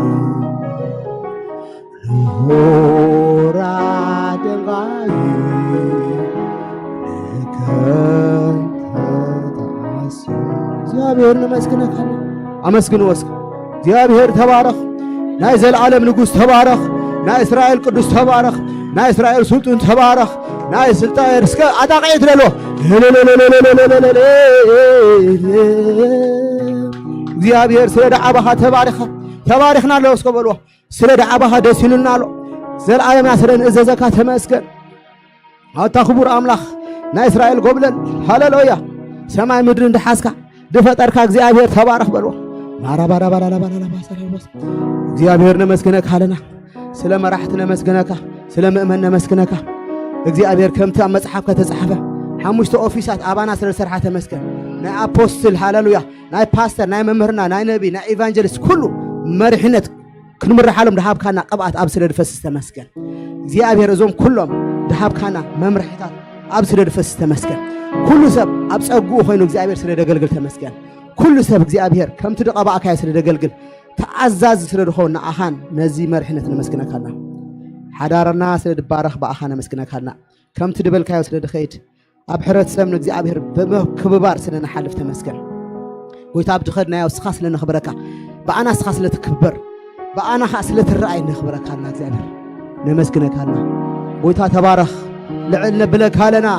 ንኹራ ደንጓሂ ንከይተጣዓሲ እግዚኣብሔር ነመስግነካ። ኣመስግንዎ እስከ። እግዚኣብሔር ተባረኽ። ናይ ዘለዓለም ንጉሥ ተባረኽ። ናይ እስራኤል ቅዱስ ተባረኽ። ናይ እስራኤል ስልጡን ተባረኽ። ናይ ስልጣን እስከ ኣጣቕዒት ለሎ እግዚኣብሔር ስለ ደዓባኻ ተባሪኻ ተባሪኽና ኣለዎ እስከ በልዎ። ስለ ደዓባኻ ደስ ኢሉና ኣሎ። ዘለዓለምና ስለ ንእዘዘካ ተመስገን። ኣታ ክቡር ኣምላኽ ናይ እስራኤል ጎብለል ሃሌሉያ። ሰማይ ምድሪ እንደሓዝካ ድፈጠርካ እግዚኣብሔር ተባረኽ በልዎ። ማራባራባራባራባራባሰረቦስ እግዚኣብሔር ነመስግነካ ኣለና። ስለ መራሕቲ ነመስግነካ፣ ስለ ምእመን ነመስግነካ። እግዚኣብሔር ከምቲ ኣብ መጽሓፍ ከተጻሕፈ ሓሙሽተ ኦፊሳት ኣባና ስለ ዝሰርሓ ተመስገን። ናይ ኣፖስትል ሃሌሉያ፣ ናይ ፓስተር፣ ናይ መምህርና፣ ናይ ነቢ፣ ናይ ኢቫንጀሊስት ኩሉ መሪሕነት ክንምርሓሎም ድሃብካና ቅብኣት ኣብ ስለ ድፈስስ ተመስገን እግዚኣብሔር። እዞም ኩሎም ድሃብካና መምርሕታት ኣብ ስለ ድፈስስ ተመስገን። ኩሉ ሰብ ኣብ ጸግኡ ኮይኑ እግዚኣብሔር ስለ ደገልግል ተመስገን። ኩሉ ሰብ እግዚኣብሔር ከምቲ ድቐባእካዮ ስለ ደገልግል ተኣዛዚ ስለ ድኸውን ንኣኻን ነዚ መርሕነት ነመስግነካልና። ሓዳርና ስለ ድባረኽ ብኣኻ ነመስግነካልና። ከምቲ ድበልካዮ ስለ ድኸይድ ኣብ ሕብረተሰብ ንእግዚኣብሔር ብምክብባር ስለ ንሓልፍ ተመስገን። ጎይታ ኣብ ድኸድናዮ እስኻ ስለ ነኽብረካ ብኣና እስኻ ስለ ትክበር ብኣና ኸዓ ስለ ትረኣይ ነኽብረካልና እግዚኣብሔር ነመስግነካልና። ጎይታ ተባረኽ። ልዕል ነብለካ ኣለና።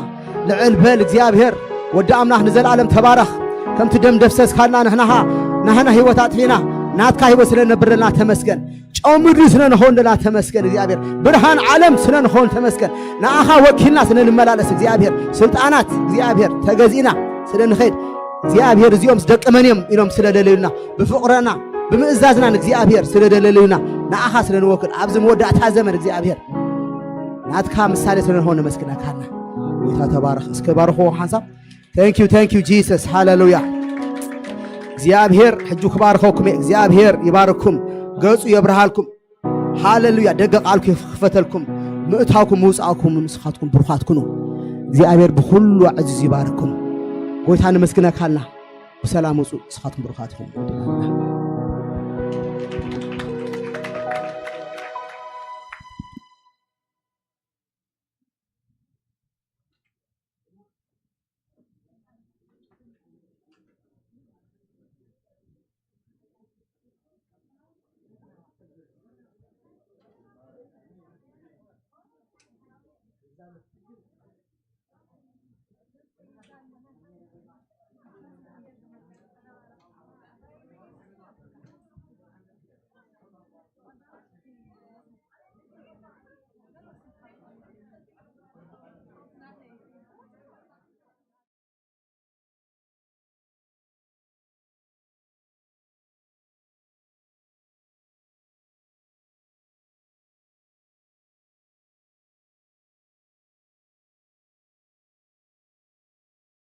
ልዕል በል እግዚኣብሔር ወዲ ኣምላኽ ንዘለኣለም ተባረኽ። ከምቲ ደም ደፍሰስካልና ንሕናኻ ናህና ህይወት ኣጥፊእና ናትካ ህይወት ስለ ነብረልና ተመስገን። ጨው ምድሪ ስለ ንኸውን ደላ ተመስገን እግዚኣብሔር። ብርሃን ዓለም ስለ ንኸውን ተመስገን። ንኣኻ ወኪልና ስለ ንመላለስ እግዚኣብሔር ስልጣናት እግዚኣብሔር ተገዚእና ስለ ንኸይድ እግዚኣብሔር እዚኦም ደቂ መን እዮም ኢሎም ስለ ደለዩና ብፍቕረና ብምእዛዝናን እግዚኣብሔር ስለ ደለለዩና ንኣኻ ስለ ንወክል ኣብዚ መወዳእታ ዘመን እግዚኣብሔር ናትካ ምሳሌ ስለ ንኸውን ነመስግነካና። ጎይታ ተባረኽ። እስከ ባርኽዎ ሓንሳብ። Thank you, thank you Jesus. ሃሌሉያ። እግዚኣብሔር ሕጂ ክባርኸኩም እየ። እግዚኣብሔር ይባርኩም፣ ገጹ የብርሃልኩም። ሃሌሉያ። ደገ ቃልኩ ይኽፈተልኩም፣ ምእታውኩም ምውፃእኩም ንስኻትኩም ብሩኻት ኩኑ። እግዚኣብሔር ብኩሉ ኣዕዚዙ ይባርኩም። ጎይታ ነመስግነካልና። ብሰላም ውፁ። ንስኻትኩም ብሩኻት ኢኹም።